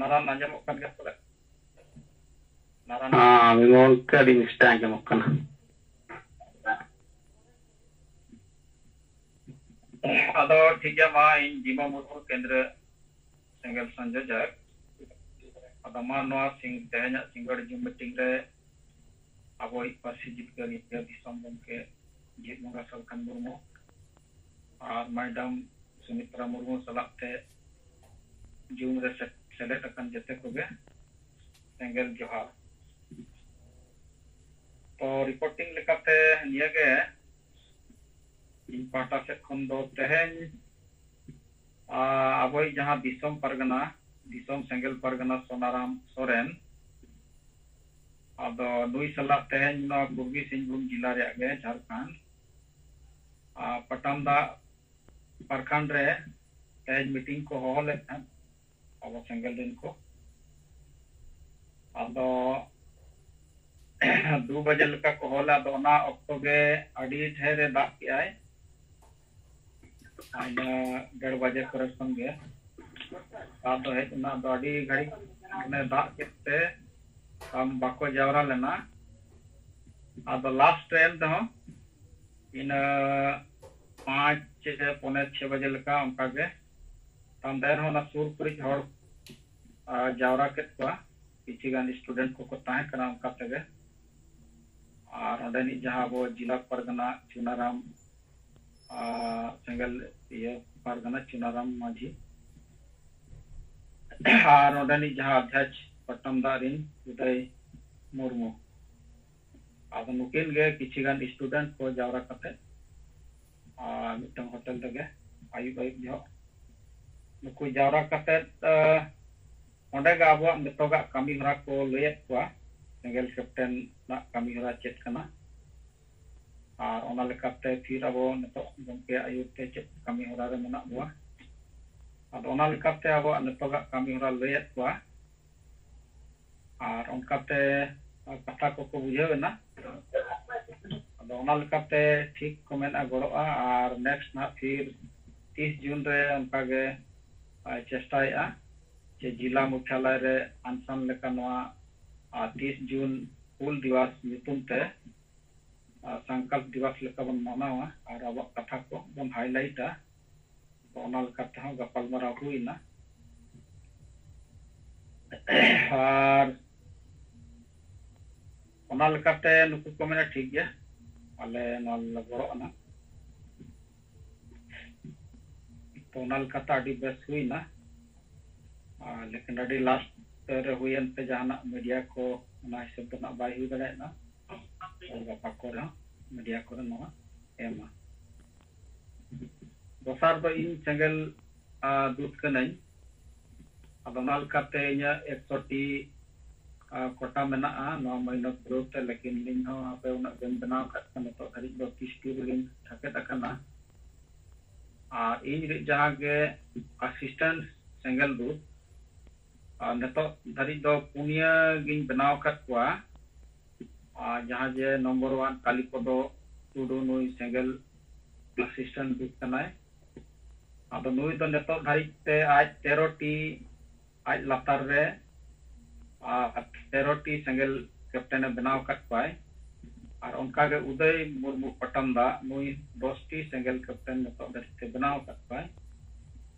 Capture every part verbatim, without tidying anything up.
ᱱᱟᱨᱟᱱ ᱟᱸᱡᱚᱢᱚᱜ ᱠᱟᱱ ᱜᱮᱭᱟ ᱯᱟᱞᱮ? ᱱᱟᱨᱟᱱ᱾ ᱦᱮᱸ, ᱵᱤᱢᱚᱞ ᱜᱚᱢᱠᱮ, ᱟᱹᱰᱤ ᱢᱤᱥᱴᱟ ᱟᱸᱡᱚᱢᱚᱜ ᱠᱟᱱᱟ᱾ ᱟᱫᱚ ᱴᱷᱤᱠ ᱜᱮᱭᱟ, ᱢᱟ ᱤᱧ ᱡᱤᱢᱟ ᱢᱩᱨᱢᱩ, ᱠᱮᱱᱫᱨᱚ ᱥᱮᱸᱜᱮᱞ ᱥᱚᱝᱡᱳᱡᱚᱠ᱾ ᱟᱫᱚ ᱢᱟ ᱱᱚᱣᱟ ᱥᱤᱝ-, ᱛᱮᱦᱮᱧᱟᱜ ᱥᱤᱸᱜᱟᱹᱲ ᱡᱩᱢ ᱢᱤᱴᱤᱝ ᱨᱮ ᱟᱵᱚᱭᱤᱡ ᱯᱟᱹᱨᱥᱤ ᱡᱤᱛᱠᱟᱹᱨᱤᱭᱟᱹ ᱫᱤᱥᱚᱢ ᱜᱚᱢᱠᱮ ᱡᱤᱛ ᱵᱚᱸᱜᱟ ᱥᱟᱞᱠᱷᱟᱱ ᱢᱩᱨᱢᱩ ᱟᱨ ᱢᱮᱰᱟᱢ ᱥᱩᱢᱤᱛᱨᱟ ᱢᱩᱨᱢᱩ ᱥᱟᱞᱟᱜ ᱛᱮ ᱡᱩᱢ ᱨᱮ ᱥᱮ-, ᱥᱮᱞᱮᱫ ᱟᱠᱟᱱ ᱡᱚᱛᱚ ᱠᱚᱜᱮ ᱥᱮᱸᱜᱮᱞ ᱡᱚᱦᱟᱨ᱾ ᱛᱚ, ᱨᱤᱯᱳᱨᱴᱤᱝ ᱞᱮᱠᱟᱛᱮ ᱱᱤᱭᱟᱹᱜᱮ ᱤᱧ ᱯᱟᱦᱴᱟ ᱥᱮᱫ ᱠᱷᱚᱱ ᱫᱚ ᱛᱮᱦᱮᱧ, ᱟ, ᱟᱵᱚᱭᱤᱡ ᱡᱟᱦᱟᱸ ᱫᱤᱥᱚᱢ ᱯᱟᱨᱜᱟᱱᱟ, ᱫᱤᱥᱚᱢ ᱥᱮᱸᱜᱮᱞ ᱯᱟᱨᱜᱟᱱᱟ ᱥᱳᱱᱟᱨᱟᱢ ᱥᱚᱨᱮᱱ, ᱟᱫᱚ ᱱᱩᱭ ᱥᱟᱞᱟᱜ ᱛᱮᱦᱮᱧ ᱱᱚᱣᱟ ᱯᱩᱨᱵᱤ ᱥᱤᱝᱵᱷᱩᱢ ᱡᱮᱞᱟ ᱨᱮᱭᱟᱜ ᱜᱮ ᱡᱷᱟᱲᱠᱷᱚᱸᱰ, ᱟ, ᱯᱟᱴᱟᱢᱫᱟ ᱯᱨᱚᱠᱷᱚᱸᱰ ᱨᱮ ᱛᱮᱦᱮᱧ ᱢᱤᱴᱤᱝ ᱠᱚ ᱦᱚᱦᱚ ᱞᱮᱫ ᱛᱟᱦᱮᱸᱫ ᱟᱵᱚ ᱥᱮᱸᱜᱮᱞ ᱨᱮᱱ ᱠᱚ᱾ ᱟᱫᱚ ᱫᱩ ᱵᱟᱡᱮ ᱞᱮᱠᱟ ᱠᱚ ᱦᱚᱦᱚ ᱞᱮᱫ, ᱟᱫᱚ ᱚᱱᱟ ᱚᱠᱛᱚ ᱜᱮ ᱟᱹᱰᱤ ᱰᱷᱮᱨ ᱮ ᱫᱟᱜ ᱠᱮᱜᱼᱟᱭ᱾ ᱤᱱᱟᱹ ᱰᱮᱲ ᱵᱟᱡᱮ ᱠᱚᱨᱮ ᱠᱷᱚᱱ ᱜᱮ ᱫᱟᱜ ᱫᱚ ᱦᱮᱡ ᱮᱱᱟ᱾ ᱟᱫᱚ ᱟᱹᱰᱤ ᱜᱷᱟᱹᱲᱤᱡ ᱢᱟᱱᱮ ᱫᱟᱜ ᱠᱮᱫ ᱛᱮ ᱟᱢ ᱵᱟᱠᱚ ᱡᱟᱣᱨᱟ ᱞᱮᱱᱟ᱾ ᱟᱫᱚ ᱞᱟᱥᱴ ᱴᱨᱮᱱ ᱛᱮᱦᱚᱸ ᱤᱱᱟᱹ ᱯᱟᱸᱪ ᱪᱮ ᱯᱚᱱᱮ ᱪᱷᱮ ᱵᱟᱡᱮ ᱞᱮᱠᱟ ᱚᱱᱠᱟ ᱜᱮ᱾ ᱛᱟᱭᱚᱢ ᱫᱟᱨᱟᱭ ᱨᱮᱦᱚᱸ ᱚᱱᱟ ᱥᱩᱨ ᱠᱚᱨᱮ ᱦᱚᱲ, ᱟ, ᱡᱟᱣᱨᱟ ᱠᱮᱫ ᱠᱚᱣᱟ᱾ ᱠᱤᱪᱷᱩ ᱜᱟᱱ ᱥᱴᱩᱰᱮᱱᱴ ᱠᱚᱠᱚ ᱛᱟᱦᱮᱸ ᱠᱟᱱᱟ ᱚᱱᱠᱟ ᱛᱮᱜᱮ᱾ ᱟᱨ ᱚᱸᱰᱮᱱᱤᱡ ᱡᱟᱦᱟᱸ ᱟᱵᱚ ᱡᱮᱞᱟ ᱯᱟᱨᱜᱟᱱᱟ ᱪᱩᱱᱟᱨᱟᱢ, ᱟ, ᱥᱮᱸᱜᱮᱞ ᱤᱭᱟᱹ ᱯᱟᱨᱜᱟᱱᱟ ᱪᱩᱱᱟᱨᱟᱢ ᱢᱟᱹᱡᱷᱤ, ᱟᱨ ᱚᱸᱰᱮᱱᱤᱡ ᱡᱟᱦᱟᱸ ᱚᱫᱽᱫᱷᱭᱟᱪ ᱯᱟᱴᱟᱢ ᱫᱟᱜ ᱨᱤᱱ ᱩᱫᱚᱭ ᱢᱩᱨᱢᱩ, ᱟᱫᱚ ᱱᱩᱠᱤᱱ ᱜᱮ ᱠᱤᱪᱷᱤ ᱜᱟᱱ ᱥᱴᱩᱰᱮᱱᱴ ᱠᱚ ᱡᱟᱣᱨᱟ ᱠᱟᱛᱮ, ᱟᱨ ᱢᱤᱫᱴᱟᱝ ᱦᱳᱴᱮᱞ ᱨᱮᱜᱮ ᱟᱹᱭᱩᱵ ᱟᱹᱭᱩᱵ ᱡᱚᱦᱚᱜ ᱱᱩᱠᱩ ᱡᱟᱣᱨᱟ ᱠᱟᱛᱮ, ᱟ, ᱚᱸᱰᱮ ᱜᱮ ᱟᱵᱚᱣᱟᱜ ᱱᱤᱛᱚᱜᱟᱜ ᱠᱟᱹᱢᱤ ᱦᱚᱨᱟ ᱠᱚ ᱞᱟᱹᱭᱟᱫ ᱠᱚᱣᱟ, ᱥᱮᱸᱜᱮᱞ ᱠᱮᱯᱴᱮᱱ ᱨᱮᱱᱟᱜ ᱠᱟᱹᱢᱤ ᱦᱚᱨᱟ ᱪᱮᱫ ᱠᱟᱱᱟ᱾ ᱟᱨ ᱚᱱᱟ ᱞᱮᱠᱟᱛᱮ ᱯᱷᱤᱨ ᱟᱵᱚ ᱱᱤᱛᱚᱜ ᱜᱚᱢᱠᱮᱭᱟᱜ ᱟᱹᱭᱩᱨ ᱛᱮ ᱪᱮᱫ ᱠᱟᱹᱢᱤ ᱦᱚᱨᱟ ᱨᱮ ᱢᱮᱱᱟᱜ ᱵᱚᱣᱟ᱾ ᱟᱫᱚ ᱚᱱᱟ ᱞᱮᱠᱟᱛᱮ ᱟᱵᱚᱣᱟᱜ ᱱᱤᱛᱚᱜᱟᱜ ᱠᱟᱹᱢᱤ ᱦᱚᱨᱟ ᱞᱟᱹᱭᱟᱫ ᱠᱚᱣᱟ᱾ ᱟᱨ ᱚᱱᱠᱟᱛᱮ ᱠᱟᱛᱷᱟ ᱠᱚᱠᱚ ᱵᱩᱡᱷᱟᱹᱣ ᱮᱱᱟ᱾ ᱟᱫᱚ ᱚᱱᱟ ᱞᱮᱠᱟᱛᱮ ᱴᱷᱤᱠ ᱠᱚ ᱢᱮᱱᱟ ᱜᱚᱲᱚᱜᱼᱟ᱾ ᱟᱨ ᱱᱮᱠᱥᱴ ᱱᱟᱦᱟᱜ ᱯᱷᱤᱨ ᱛᱤᱥ ᱡᱩᱱ ᱨᱮ ᱚᱱᱠᱟᱜᱮ, ᱟᱭ, ᱪᱮᱥᱴᱟᱭᱮᱫᱼᱟ᱾ ᱡᱮ ᱡᱤᱞᱟ ᱢᱩᱠᱷᱭᱟᱞᱚᱭ ᱨᱮ ᱟᱱᱥᱟᱱ ᱞᱮᱠᱟ ᱱᱚᱣᱟ, ᱟᱨ, ᱛᱤᱥ ᱡᱩᱱ ᱦᱩᱞ ᱫᱤᱵᱚᱥ ᱧᱩᱛᱩᱢ ᱛᱮ, ᱟᱨ, ᱥᱚᱝᱠᱚᱞᱯ ᱫᱤᱵᱚᱥ ᱞᱮᱠᱟ ᱵᱚᱱ ᱢᱟᱱᱟᱣᱟ ᱟᱨ ᱟᱵᱚᱣᱟᱜ ᱠᱟᱛᱷᱟ ᱠᱚ ᱵᱚᱱ ᱦᱟᱭᱞᱟᱭᱤᱴᱟ᱾ ᱛᱚ, ᱚᱱᱟ ᱞᱮᱠᱟ ᱛᱮᱦᱚᱸ ᱜᱟᱯᱟᱞᱢᱟᱨᱟᱣ ᱦᱩᱭ ᱮᱱᱟ᱾ ᱟᱨ ᱚᱱᱟ ᱞᱮᱠᱟᱛᱮ ᱱᱩᱠᱩ ᱠᱚ ᱢᱮᱱᱟ, "ᱴᱷᱤᱠ ᱜᱮᱭᱟ, ᱟᱞᱮ ᱱᱚᱣᱟ ᱞᱮ ᱜᱚᱲᱚᱜ ᱟᱱᱟ᱾" ᱛᱚ, ᱚᱱᱟ ᱞᱮᱠᱟᱛᱮ ᱟᱹᱰᱤ ᱵᱮᱥ ᱦᱩᱭᱱᱟ᱾ ᱟᱨ ᱞᱮᱠᱤᱱ ᱟᱹᱰᱤ ᱞᱟᱥᱴ ᱨᱮ ᱦᱩᱭᱮᱱ ᱛᱮ ᱡᱟᱦᱟᱱᱟᱜ ᱢᱤᱰᱤᱭᱟ ᱠᱚ ᱚᱱᱟ ᱦᱤᱥᱟᱹᱵ ᱫᱚ ᱱᱟᱜ ᱵᱟᱭ ᱦᱩᱭ ᱫᱟᱲᱮᱭᱟᱜᱼᱟ᱾ ᱟᱨ ᱜᱟᱯᱟ ᱠᱚᱨᱮ ᱦᱚᱸ ᱢᱤᱰᱤᱭᱟ ᱠᱚᱨᱮ ᱱᱚᱣᱟ ᱮᱢᱟ᱾ ᱫᱚᱥᱟᱨ ᱫᱚ ᱤᱧ ᱥᱮᱸᱜᱮᱞ, ᱟ, ᱫᱩᱛ ᱠᱟᱹᱱᱟᱹᱧ᱾ ᱟᱫᱚ ᱚᱱᱟ ᱞᱮᱠᱟᱛᱮ ᱤᱧᱟᱹᱜ ᱮᱠᱥᱚ ᱴᱤ, ᱟ, ᱠᱳᱴᱟ ᱢᱮᱱᱟᱜᱼᱟ ᱱᱚᱣᱟ ᱢᱟᱹᱦᱱᱟᱹ ᱯᱩᱨᱟᱹᱣ ᱛᱮ, ᱞᱮᱠᱤᱱ ᱤᱧ ᱦᱚᱸ ᱦᱟᱯᱮ ᱩᱱᱟᱹᱜ ᱵᱟᱹᱧ ᱵᱮᱱᱟᱣ ᱟᱠᱟᱫ ᱠᱟᱱᱟ᱾ ᱱᱤᱛᱚᱜ ᱫᱷᱟᱹᱨᱤᱡ ᱫᱚ ᱛᱤᱥ ᱴᱤ ᱨᱮᱜᱮᱧ ᱛᱷᱟᱠᱮᱫ ᱟᱠᱟᱱᱟ᱾ ᱟᱨ ᱤᱧ ᱨᱮ ᱡᱟᱦᱟᱸ ᱜᱮ ᱟᱥᱤᱥᱴᱮᱱᱴ ᱥᱮᱸᱜᱮᱞ ᱫᱩᱛ, ᱟᱨ ᱱᱤᱛᱚᱜ ᱫᱷᱟᱹᱨᱤᱡ ᱫᱚ ᱯᱩᱱᱭᱟᱹ ᱜᱤᱧ ᱵᱮᱱᱟᱣ ᱟᱠᱟᱫ ᱠᱚᱣᱟ᱾ ᱟᱨ ᱡᱟᱦᱟᱸ ᱡᱮ ᱱᱚᱢᱵᱚᱨ ᱚᱣᱟᱱ ᱠᱟᱞᱤᱯᱚᱫᱚ ᱴᱩᱰᱩ, ᱱᱩᱭ ᱥᱮᱸᱜᱮᱞ ᱟᱥᱤᱥᱴᱮᱱᱴ ᱫᱩᱛ ᱠᱟᱱᱟᱭ᱾ ᱟᱫᱚ ᱱᱩᱭ ᱫᱚ ᱱᱤᱛᱚᱜ ᱫᱷᱟᱹᱨᱤᱡ ᱛᱮ ᱟᱡ ᱛᱮᱨᱚ ᱴᱤ, ᱟᱡ ᱞᱟᱛᱟᱨ ᱨᱮ, ᱟᱨ, ᱛᱮᱨᱚ ᱴᱤ ᱥᱮᱸᱜᱮᱞ ᱠᱮᱯᱴᱮᱱ ᱮ ᱵᱮᱱᱟᱣ ᱟᱠᱟᱫ ᱠᱚᱣᱟᱭ᱾ ᱟᱨ ᱚᱱᱠᱟᱜᱮ ᱩᱫᱚᱭ ᱢᱩᱨᱢᱩ ᱯᱟᱴᱟᱱᱫᱟ, ᱱᱩᱭ ᱫᱚᱥ ᱴᱤ ᱥᱮᱸᱜᱮᱞ ᱠᱮᱯᱴᱮᱱ ᱱᱤᱛᱚᱜ ᱫᱷᱟᱹᱨᱤᱡ ᱛᱮ ᱵᱮᱱᱟᱣ ᱟᱠᱟᱫ ᱠᱚᱣᱟᱭ᱾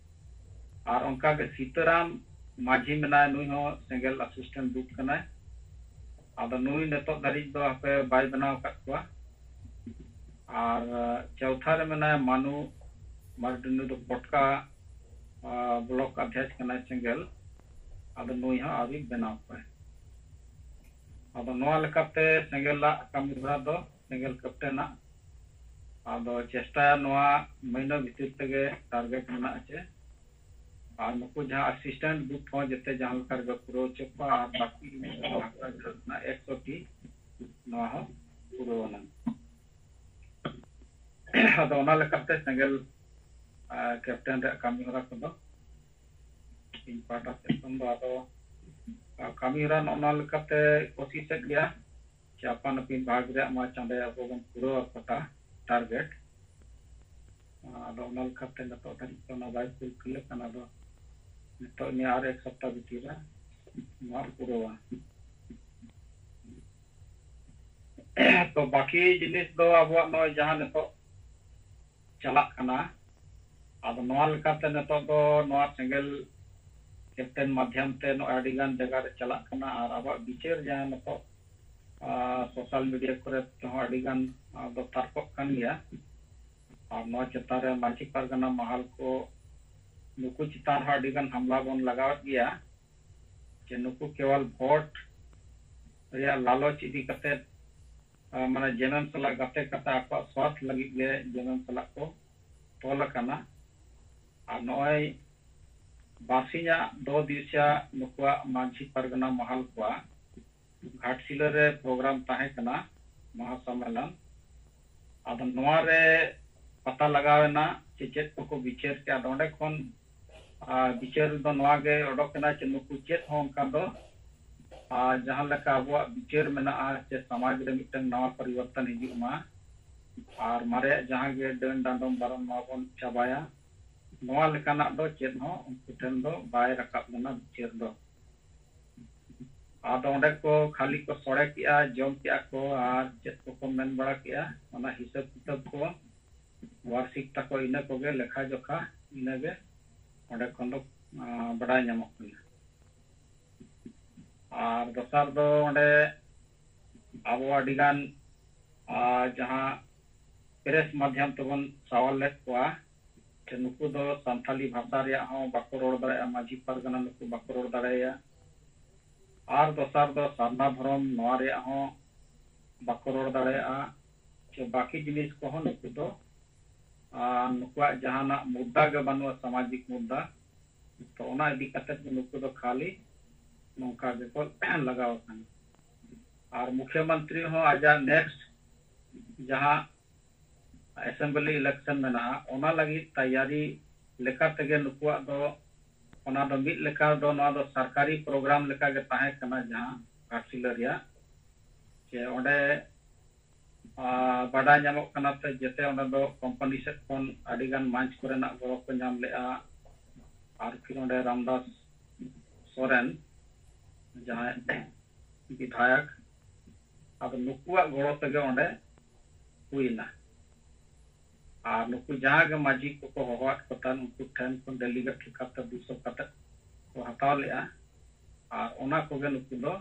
ᱟᱨ ᱚᱱᱠᱟᱜᱮ ᱥᱤᱛᱟᱹᱨᱟᱢ ᱢᱟᱹᱡᱷᱤ ᱢᱮᱱᱟᱭ, ᱱᱩᱭ ᱦᱚᱸ ᱥᱮᱸᱜᱮᱞ ᱟᱥᱤᱥᱴᱮᱱᱴ ᱫᱩᱛ ᱠᱟᱱᱟᱭ᱾ ᱟᱫᱚ ᱱᱩᱭ ᱱᱤᱛᱚᱜ ᱫᱷᱟᱹᱨᱤᱡ ᱫᱚ ᱦᱟᱯᱮ ᱵᱟᱭ ᱵᱮᱱᱟᱣ ᱟᱠᱟᱫ ᱠᱚᱣᱟ᱾ ᱟᱨ, ᱟᱸ, ᱪᱚᱣᱛᱷᱟ ᱨᱮ ᱢᱮᱱᱟᱭᱟ ᱢᱟᱱᱩ ᱢᱟᱨᱰᱤ, ᱱᱩᱭ ᱫᱚ ᱯᱚᱴᱠᱟ, ᱟᱸ, ᱵᱞᱚᱠ ᱚᱫᱷᱭᱚᱠᱷ ᱠᱟᱱᱟᱭ ᱥᱮᱸᱜᱮᱞ᱾ ᱟᱫᱚ ᱱᱩᱭ ᱦᱚᱸ ᱟᱹᱣᱨᱤ ᱵᱮᱱᱟᱣ ᱠᱚᱣᱟᱭ᱾ ᱟᱫᱚ ᱱᱚᱣᱟ ᱞᱮᱠᱟᱛᱮ ᱥᱮᱸᱜᱮᱞᱟᱜ ᱠᱟᱹᱢᱤ ᱦᱚᱨᱟ ᱫᱚ ᱥᱮᱸᱜᱮᱞ ᱠᱮᱯᱴᱮᱱᱟᱜ᱾ ᱟᱫᱚ ᱪᱮᱥᱴᱟᱭᱟ ᱱᱚᱣᱟ ᱢᱟᱹᱦᱱᱟᱹ ᱵᱷᱤᱛᱤᱨ ᱛᱮᱜᱮ ᱴᱟᱨᱜᱮᱴ ᱢᱮᱱᱟᱜᱼᱟ ᱪᱮ᱾ ᱟᱨ ᱱᱩᱠᱩ ᱡᱟᱦᱟᱸ ᱟᱥᱤᱥᱴᱮᱱᱴ ᱫᱩᱛ ᱦᱚᱸ ᱡᱮᱛᱮ ᱡᱟᱦᱟᱸ ᱞᱮᱠᱟ ᱨᱮᱜᱮ ᱯᱩᱨᱟᱹᱣ ᱦᱚᱪᱚ ᱠᱚᱣᱟ, ᱟᱨ ᱵᱟᱹᱠᱤ ᱮᱠᱥᱚ ᱴᱤ ᱱᱚᱣᱟ ᱦᱚᱸ ᱯᱩᱨᱟᱹᱣ ᱟᱱᱟ᱾ ᱟᱫᱚ ᱚᱱᱟ ᱞᱮᱠᱟᱛᱮ ᱥᱮᱸᱜᱮᱞ, ᱟᱨ, ᱠᱮᱯᱴᱮᱱ ᱨᱮᱭᱟᱜ ᱠᱟᱹᱢᱤ ᱦᱚᱨᱟ ᱠᱚᱫᱚ ᱤᱧ ᱯᱟᱦᱴᱟ ᱥᱮᱫ ᱠᱷᱚᱱ ᱫᱚ ᱟᱫᱚ, ᱟᱨ, ᱠᱟᱹᱢᱤ ᱦᱚᱨᱟ ᱱᱚᱜᱼᱚ ᱱᱚᱣᱟ ᱞᱮᱠᱟᱛᱮ ᱠᱳᱥᱤᱥᱮᱫ ᱜᱮᱭᱟ ᱡᱮ ᱟᱯᱟᱱ ᱟᱹᱯᱤᱱ ᱵᱷᱟᱜᱽ ᱨᱮᱭᱟᱜ ᱢᱟ ᱪᱟᱸᱫᱮ ᱟᱵᱚ ᱵᱚᱱ ᱯᱩᱨᱟᱹᱣ ᱟᱠᱚ ᱴᱟᱨᱜᱮᱴ᱾ ᱟᱫᱚ ᱚᱱᱟ ᱞᱮᱠᱟᱛᱮ ᱱᱤᱛᱚᱜ ᱫᱷᱟᱹᱨᱤᱡ ᱛᱮ ᱚᱱᱟ ᱵᱟᱭ ᱯᱷᱩᱞᱯᱷᱤᱞ ᱟᱠᱟᱱᱟ᱾ ᱟᱫᱚ ᱱᱤᱛᱚᱜ ᱱᱤᱭᱟᱹ ᱟᱨ ᱮᱠ ᱥᱚᱯᱛᱟ ᱵᱷᱤᱛᱤᱨ ᱨᱮ ᱱᱚᱣᱟ ᱯᱩᱨᱟᱹᱣᱟ᱾ ᱛᱚ ᱵᱟᱹᱠᱤ ᱡᱤᱱᱤᱥ ᱫᱚ ᱟᱵᱚᱣᱟᱜ ᱱᱚᱜᱼᱚᱭ ᱡᱟᱦᱟᱸ ᱱᱤᱛᱚᱜ ᱪᱟᱞᱟᱜ ᱠᱟᱱᱟ, ᱟᱫᱚ ᱱᱚᱣᱟ ᱞᱮᱠᱟᱛᱮ ᱱᱤᱛᱚᱜ ᱫᱚ ᱱᱚᱣᱟ ᱥᱮᱸᱜᱮᱞ ᱠᱮᱯᱴᱮᱱ ᱢᱟᱫᱽᱫᱷᱚᱢ ᱛᱮ ᱱᱚᱜᱼᱚᱭ ᱟᱹᱰᱤ ᱜᱟᱱ ᱡᱟᱭᱜᱟ ᱨᱮ ᱪᱟᱞᱟᱜ ᱠᱟᱱᱟ᱾ ᱟᱨ ᱟᱵᱚᱣᱟᱜ ᱵᱤᱪᱟᱹᱨ ᱡᱟᱦᱟᱸ ᱱᱤᱛᱚᱜ ᱥᱳᱥᱟᱞ ᱢᱤᱰᱤᱭᱟ ᱠᱚᱨᱮ ᱛᱮᱦᱚᱸ ᱟᱹᱰᱤ ᱜᱟᱱ ᱫᱚ ᱛᱟᱨᱠᱚᱜ ᱠᱟᱱ ᱜᱮᱭᱟ᱾ ᱟᱨ ᱱᱚᱣᱟ ᱪᱮᱛᱟᱱ ᱨᱮ ᱢᱟᱹᱡᱷᱤ ᱯᱟᱨᱜᱟᱱᱟ ᱢᱟᱦᱟᱞ ᱠᱚ ᱱᱩᱠᱩ ᱪᱮᱛᱟᱱ ᱨᱮᱦᱚᱸ ᱟᱹᱰᱤ ᱜᱟᱱ ᱦᱟᱢᱞᱟ ᱵᱚᱱ ᱞᱟᱜᱟᱣᱮᱫ ᱜᱮᱭᱟ, ᱡᱮ ᱱᱩᱠᱩ ᱠᱮᱣᱟᱞ ᱵᱷᱳᱴ ᱨᱮᱭᱟᱜ ᱞᱟᱞᱚᱪ ᱤᱫᱤ ᱠᱟᱛᱮ, ᱢᱟᱱᱮ ᱡᱮᱢᱮᱢ ᱥᱟᱞᱟᱜ ᱜᱟᱛᱮ ᱠᱟᱛᱮ ᱟᱠᱚᱣᱟᱜ ᱥᱣᱟᱨᱛᱷ ᱞᱟᱹᱜᱤᱫ ᱜᱮ ᱡᱮᱢᱮᱢ ᱥᱟᱞᱟᱜ ᱠᱚ ᱛᱚᱞ ᱟᱠᱟᱱᱟ᱾ ᱟᱨ ᱱᱚᱜᱼᱚᱭ ᱵᱟᱨᱥᱤᱧᱟᱜ ᱫᱚ ᱫᱤᱥᱟ ᱱᱩᱠᱩᱣᱟᱜ ᱢᱟᱹᱡᱷᱤ ᱯᱟᱨᱜᱟᱱᱟ ᱢᱟᱦᱟᱞ ᱠᱚᱣᱟᱜ ᱜᱷᱟᱴᱥᱤᱞᱟᱹ ᱨᱮ ᱯᱨᱳᱜᱨᱟᱢ ᱛᱟᱦᱮᱸ ᱠᱟᱱᱟ, ᱢᱚᱦᱟ ᱥᱚᱢᱢᱮᱞᱚᱱ᱾ ᱟᱫᱚ ᱱᱚᱣᱟ ᱨᱮ ᱯᱟᱛᱟ ᱞᱟᱜᱟᱣ ᱮᱱᱟ ᱡᱮ ᱪᱮᱫ ᱠᱚᱠᱚ ᱵᱤᱪᱟᱹᱨ ᱠᱮᱜᱼᱟ᱾ ᱟᱫᱚ ᱚᱸᱰᱮ ᱠᱷᱚᱱ, ᱟᱨ ᱵᱤᱪᱟᱹᱨ ᱫᱚ ᱱᱚᱣᱟ ᱜᱮ ᱚᱰᱚᱠ ᱮᱱᱟ ᱡᱮ ᱱᱩᱠᱩ ᱪᱮᱫ ᱦᱚᱸ ᱚᱱᱠᱟ ᱫᱚ, ᱟᱨ ᱡᱟᱦᱟᱸ ᱞᱮᱠᱟ ᱟᱵᱚᱣᱟᱜ ᱵᱤᱪᱟᱹᱨ ᱢᱮᱱᱟᱜᱼᱟ ᱡᱮ ᱥᱚᱢᱟᱡᱽ ᱨᱮ ᱢᱤᱫᱴᱟᱝ ᱱᱟᱣᱟ ᱯᱚᱨᱤᱵᱚᱨᱛᱚᱱ ᱦᱤᱡᱩᱜ ᱢᱟ, ᱟᱨ ᱢᱟᱨᱮᱭᱟᱜ ᱡᱟᱦᱟᱸ ᱜᱮ ᱰᱟᱹᱱ ᱰᱟᱸᱰᱚᱢ ᱵᱟᱨᱚᱱ ᱱᱚᱣᱟ ᱵᱚᱱ ᱪᱟᱵᱟᱭᱟ, ᱱᱚᱣᱟ ᱞᱮᱠᱟᱱᱟᱜ ᱫᱚ ᱪᱮᱫ ᱦᱚᱸ ᱩᱱᱠᱩ ᱴᱷᱮᱱ ᱫᱚ ᱵᱟᱭ ᱨᱟᱠᱟᱵ ᱞᱮᱱᱟ ᱵᱤᱪᱟᱹᱨ ᱫᱚ᱾ ᱟᱫᱚ ᱚᱸᱰᱮ ᱠᱚ ᱠᱷᱟᱹᱞᱤ ᱠᱚ ᱥᱚᱲᱮ ᱠᱮᱜᱼᱟ, ᱡᱚᱢ ᱠᱮᱜᱼᱟ ᱠᱚ, ᱟᱨ ᱪᱮᱫ ᱠᱚᱠᱚ ᱢᱮᱱ ᱵᱟᱲᱟ ᱠᱮᱜᱼᱟ, ᱚᱱᱟ ᱦᱤᱥᱟᱹᱵ ᱠᱤᱛᱟᱹᱵ ᱠᱚ, ᱣᱟᱨᱥᱤᱠ ᱛᱟᱠᱚ, ᱤᱱᱟᱹ ᱠᱚᱜᱮ ᱞᱮᱠᱷᱟ ᱡᱚᱠᱷᱟ, ᱤᱱᱟᱹᱜᱮ ᱚᱸᱰᱮ ᱠᱷᱚᱱ ᱫᱚ, ᱟᱸ, ᱵᱟᱰᱟᱭ ᱧᱟᱢᱚᱜ ᱠᱟᱱᱟ᱾ ᱟᱨ ᱫᱚᱥᱟᱨ ᱫᱚ ᱚᱸᱰᱮ ᱟᱵᱚ ᱟᱹᱰᱤᱜᱟᱱ, ᱟᱸ, ᱡᱟᱦᱟᱸ ᱯᱨᱮᱥ ᱢᱟᱫᱽᱫᱷᱚᱢ ᱛᱮᱵᱚᱱ ᱥᱟᱣᱟᱞ ᱞᱮᱫ ᱠᱚᱣᱟ, ᱡᱮ ᱱᱩᱠᱩ ᱫᱚ ᱥᱟᱱᱛᱟᱞᱤ ᱵᱷᱟᱥᱟ ᱨᱮᱭᱟᱜ ᱦᱚᱸ ᱵᱟᱠᱚ ᱨᱚᱲ ᱫᱟᱲᱮᱭᱟᱜᱼᱟ, ᱢᱟᱹᱡᱷᱤ ᱯᱟᱨᱜᱟᱱᱟ ᱱᱩᱠᱩ ᱵᱟᱠᱚ ᱨᱚᱲ ᱫᱟᱲᱮᱭᱟᱜᱼᱟ᱾ ᱟᱨ ᱫᱚᱥᱟᱨ ᱫᱚ ᱥᱟᱨᱱᱟ ᱫᱷᱚᱨᱚᱢ, ᱱᱚᱣᱟ ᱨᱮᱭᱟᱜ ᱦᱚᱸ ᱵᱟᱠᱚ ᱨᱚᱲ ᱫᱟᱲᱮᱭᱟᱜᱼᱟ᱾ ᱥᱮ ᱵᱟᱹᱠᱤ ᱡᱤᱱᱤᱥ ᱠᱚᱦᱚᱸ ᱱᱩᱠᱩ ᱫᱚ, ᱟᱨ ᱱᱩᱠᱩᱣᱟᱜ ᱡᱟᱦᱟᱱᱟᱜ ᱢᱩᱫᱽᱫᱟ ᱜᱮ ᱵᱟᱹᱱᱩᱜᱼᱟ, ᱥᱟᱢᱟᱡᱤᱠ ᱢᱩᱫᱽᱫᱟ, ᱛᱚ ᱚᱱᱟ ᱤᱫᱤ ᱠᱟᱛᱮ ᱜᱮ ᱱᱩᱠᱩ ᱫᱚ ᱠᱷᱟᱹᱞᱤ ᱱᱚᱝᱠᱟ ᱜᱮᱠᱚ ᱞᱟᱜᱟᱣ ᱟᱠᱟᱱᱟ᱾ ᱟᱨ ᱢᱩᱠᱷᱭᱟᱹ ᱢᱚᱱᱛᱨᱤ ᱦᱚᱸ ᱟᱡᱟᱜ ᱱᱮᱠᱥᱴ ᱡᱟᱦᱟᱸ ᱮᱥᱮᱢᱵᱞᱤ ᱤᱞᱮᱠᱥᱚᱱ ᱢᱮᱱᱟᱜᱼᱟ, ᱚᱱᱟ ᱞᱟᱹᱜᱤᱫ ᱛᱟᱭᱟᱨᱤ ᱞᱮᱠᱟ ᱛᱮᱜᱮ ᱱᱩᱠᱩᱣᱟᱜ ᱫᱚ, ᱚᱱᱟ ᱫᱚ ᱢᱤᱫ ᱞᱮᱠᱟ ᱫᱚ ᱱᱚᱣᱟ ᱫᱚ ᱥᱚᱨᱠᱟᱨᱤ ᱯᱨᱳᱜᱨᱟᱢ ᱞᱮᱠᱟ ᱜᱮ ᱛᱟᱦᱮᱸ ᱠᱟᱱᱟ, ᱡᱟᱦᱟᱸ ᱜᱷᱟᱴᱥᱤᱞᱟᱹ ᱨᱮᱭᱟᱜ, ᱡᱮ ᱚᱸᱰᱮ, ᱟᱨ ᱵᱟᱰᱟᱭ ᱧᱟᱢᱚᱜ ᱠᱟᱱᱟ ᱛᱮ ᱡᱮᱛᱮ ᱚᱸᱰᱮ ᱫᱚ ᱠᱳᱢᱯᱟᱱᱤ ᱥᱮᱫ ᱠᱷᱚᱱ ᱟᱹᱰᱤ ᱜᱟᱱ ᱢᱟᱧᱪ ᱠᱚᱨᱮᱱᱟᱜ ᱜᱚᱲᱚ ᱠᱚ ᱧᱟᱢ ᱞᱮᱜᱼᱟ᱾ ᱟᱨ ᱯᱷᱤᱨ ᱚᱸᱰᱮ ᱨᱟᱢᱫᱟᱥ ᱥᱚᱨᱮᱱ, ᱡᱟᱦᱟᱸᱭ ᱵᱤᱫᱷᱟᱭᱚᱠ, ᱟᱫᱚ ᱱᱩᱠᱩᱣᱟᱜ ᱜᱚᱲᱚ ᱛᱮᱜᱮ ᱚᱸᱰᱮ ᱦᱩᱭᱱᱟ᱾ ᱟᱨ ᱱᱩᱠᱩ ᱡᱟᱦᱟᱸ ᱜᱮ ᱢᱟᱹᱡᱷᱤ ᱠᱚᱠᱚ ᱦᱚᱦᱚᱣᱟᱫ ᱠᱚ ᱛᱟᱦᱮᱱ, ᱩᱱᱠᱩ ᱴᱷᱮᱱ ᱠᱷᱚᱱ ᱰᱮᱞᱤᱜᱮᱴ ᱞᱮᱠᱟᱛᱮ ᱫᱩᱥᱚ ᱠᱟᱛᱮ ᱠᱚ ᱦᱟᱛᱟᱣ ᱞᱮᱜᱼᱟ᱾ ᱟᱨ ᱚᱱᱟ ᱠᱚᱜᱮ ᱱᱩᱠᱩ ᱫᱚ,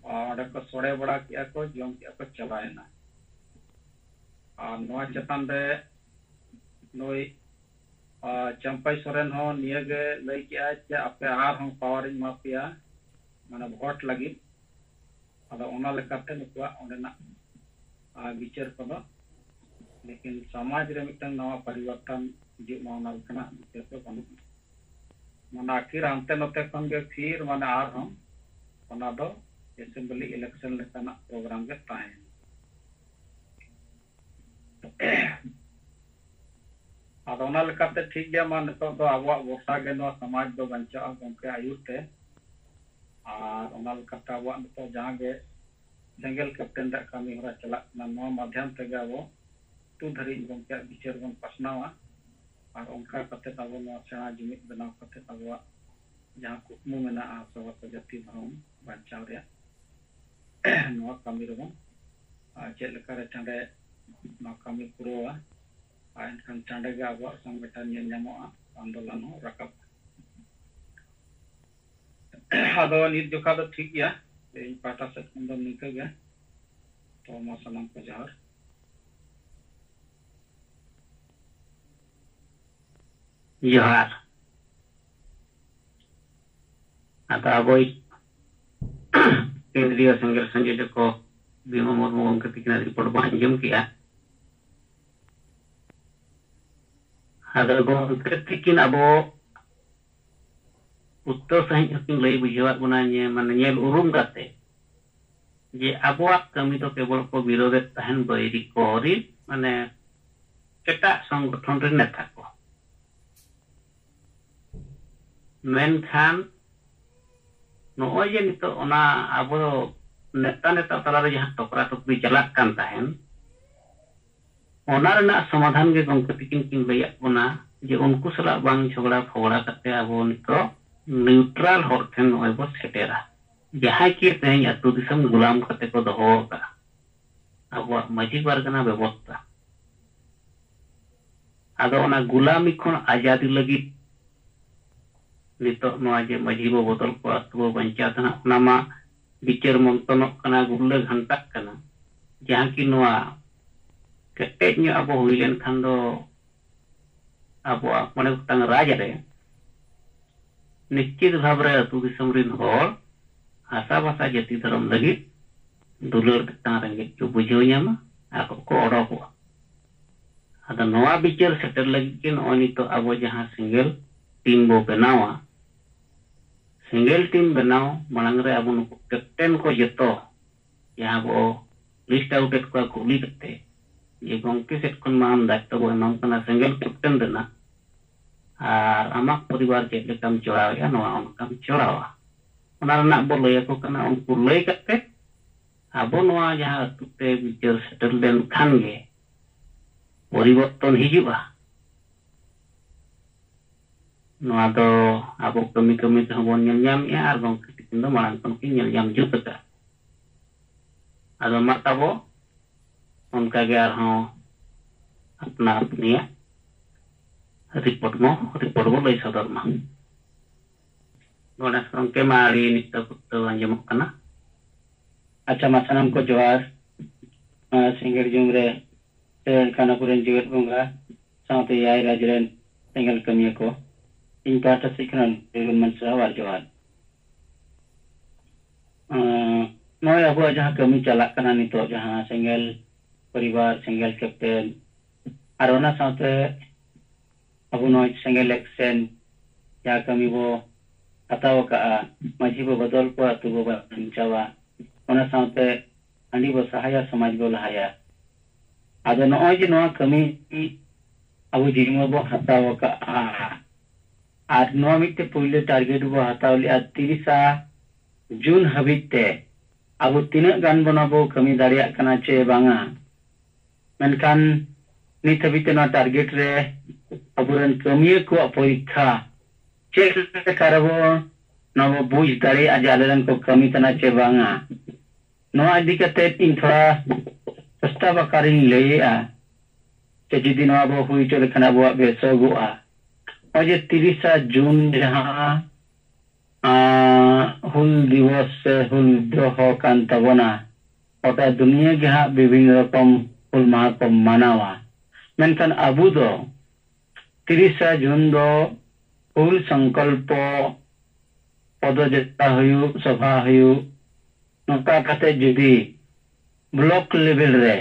ᱟ, ᱚᱸᱰᱮ ᱠᱚ ᱥᱚᱲᱮ ᱵᱟᱲᱟ ᱠᱮᱜᱼᱟ ᱠᱚ, ᱡᱚᱢ ᱠᱮᱜᱼᱟ ᱠᱚ, ᱪᱟᱞᱟᱣᱮᱱᱟ᱾ ᱟᱨ ᱱᱚᱣᱟ ᱪᱮᱛᱟᱱ ᱨᱮ ᱱᱩᱭ, ᱟ, ᱪᱟᱢᱯᱟᱭ ᱥᱚᱨᱮᱱ ᱦᱚᱸ ᱱᱤᱭᱟᱹᱜᱮ ᱞᱟᱹᱭ ᱠᱮᱜᱼᱟᱭ ᱡᱮ ᱟᱯᱮ ᱟᱨᱦᱚᱸ ᱯᱟᱣᱟᱨᱤᱧ ᱮᱢᱟ ᱯᱮᱭᱟ, ᱢᱟᱱᱮ ᱵᱷᱳᱴ ᱞᱟᱹᱜᱤᱫ᱾ ᱟᱫᱚ ᱚᱱᱟ ᱞᱮᱠᱟᱛᱮ ᱱᱩᱠᱩᱣᱟᱜ ᱚᱸᱰᱮᱱᱟᱜ, ᱟ, ᱵᱤᱪᱟᱹᱨ ᱠᱚᱫᱚ, ᱞᱮᱠᱤᱱ ᱥᱚᱢᱟᱡᱽ ᱨᱮ ᱢᱤᱫᱴᱟᱝ ᱱᱟᱣᱟ ᱯᱚᱨᱤᱵᱚᱨᱛᱚᱱ ᱦᱤᱡᱩᱜ ᱢᱟ, ᱚᱱᱟ ᱞᱮᱠᱟᱱᱟᱜ ᱵᱤᱪᱟᱹᱨ ᱫᱚ ᱵᱟᱹᱱᱩᱜᱼᱟ᱾ ᱢᱟᱱᱮ ᱟᱹᱠᱤᱨ ᱦᱟᱱᱛᱮ ᱱᱚᱛᱮ ᱠᱷᱚᱱ ᱜᱮ ᱯᱷᱤᱨ ᱢᱟᱱᱮ ᱟᱨᱦᱚᱸ ᱚᱱᱟ ᱫᱚ ᱮᱥᱮᱢᱵᱞᱤ ᱤᱞᱮᱠᱥᱚᱱ ᱞᱮᱠᱟᱱᱟᱜ ᱯᱨᱳᱜᱨᱟᱢ ᱜᱮ ᱛᱟᱦᱮᱸᱭᱮᱱᱟ᱾ ᱟᱫᱚ ᱚᱱᱟ ᱞᱮᱠᱟᱛᱮ ᱴᱷᱤᱠ ᱜᱮᱭᱟ, ᱢᱟ ᱱᱤᱛᱚᱜ ᱫᱚ ᱟᱵᱚᱣᱟᱜ ᱵᱷᱚᱨᱥᱟ ᱜᱮ ᱱᱚᱣᱟ ᱥᱚᱢᱟᱡᱽ ᱫᱚ ᱵᱟᱧᱪᱟᱜᱼᱟ ᱜᱚᱢᱠᱮ ᱟᱹᱭᱩᱨ ᱛᱮ᱾ ᱟᱨ ᱚᱱᱟ ᱞᱮᱠᱟᱛᱮ ᱟᱵᱚᱣᱟᱜ ᱱᱤᱛᱚᱜ ᱡᱟᱦᱟᱸ ᱜᱮ ᱥᱮᱸᱜᱮᱞ ᱠᱮᱯᱴᱮᱱ ᱨᱮᱭᱟᱜ ᱠᱟᱹᱢᱤ ᱦᱚᱨᱟ ᱪᱟᱞᱟᱜ ᱠᱟᱱᱟ, ᱱᱚᱣᱟ ᱢᱟᱫᱷᱭᱟᱢ ᱛᱮᱜᱮ ᱟᱵᱚ ᱟᱹᱛᱩ ᱫᱷᱟᱹᱨᱤᱡ ᱜᱚᱢᱠᱮᱭᱟᱜ ᱵᱤᱪᱟᱹᱨ ᱵᱚᱱ ᱯᱟᱥᱱᱟᱣᱟ᱾ ᱟᱨ ᱚᱱᱠᱟ ᱠᱟᱛᱮ ᱟᱵᱚ ᱱᱚᱣᱟ ᱥᱮᱬᱟ ᱡᱩᱢᱤᱫ ᱵᱮᱱᱟᱣ ᱠᱟᱛᱮ ᱟᱵᱚᱣᱟᱜ ᱡᱟᱦᱟᱸ ᱠᱩᱠᱢᱩ ᱢᱮᱱᱟᱜᱼᱟ, ᱥᱟᱶᱛᱟ ᱡᱟᱹᱛᱤ ᱫᱷᱚᱨᱚᱢ ᱵᱟᱧᱪᱟᱣ ᱨᱮᱭᱟᱜ, ᱱᱚᱣᱟ ᱠᱟᱹᱢᱤ ᱨᱮᱵᱚᱱ, ᱟᱨ ᱪᱮᱫ ᱞᱮᱠᱟᱨᱮ ᱪᱟᱸᱰᱮ ᱱᱚᱣᱟ ᱠᱟᱹᱢᱤ ᱯᱩᱨᱟᱹᱣᱟ, ᱟᱨ ᱮᱱᱠᱷᱟᱱ ᱪᱟᱸᱰᱮ ᱜᱮ ᱟᱵᱚᱣᱟᱜ ᱥᱚᱝᱜᱚᱴᱷᱚᱱ ᱧᱮᱞ ᱧᱟᱢᱚᱜᱼᱟ, ᱟᱱᱫᱳᱞᱚᱱ ᱦᱚᱸ ᱨᱟᱠᱟᱵᱼᱟ᱾ ᱟᱫᱚ ᱱᱤᱛ ᱡᱚᱠᱷᱟ ᱫᱚ ᱴᱷᱤᱠ ᱜᱮᱭᱟ, ᱤᱧ ᱯᱟᱦᱴᱟ ᱥᱮᱫ ᱠᱷᱚᱱ ᱫᱚ ᱱᱤᱝᱠᱟᱹ ᱜᱮ᱾ ᱛᱚ ᱢᱟ ᱥᱟᱱᱟᱢ ᱠᱚ ᱡᱚᱦᱟᱨ᱾ ᱡᱚᱦᱟᱨ᱾ ᱟᱫᱚ ᱟᱵᱚᱭᱤᱡ ᱠᱮᱱᱫᱨᱤᱭᱚ ᱥᱮᱸᱜᱮᱞ ᱥᱮᱸᱜᱮᱞ ᱠᱚ ᱵᱷᱤᱢᱟ ᱢᱩᱨᱢᱩ ᱜᱚᱢᱠᱮ ᱛᱤᱠᱤᱱᱟᱜ ᱨᱤᱯᱳᱨᱴ ᱵᱚᱱ ᱟᱸᱡᱚᱢ ᱠᱮᱜᱼᱟ᱾ ᱟᱫᱚ ᱜᱚᱢᱠᱮ ᱛᱤᱠᱤᱱ ᱟᱵᱚ ᱯᱩᱥᱴᱟᱹᱣ ᱥᱟᱺᱦᱤᱡ ᱦᱚᱸᱠᱤᱱ ᱞᱟᱹᱭ ᱵᱩᱡᱷᱟᱹᱣᱟᱫ ᱵᱚᱱᱟ, ᱧᱮ-, ᱢᱟᱱᱮ ᱧᱮᱞ ᱩᱨᱩᱢ ᱠᱟᱛᱮ ᱡᱮ ᱟᱵᱚᱣᱟᱜ ᱠᱟᱹᱢᱤ ᱫᱚ ᱠᱮᱵᱚᱞ ᱠᱚ ᱵᱤᱨᱳᱫᱮᱫ ᱛᱟᱦᱮᱱ ᱵᱟᱹᱭᱨᱤ ᱠᱚ ᱨᱤᱱ, ᱢᱟᱱᱮ ᱮᱴᱟᱜ ᱥᱚᱝᱜᱚᱴᱷᱚᱱ ᱨᱤᱱ ᱱᱮᱛᱟ ᱠᱚ᱾ ᱢᱮᱱᱠᱷᱟᱱ ᱱᱚᱜᱼᱚᱭ ᱡᱮ ᱱᱤᱛᱚᱜ ᱚᱱᱟ ᱟᱵᱚ ᱱᱮᱛᱟ ᱱᱮᱛᱟ ᱛᱟᱞᱟᱨᱮ ᱡᱟᱦᱟᱸ ᱴᱚᱠᱨᱟ ᱴᱚᱠᱨᱤ ᱪᱟᱞᱟᱜ ᱠᱟᱱ ᱛᱟᱦᱮᱱ, ᱚᱱᱟ ᱨᱮᱱᱟᱜ ᱥᱚᱢᱟᱫᱷᱟᱱ ᱜᱮ ᱜᱚᱢᱠᱮ ᱛᱤᱠᱤᱱ ᱠᱤᱱ ᱞᱟᱹᱭᱟᱫ ᱵᱚᱱᱟ᱾ ᱡᱮ ᱩᱱᱠᱩ ᱥᱟᱞᱟᱜ ᱵᱟᱝ ᱡᱷᱚᱜᱽᱲᱟ ᱯᱷᱚᱜᱽᱲᱟ ᱠᱟᱛᱮ ᱟᱵᱚ ᱱᱤᱛᱚᱜ ᱱᱤᱭᱩᱴᱨᱟᱞ ᱦᱚᱲ ᱴᱷᱮᱱ ᱱᱚᱜᱼᱚᱭ ᱵᱚ ᱥᱮᱴᱮᱨᱟ, ᱡᱟᱦᱟᱸᱭ ᱠᱤ ᱛᱮᱦᱮᱧ ᱟᱹᱛᱩ ᱫᱤᱥᱚᱢ ᱜᱩᱞᱟᱢ ᱠᱟᱛᱮ ᱠᱚ ᱫᱚᱦᱚ ᱟᱠᱟᱫᱼᱟ ᱟᱵᱚᱣᱟᱜ ᱢᱟᱹᱡᱷᱤ ᱯᱟᱨᱜᱟᱱᱟ ᱵᱮᱵᱚᱥᱛᱷᱟ᱾ ᱟᱫᱚ ᱚᱱᱟ ᱜᱩᱞᱟᱢᱤ ᱠᱷᱚᱱ ᱟᱡᱟᱫᱤ ᱞᱟᱹᱜᱤᱫ ᱱᱤᱛᱚᱜ ᱱᱚᱣᱟ ᱡᱮ ᱢᱟᱹᱡᱷᱤ ᱵᱚ ᱵᱚᱫᱚᱞ ᱠᱚᱣᱟ, ᱟᱹᱛᱩ ᱵᱚ ᱵᱟᱧᱪᱟᱣ ᱛᱟᱦᱮᱱᱟ, ᱚᱱᱟ ᱢᱟ ᱵᱤᱪᱟᱹᱨ ᱢᱚᱱᱛᱚᱱᱚᱜ ᱠᱟᱱᱟ, ᱜᱩᱨᱞᱟᱹ ᱜᱷᱟᱱᱴᱟᱜ ᱠᱟᱱᱟ᱾ ᱡᱟᱦᱟᱸ ᱠᱤ ᱱᱚᱣᱟ ᱠᱮᱴᱮᱡ ᱧᱚᱜ ᱟᱵᱚ ᱦᱩᱭ ᱞᱮᱱᱠᱷᱟᱱ ᱫᱚ ᱟᱵᱚᱣᱟᱜ ᱢᱚᱬᱮ ᱜᱚᱴᱟᱝ ᱨᱟᱡᱽ ᱨᱮ ᱱᱤᱥᱪᱤᱛ ᱵᱷᱟᱵᱽ ᱨᱮ ᱟᱹᱛᱩ ᱫᱤᱥᱚᱢ ᱨᱤᱱ ᱦᱚᱲ ᱦᱟᱥᱟ ᱵᱷᱟᱥᱟ ᱡᱟᱹᱛᱤ ᱫᱷᱚᱨᱚᱢ ᱞᱟᱹᱜᱤᱫ ᱫᱩᱞᱟᱹᱲ ᱛᱮᱛᱟᱝ ᱨᱮᱸᱜᱮᱡ ᱠᱚ ᱵᱩᱡᱷᱟᱹᱣ ᱧᱟᱢᱟ, ᱟᱠᱚ ᱠᱚ ᱚᱰᱚᱠᱚᱜᱼᱟ᱾ ᱟᱫᱚ ᱱᱚᱣᱟ ᱵᱤᱪᱟᱹᱨ ᱥᱮᱴᱮᱨ ᱞᱟᱹᱜᱤᱫ ᱜᱮ ᱱᱚᱜᱼᱚᱭ ᱱᱤᱛᱚᱜ ᱟᱵᱚ ᱡᱟᱦᱟᱸ ᱥᱮᱸᱜᱮᱞ ᱴᱤᱢ ᱵᱚ ᱵᱮᱱᱟᱣᱟ, ᱥᱮᱸᱜᱮᱞ ᱴᱤᱢ ᱵᱮᱱᱟᱣ ᱢᱟᱲᱟᱝ ᱨᱮ ᱟᱵᱚ ᱱᱩᱠᱩ ᱠᱮᱯᱴᱮᱱ ᱠᱚ ᱡᱚᱛᱚ ᱡᱟᱦᱟᱸ ᱵᱚ ᱞᱤᱥᱴ ᱟᱣᱩᱴ ᱮᱫ ᱠᱚᱣᱟ ᱠᱩᱞᱤ ᱠᱟᱛᱮ, ᱡᱮ ᱜᱚᱢᱠᱮ ᱥᱮᱫ ᱠᱷᱚᱱ ᱢᱟ ᱟᱢ ᱫᱟᱭᱤᱛᱛᱚ ᱵᱚ ᱮᱢᱟᱢ ᱠᱟᱱᱟ ᱥᱮᱸᱜᱮᱞ ᱠᱮᱯᱴᱮᱱ ᱨᱮᱱᱟᱜ, ᱟᱨ ᱟᱢᱟᱜ ᱯᱚᱨᱤᱵᱟᱨ ᱪᱮᱫ ᱞᱮᱠᱟᱢ ᱪᱚᱲᱟᱣᱮᱫᱼᱟ, ᱱᱚᱣᱟ ᱚᱱᱠᱟᱢ ᱪᱚᱲᱟᱣᱟ᱾ ᱚᱱᱟ ᱨᱮᱱᱟᱜ ᱵᱚ ᱞᱟᱹᱭ ᱟᱠᱚ ᱠᱟᱱᱟ᱾ ᱩᱱᱠᱩ ᱞᱟᱹᱭ ᱠᱟᱛᱮ ᱟᱵᱚ ᱱᱚᱣᱟ ᱡᱟᱦᱟᱸ ᱟᱹᱛᱩ ᱛᱮ ᱵᱤᱪᱟᱹᱨ ᱥᱮᱴᱮᱨ ᱞᱮᱱᱠᱷᱟᱱ ᱜᱮ ᱯᱚᱨᱤᱵᱚᱨᱛᱚᱱ ᱦᱤᱡᱩᱜᱼᱟ᱾ ᱱᱚᱣᱟ ᱫᱚ ᱟᱵᱚ ᱠᱟᱹᱢᱤ ᱠᱟᱹᱢᱤ ᱛᱮᱦᱚᱸ ᱵᱚᱱ ᱧᱮᱞ ᱧᱟᱢᱮᱫᱼᱟ ᱟᱨ ᱜᱚᱢᱠᱮ ᱛᱤᱠᱤᱱ ᱫᱚ ᱢᱟᱲᱟᱝ ᱠᱷᱚᱱ ᱠᱤᱱ ᱧᱮᱞ ᱧᱟᱢ ᱡᱩᱛ ᱟᱠᱟᱫᱼᱟ᱾ ᱟᱫᱚ ᱢᱟ ᱛᱟᱵᱚ ᱚᱱᱠᱟ ᱜᱮ ᱟᱨᱦᱚᱸ ᱟᱯᱱᱟ ᱟᱯᱱᱤᱭᱟᱜ ᱨᱤᱯᱳᱨᱴ ᱵᱚ, ᱨᱤᱯᱳᱨᱴ ᱵᱚ ᱞᱟᱹᱭ ᱥᱚᱫᱚᱨ ᱢᱟ᱾ ᱜᱚᱱᱮᱥ ᱜᱚᱢᱠᱮ ᱢᱟ ᱟᱹᱰᱤ ᱱᱤᱥᱛᱟᱹ ᱯᱩᱥᱴᱟᱹᱣ ᱟᱸᱡᱚᱢᱚᱜ ᱠᱟᱱᱟ᱾ ᱟᱪᱪᱷᱟ, ᱢᱟ ᱥᱟᱱᱟᱢ ᱠᱚ ᱡᱚᱦᱟᱨ᱾ ᱟᱨ ᱥᱤᱸᱜᱟᱹᱲ ᱡᱚᱢ ᱨᱮ ᱥᱮᱴᱮᱨ ᱟᱠᱟᱱ ᱟᱵᱚᱨᱮᱱ ᱡᱮᱜᱮᱛ ᱵᱚᱸᱜᱟ ᱥᱟᱶᱛᱮ ᱮᱭᱟᱭ ᱨᱟᱡᱽ ᱨᱮᱱ ᱥᱮᱸᱜᱮᱞ ᱠᱟᱹᱢᱤᱭᱟᱹ ᱠᱚ, ᱤᱧ ᱯᱟᱦᱴᱟ ᱥᱮᱫ ᱠᱷᱚᱱ ᱟᱹᱰᱤ ᱜᱟᱱ ᱥᱟᱨᱦᱟᱣ ᱟᱨ ᱡᱚᱦᱟᱨ᱾ ᱟᱸ, ᱱᱚᱜᱼᱚᱭ ᱟᱵᱚᱣᱟᱜ ᱡᱟᱦᱟᱸ ᱠᱟᱹᱢᱤ ᱪᱟᱞᱟᱜ ᱠᱟᱱᱟ ᱱᱤᱛᱚᱜ, ᱡᱟᱦᱟᱸ ᱥᱮᱸᱜᱮᱞ ᱯᱚᱨᱤᱵᱟᱨ, ᱥᱮᱸᱜᱮᱞ ᱠᱮᱯᱴᱮᱱ, ᱟᱨ ᱚᱱᱟ ᱥᱟᱶᱛᱮ ᱟᱵᱚ ᱱᱚᱜᱼᱚᱭ ᱥᱮᱸᱜᱮᱞ ᱮᱠᱥᱮᱱ ᱡᱟᱦᱟᱸ ᱠᱟᱹᱢᱤ ᱵᱚ ᱦᱟᱛᱟᱣ ᱟᱠᱟᱫᱼᱟ, ᱢᱟᱹᱡᱷᱤ ᱵᱚ ᱵᱚᱫᱚᱞ ᱠᱚᱣᱟ, ᱟᱹᱛᱩ ᱵᱚ ᱵᱟᱧᱪᱟᱣᱟ, ᱚᱱᱟ ᱥᱟᱶᱛᱮ ᱦᱟᱺᱰᱤ ᱵᱚ ᱥᱟᱦᱟᱭᱟ, ᱥᱚᱢᱟᱡᱽ ᱵᱚ ᱞᱟᱦᱟᱭᱟ᱾ ᱟᱫᱚ ᱱᱚᱜᱼᱚᱭ ᱡᱮ ᱱᱚᱣᱟ ᱠᱟᱹᱢᱤ ᱟᱵᱚ ᱡᱤᱢᱟᱹ ᱵᱚ ᱦᱟᱛᱟᱣ ᱟᱠᱟᱫᱼᱟ, ᱟᱨ ᱱᱚᱣᱟ ᱢᱤᱫᱴᱮᱱ ᱯᱩᱭᱞᱩ ᱴᱟᱨᱜᱮᱴ ᱵᱚ ᱦᱟᱛᱟᱣ ᱞᱮᱫᱼᱟ ᱛᱤᱨᱤᱥᱟ ᱡᱩᱱ ᱦᱟᱹᱵᱤᱡ ᱛᱮ ᱟᱵᱚ ᱛᱤᱱᱟᱹᱜ ᱜᱟᱱ ᱵᱚᱱ ᱟᱵᱚ ᱠᱟᱹᱢᱤ ᱫᱟᱲᱮᱭᱟᱜ ᱠᱟᱱᱟ ᱪᱮ ᱵᱟᱝᱟ᱾ ᱢᱮᱱᱠᱷᱟᱱ ᱱᱤᱛ ᱦᱟᱹᱵᱤᱡ ᱛᱮ ᱱᱚᱣᱟ ᱴᱟᱨᱜᱮᱴ ᱨᱮ ᱟᱵᱚᱨᱮᱱ ᱠᱟᱹᱢᱤᱭᱟᱹ ᱠᱚᱣᱟᱜ ᱯᱚᱨᱤᱠᱠᱷᱟ ᱪᱮᱫ ᱞᱮᱠᱟ ᱨᱮᱵᱚ ᱱᱚᱣᱟ ᱵᱚ ᱵᱩᱡᱽ ᱫᱟᱲᱮᱭᱟᱜᱼᱟ ᱡᱮ ᱟᱞᱮᱨᱮᱱ ᱠᱚ ᱠᱟᱹᱢᱤ ᱠᱟᱱᱟ ᱪᱮ ᱵᱟᱝᱟ? ᱱᱚᱣᱟ ᱤᱫᱤ ᱠᱟᱛᱮ ᱤᱧ ᱛᱷᱚᱲᱟ ᱥᱚᱥᱛᱟ ᱵᱟᱠᱟᱨᱤᱧ ᱞᱟᱹᱭᱮᱜᱼᱟ, ᱥᱮ ᱡᱩᱫᱤ ᱱᱚᱣᱟ ᱵᱚ ᱦᱩᱭ ᱦᱚᱪᱚ ᱞᱮᱠᱷᱟᱱ ᱟᱵᱚᱣᱟᱜ ᱵᱮᱥᱚᱜᱚᱜᱼᱟ᱾ ᱱᱚᱜᱼᱚᱭ ᱡᱮ ᱛᱤᱨᱤᱥᱟ ᱡᱩᱱ ᱡᱟᱦᱟᱸ, ᱟᱸ, ᱦᱩᱞ ᱫᱤᱵᱚᱥ ᱥᱮ ᱦᱩᱞ ᱵᱤᱫᱽᱨᱳᱦᱚ ᱠᱟᱱ ᱛᱟᱵᱚᱱᱟ, ᱜᱚᱴᱟ ᱫᱩᱱᱤᱭᱟᱹ ᱜᱮ ᱦᱟᱸᱜ ᱵᱤᱵᱷᱤᱱᱱᱚ ᱨᱚᱠᱚᱢ ᱦᱩᱞ ᱢᱟᱦᱟ ᱠᱚ ᱢᱟᱱᱟᱣᱟ᱾ ᱢᱮᱱᱠᱷᱟᱱ ᱟᱵᱚ ᱫᱚ ᱛᱤᱨᱤᱥᱟ ᱡᱩᱱ ᱫᱚ ᱦᱩᱞ ᱥᱚᱝᱠᱚᱞᱯᱚ ᱯᱚᱫᱚᱡᱟᱛᱨᱟ ᱦᱩᱭᱩᱜ, ᱥᱚᱵᱷᱟ ᱦᱩᱭᱩᱜ, ᱱᱚᱝᱠᱟ ᱠᱟᱛᱮ ᱡᱩᱫᱤ ᱵᱞᱚᱠ ᱞᱮᱵᱮᱞ ᱨᱮ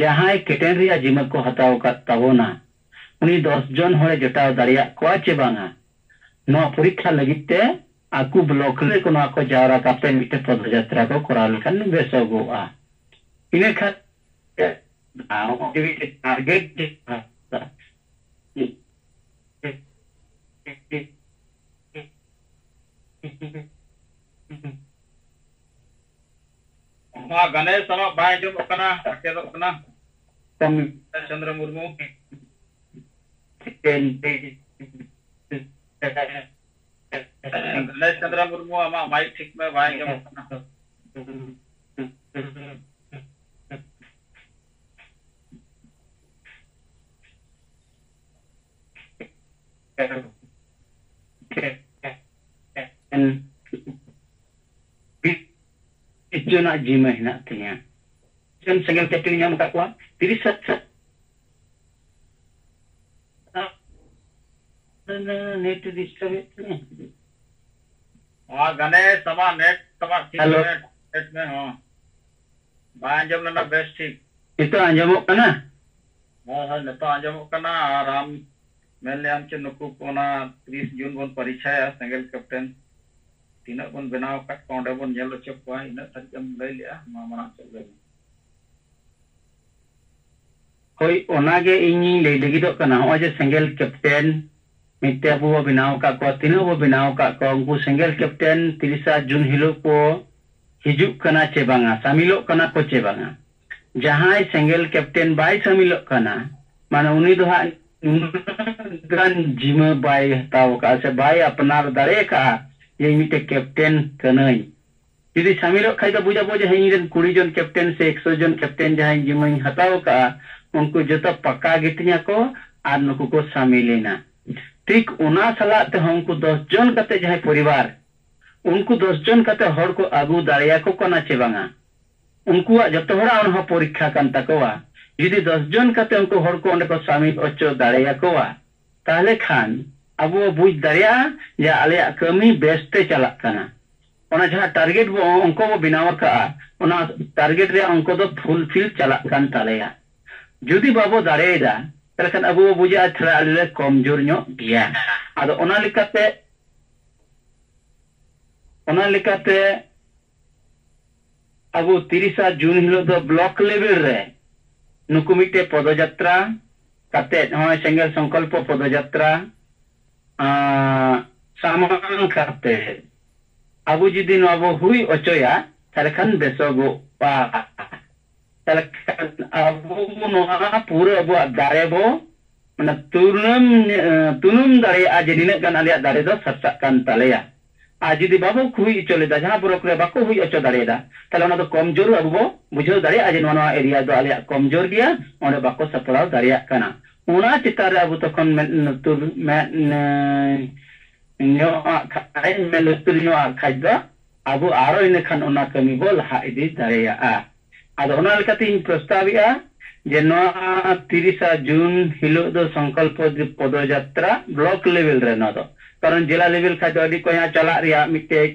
ᱡᱟᱦᱟᱸᱭ ᱠᱮᱯᱴᱮᱱ ᱨᱮᱭᱟᱜ ᱡᱤᱢᱟᱹ ᱠᱚ ᱦᱟᱛᱟᱣ ᱟᱠᱟᱫ ᱛᱟᱵᱚᱱᱟ, ᱩᱱᱤ ᱫᱚᱥ ᱡᱚᱱ ᱦᱚᱲᱮ ᱡᱚᱴᱟᱣ ᱫᱟᱲᱮᱭᱟᱜ ᱠᱚᱣᱟ ᱪᱮ ᱵᱟᱝᱟ, ᱱᱚᱣᱟ ᱯᱚᱨᱤᱠᱠᱷᱟ ᱞᱟᱹᱜᱤᱫ ᱛᱮ ᱟᱠᱚ ᱵᱞᱚᱠ ᱨᱮ ᱱᱚᱣᱟ ᱠᱚ ᱡᱟᱣᱨᱟ ᱠᱟᱛᱮ ᱢᱤᱫᱴᱮᱱ ᱯᱚᱫᱚᱡᱟᱛᱨᱟ ᱠᱚ ᱠᱚᱨᱟᱣ ᱞᱮᱠᱷᱟᱱ ᱵᱮᱥᱚᱜᱚᱜᱼᱟ᱾ ᱤᱱᱟᱹ ᱠᱷᱟᱱ ᱴᱟᱨᱜᱮᱴ ᱢᱟ ᱜᱟᱱᱮᱥ ᱟᱢᱟᱜ ᱵᱟᱭ ᱟᱸᱡᱚᱢᱚᱜ ᱠᱟᱱᱟ, ᱟᱴᱠᱮᱨᱚᱜ ᱠᱟᱱᱟ᱾ ᱪᱚᱱᱫᱨᱚ ᱢᱩᱨᱢᱩ᱾ ᱜᱟᱱᱮᱥ ᱪᱚᱱᱫᱨᱚ ᱢᱩᱨᱢᱩ, ᱟᱢᱟᱜ ᱢᱟᱭᱤᱠ ᱴᱷᱤᱠ ᱢᱮ, ᱵᱟᱭ ᱟᱸᱡᱚᱢᱚᱜ ᱠᱟᱱᱟ᱾ ᱵᱤᱥ ᱡᱚᱱᱟᱜ ᱡᱤᱢᱟᱹ ᱦᱮᱱᱟᱜ ᱛᱤᱧᱟ᱾ ᱡᱚᱱ ᱥᱮᱸᱜᱮᱞ ᱠᱮᱯᱴᱮᱱ ᱧᱟᱢ ᱟᱠᱟᱫ ᱠᱚᱣᱟ, ᱛᱤᱨᱤᱥ ᱥᱟᱛ ᱥᱟᱛ᱾ ᱱᱮᱴ ᱰᱤᱥᱴᱟᱨᱵ ᱮᱫ ᱛᱤᱧᱟ᱾ ᱦᱚᱸ, ᱜᱟᱱᱮᱥ, ᱟᱢᱟᱜ ᱱᱮᱴ, ᱟᱢᱟᱜ ᱴᱷᱤᱠ ᱦᱮᱞᱳ᱾ ᱢᱮ, ᱱᱮᱴ ᱢᱮ, ᱦᱚᱸ᱾ ᱵᱟᱭ ᱟᱸᱡᱚᱢ ᱞᱮᱱᱟ ᱵᱮᱥ ᱴᱷᱤᱠ᱾ ᱱᱤᱛᱚᱜ ᱟᱸᱡᱚᱢᱚᱜ ᱠᱟᱱᱟ? ᱦᱳᱭ, ᱦᱳᱭ, ᱱᱤᱛᱚᱜ ᱟᱸᱡᱚᱢᱚᱜ ᱠᱟᱱᱟ᱾ ᱟᱨ ᱟᱢ ᱢᱮᱱ ᱞᱮᱜᱼᱟᱢ ᱪᱮᱫ ᱱᱩᱠᱩ ᱠᱚ ᱚᱱᱟ ᱛᱤᱨᱤᱥ ᱡᱩᱱ ᱵᱚᱱ ᱯᱚᱨᱤᱪᱷᱟᱭᱟ, ᱥᱮᱸᱜᱮᱞ ᱠᱮᱯᱴᱮᱱ ᱛᱤᱱᱟᱹᱜ ᱵᱚᱱ ᱵᱮᱱᱟᱣ ᱟᱠᱟᱫ ᱠᱚᱣᱟ, ᱚᱸᱰᱮ ᱵᱚᱱ ᱧᱮᱞ ᱦᱚᱪᱚ ᱠᱚᱣᱟ, ᱤᱱᱟᱹᱜ ᱫᱷᱟᱹᱨᱤᱡ ᱮᱢ ᱞᱟᱹᱭ ᱞᱮᱜᱼᱟ᱾ ᱢᱟ ᱢᱟᱲᱟᱝ ᱥᱮᱫ ᱞᱟᱹᱭ ᱢᱮ᱾ ᱦᱳᱭ, ᱚᱱᱟᱜᱮ ᱤᱧᱤᱧ ᱞᱟᱹᱭ ᱞᱟᱹᱜᱤᱫᱚᱜ ᱠᱟᱱᱟ᱾ ᱦᱚᱸᱜᱼᱚᱭ ᱡᱮ ᱥᱮᱸᱜᱮᱞ ᱠᱮᱯᱴᱮᱱ ᱢᱤᱫᱴᱮᱡ ᱟᱵᱚ ᱵᱚ ᱵᱮᱱᱟᱣ ᱟᱠᱟᱫ ᱠᱚᱣᱟ, ᱛᱤᱱᱟᱹᱜ ᱵᱚ ᱵᱮᱱᱟᱣ ᱟᱠᱟᱫ ᱠᱚᱣᱟ, ᱩᱱᱠᱩ ᱥᱮᱸᱜᱮᱞ ᱠᱮᱯᱴᱮᱱ ᱛᱤᱨᱤᱥᱟ ᱡᱩᱱ ᱦᱤᱞᱳᱜ ᱠᱚ ᱦᱤᱡᱩᱜ ᱠᱟᱱᱟ ᱪᱮ ᱵᱟᱝᱟ, ᱥᱟᱢᱤᱞᱚᱜ ᱠᱟᱱᱟ ᱠᱚ ᱪᱮ ᱵᱟᱝᱟ? ᱡᱟᱦᱟᱸᱭ ᱥᱮᱸᱜᱮᱞ ᱠᱮᱯᱴᱮᱱ ᱵᱟᱭ ᱥᱟᱢᱤᱞᱚᱜ ᱠᱟᱱᱟ, ᱢᱟᱱᱮ ᱩᱱᱤ ᱫᱚ ᱦᱟᱸᱜ ᱩᱱᱟᱹᱜ ᱜᱟᱱ ᱡᱤᱢᱟᱹ ᱵᱟᱭ ᱦᱟᱛᱟᱣ ᱟᱠᱟᱫᱼᱟ ᱥᱮ ᱵᱟᱭ ᱟᱯᱱᱟᱨ ᱫᱟᱲᱮ ᱟᱠᱟᱫᱼᱟ ᱡᱮ ᱤᱧ ᱢᱤᱫᱴᱮᱱ ᱠᱮᱯᱴᱮᱱ ᱠᱟᱹᱱᱟᱹᱧ᱾ ᱡᱩᱫᱤ ᱥᱟᱢᱤᱞᱚᱜ ᱠᱷᱟᱡ ᱫᱚ ᱵᱩᱡᱟᱵᱚ ᱡᱮ ᱦᱮᱸ, ᱤᱧ ᱨᱮᱱ ᱠᱩᱲᱤ ᱡᱚᱱ ᱠᱮᱯᱴᱮᱱ ᱥᱮ ᱮᱠᱥᱚ ᱡᱚᱱ ᱠᱮᱯᱴᱮᱱ ᱡᱟᱦᱟᱸᱭ ᱡᱤᱢᱟᱹᱧ ᱦᱟᱛᱟᱣ ᱟᱠᱟᱫᱼᱟ, ᱩᱱᱠᱩ ᱡᱚᱛᱚ ᱯᱟᱠᱟ ᱜᱮᱛᱤᱧᱟ ᱠᱚ ᱟᱨ ᱱᱩᱠᱩ ᱠᱚ ᱥᱟᱢᱤᱞ ᱮᱱᱟ᱾ ᱴᱷᱤᱠ ᱚᱱᱟ ᱥᱟᱞᱟᱜ ᱛᱮᱦᱚᱸ ᱩᱱᱠᱩ ᱫᱚᱥ ᱡᱚᱱ ᱠᱟᱛᱮ ᱡᱟᱦᱟᱸᱭ ᱯᱚᱨᱤᱵᱟᱨ, ᱩᱱᱠᱩ ᱫᱚᱥ ᱡᱚᱱ ᱠᱟᱛᱮ ᱦᱚᱲ ᱠᱚ ᱟᱹᱜᱩ ᱫᱟᱲᱮᱭᱟᱠᱚ ᱠᱟᱱᱟ ᱪᱮ ᱵᱟᱝᱟ, ᱩᱱᱠᱩᱣᱟᱜ ᱡᱚᱛᱚ ᱦᱚᱲᱟᱜ ᱚᱱᱟ ᱦᱚᱸ ᱯᱚᱨᱤᱠᱠᱷᱟ ᱠᱟᱱ ᱛᱟᱠᱚᱣᱟ᱾ ᱡᱩᱫᱤ ᱫᱚᱥ ᱡᱚᱱ ᱠᱟᱛᱮ ᱩᱱᱠᱩ ᱦᱚᱲ ᱠᱚ ᱚᱸᱰᱮ ᱠᱚ ᱥᱟᱢᱤᱞ ᱦᱚᱪᱚ ᱫᱟᱲᱮᱭᱟᱠᱚᱣᱟ, ᱛᱟᱦᱞᱮ ᱠᱷᱟᱱ ᱟᱵᱚ ᱵᱚ ᱵᱩᱡᱽ ᱫᱟᱲᱮᱭᱟᱜᱼᱟ ᱡᱮ ᱟᱞᱮᱭᱟᱜ ᱠᱟᱹᱢᱤ ᱵᱮᱥ ᱛᱮ ᱪᱟᱞᱟᱜ ᱠᱟᱱᱟ᱾ ᱚᱱᱟ ᱡᱟᱦᱟᱸ ᱴᱟᱨᱜᱮᱴ ᱵᱚ, ᱚᱝᱠᱚ ᱵᱚ ᱵᱮᱱᱟᱣ ᱟᱠᱟᱜᱼᱟ, ᱚᱱᱟ ᱴᱟᱨᱜᱮᱴ ᱨᱮᱭᱟᱜ ᱚᱝᱠᱚ ᱫᱚ ᱯᱷᱩᱞᱯᱷᱤᱞ ᱪᱟᱞᱟᱜ ᱠᱟᱱ ᱛᱟᱞᱮᱭᱟ᱾ ᱡᱩᱫᱤ ᱵᱟᱵᱚ ᱫᱟᱲᱮᱭᱟᱫᱟ, ᱛᱟᱦᱞᱮ ᱠᱷᱟᱱ ᱟᱵᱚ ᱵᱚ ᱵᱩᱡᱷᱟᱹᱜᱼᱟ ᱛᱷᱚᱲᱟ ᱟᱞᱮ ᱞᱮ ᱠᱚᱢᱡᱳᱨ ᱧᱚᱜ ᱜᱮᱭᱟ᱾ ᱟᱫᱚ ᱚᱱᱟ ᱞᱮᱠᱟᱛᱮ, ᱚᱱᱟ ᱞᱮᱠᱟᱛᱮ ᱟᱵᱚ ᱛᱤᱨᱤᱥᱟ ᱡᱩᱱ ᱦᱤᱞᱳᱜ ᱫᱚ ᱵᱞᱚᱠ ᱞᱮᱵᱮᱞ ᱨᱮ ᱱᱩᱠᱩ ᱢᱤᱫᱴᱮᱡ ᱯᱚᱫᱚᱡᱟᱛᱨᱟ ᱠᱟᱛᱮᱫ, ᱱᱚᱜᱼᱚᱭ ᱥᱮᱸᱜᱮᱞ ᱥᱚᱝᱠᱚᱞᱯᱚ ᱯᱚᱫᱚᱡᱟᱛᱨᱟ, ᱟᱸ, ᱥᱟᱢᱟᱝ ᱠᱟᱛᱮᱫ ᱟᱵᱚ ᱡᱩᱫᱤ ᱱᱚᱣᱟ ᱵᱚ ᱦᱩᱭ ᱦᱚᱪᱚᱭᱟ, ᱛᱟᱦᱞᱮ ᱠᱷᱟᱱ ᱵᱮᱥᱚᱜᱚᱜᱼᱟ᱾ ᱛᱟᱦᱞᱮ ᱠᱷᱟᱱ ᱟᱵᱚ ᱱᱚᱣᱟ ᱯᱩᱨᱟᱹ ᱟᱵᱚᱣᱟᱜ ᱫᱟᱨᱮ ᱵᱚ, ᱢᱟᱱᱮ, ᱛᱩᱱᱟᱹᱢ, ᱮ, ᱛᱩᱱᱩᱢ ᱫᱟᱲᱮᱭᱟᱜᱼᱟ ᱡᱮ ᱱᱤᱱᱟᱹᱜ ᱜᱟᱱ ᱟᱞᱮᱭᱟᱜ ᱫᱟᱨᱮ ᱫᱚ ᱥᱟᱨᱥᱟᱜ ᱠᱟᱱ ᱛᱟᱞᱮᱭᱟ᱾ ᱟᱨ ᱡᱩᱫᱤ ᱵᱟᱵᱚ ᱦᱩᱭ ᱦᱚᱪᱚ ᱞᱮᱫᱟ, ᱡᱟᱦᱟᱸ ᱵᱞᱚᱠ ᱨᱮ ᱵᱟᱠᱚ ᱦᱩᱭ ᱦᱚᱪᱚ ᱫᱟᱲᱮᱭᱟᱫᱟ, ᱛᱟᱦᱞᱮ ᱚᱱᱟ ᱫᱚ ᱠᱚᱢᱡᱳᱨ ᱟᱵᱚ ᱵᱚ ᱵᱩᱡᱷᱟᱹᱣ ᱫᱟᱲᱮᱭᱟᱜᱼᱟ ᱡᱮ ᱱᱚᱣᱟ, ᱱᱚᱣᱟ ᱮᱨᱤᱭᱟ ᱫᱚ ᱟᱞᱮᱭᱟᱜ ᱠᱚᱢᱡᱳᱨ ᱜᱮᱭᱟ, ᱚᱸᱰᱮ ᱵᱟᱠᱚ ᱥᱟᱯᱲᱟᱣ ᱫᱟᱲᱮᱭᱟᱜ ᱠᱟᱱᱟ᱾ ᱚᱱᱟ ᱪᱮᱛᱟᱱ ᱨᱮ ᱟᱵᱚ ᱛᱚᱠᱷᱚᱱ ᱢᱮᱫ ᱞᱩᱛᱩᱨ, ᱢᱮᱫ, ᱮ, ᱧᱚᱜ ᱟᱜ ᱠᱷᱟᱡ, ᱢᱮᱫ ᱞᱩᱛᱩᱨ ᱧᱚᱜ ᱟᱜ ᱠᱷᱟᱡ ᱫᱚ ᱟᱵᱚ ᱟᱨᱚ ᱤᱱᱟᱹ ᱠᱷᱟᱱ ᱚᱱᱟ ᱠᱟᱹᱢᱤ ᱵᱚ ᱞᱟᱦᱟ ᱤᱫᱤ ᱫᱟᱲᱮᱭᱟᱜᱼᱟ᱾ ᱟᱫᱚ ᱚᱱᱟ ᱞᱮᱠᱟᱛᱮ ᱤᱧ ᱯᱨᱚᱥᱛᱟᱵᱮᱜᱼᱟ ᱡᱮ ᱱᱚᱣᱟ ᱛᱤᱨᱤᱥᱟ ᱡᱩᱱ ᱦᱤᱞᱳᱜ ᱫᱚ ᱥᱚᱝᱠᱚᱞᱯᱚ ᱯᱚᱫᱚᱡᱟᱛᱨᱟ ᱵᱞᱚᱠ ᱞᱮᱵᱮᱞ ᱨᱮ, ᱱᱚᱣᱟ ᱫᱚ, ᱠᱟᱨᱚᱱ ᱡᱮᱞᱟ ᱞᱮᱵᱮᱞ ᱠᱷᱟᱡ ᱫᱚ ᱟᱹᱰᱤ ᱠᱚᱭᱟ ᱪᱟᱞᱟᱜ ᱨᱮᱭᱟᱜ ᱢᱤᱫᱴᱮᱡ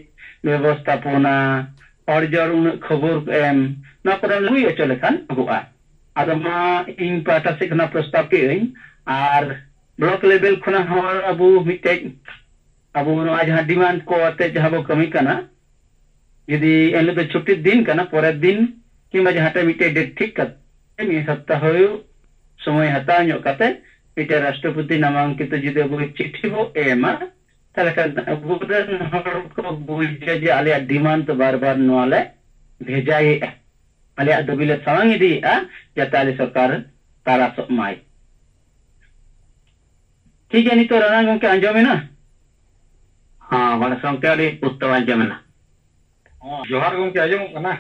ᱵᱮᱵᱚᱥᱛᱷᱟᱯᱚᱱᱟ, ᱦᱚᱲ ᱡᱚᱲ ᱩᱱᱟᱹᱜ ᱠᱷᱚᱵᱚᱨ ᱮᱢ, ᱱᱚᱣᱟ ᱠᱚᱨᱮ ᱦᱩᱭ ᱦᱚᱪᱚ ᱞᱮᱠᱷᱟᱱ ᱟᱹᱜᱩᱜᱼᱟ᱾ ᱟᱫᱚ ᱢᱟ ᱤᱧ ᱯᱟᱦᱴᱟ ᱥᱮᱫ ᱠᱷᱚᱱᱟᱜ ᱯᱨᱚᱥᱛᱟᱵ ᱠᱮᱜ ᱟᱹᱧ, ᱟᱨ ᱵᱞᱚᱠ ᱞᱮᱵᱮᱞ ᱠᱷᱚᱱᱟᱜ ᱦᱚᱸ ᱟᱵᱚ ᱢᱤᱫᱴᱮᱡ, ᱟᱵᱚ ᱱᱚᱣᱟ ᱡᱟᱦᱟᱸ ᱰᱤᱢᱟᱱᱰ ᱠᱚ ᱟᱛᱮ ᱡᱟᱦᱟᱸ ᱵᱚ ᱠᱟᱹᱢᱤ ᱠᱟᱱᱟ, ᱡᱩᱫᱤ ᱮᱱᱦᱤᱞᱳᱜ ᱫᱚ ᱪᱷᱩᱴᱤ ᱫᱤᱱ ᱠᱟᱱᱟ, ᱯᱚᱨᱮᱨ ᱫᱤᱱ ᱠᱤᱝᱵᱟ ᱡᱟᱦᱟᱸᱴᱟᱜ ᱢᱤᱫᱴᱮᱡ ᱰᱮᱴ ᱴᱷᱤᱠ ᱠᱟᱛᱮ ᱢᱤᱫ ᱥᱚᱯᱛᱟᱦᱚ ᱥᱚᱢᱚᱭ ᱦᱟᱛᱟᱣ ᱧᱚᱜ ᱠᱟᱛᱮ ᱢᱤᱫᱴᱮᱡ ᱨᱟᱥᱴᱨᱚᱯᱚᱛᱤ ᱱᱟᱢᱟᱝᱠᱤᱛᱚ ᱡᱩᱫᱤ ᱟᱵᱚ ᱪᱤᱴᱷᱤ ᱵᱚ ᱮᱢᱟ, ᱛᱟᱦᱞᱮ ᱠᱷᱟᱱ ᱟᱵᱚᱨᱮᱱ ᱦᱚᱲ ᱠᱚ ᱵᱩᱡᱟ ᱡᱮ ᱟᱞᱮᱭᱟᱜ ᱰᱤᱢᱟᱱᱰ ᱫᱚ ᱵᱟᱨ ᱵᱟᱨ ᱱᱚᱣᱟ ᱞᱮ ᱵᱷᱮᱡᱟᱭᱮᱫᱼᱟ, ᱟᱞᱮᱭᱟᱜ ᱫᱟᱹᱵᱤ ᱞᱮ ᱥᱟᱢᱟᱝ ᱤᱫᱤᱭᱮᱫᱼᱟ, ᱡᱟᱛᱮ ᱟᱞᱮ ᱥᱚᱨᱠᱟᱨ ᱛᱟᱨᱟᱥᱚᱜ ᱢᱟᱭ᱾ ᱴᱷᱤᱠ ᱜᱮᱭᱟ, ᱱᱤᱛᱚᱜ ᱨᱟᱱᱟ ᱜᱚᱢᱠᱮ ᱟᱸᱡᱚᱢ ᱮᱱᱟ? ᱦᱮᱸ, ᱵᱟᱲᱮ ᱜᱚᱢᱠᱮ ᱟᱹᱰᱤ ᱯᱩᱥᱴᱟᱹᱣ ᱟᱸᱡᱚᱢ ᱮᱱᱟ᱾ ᱦᱮᱸ, ᱡᱚᱦᱟᱨ ᱜᱚᱢᱠᱮ, ᱟᱸᱡᱚᱢᱚᱜ ᱠᱟᱱᱟ?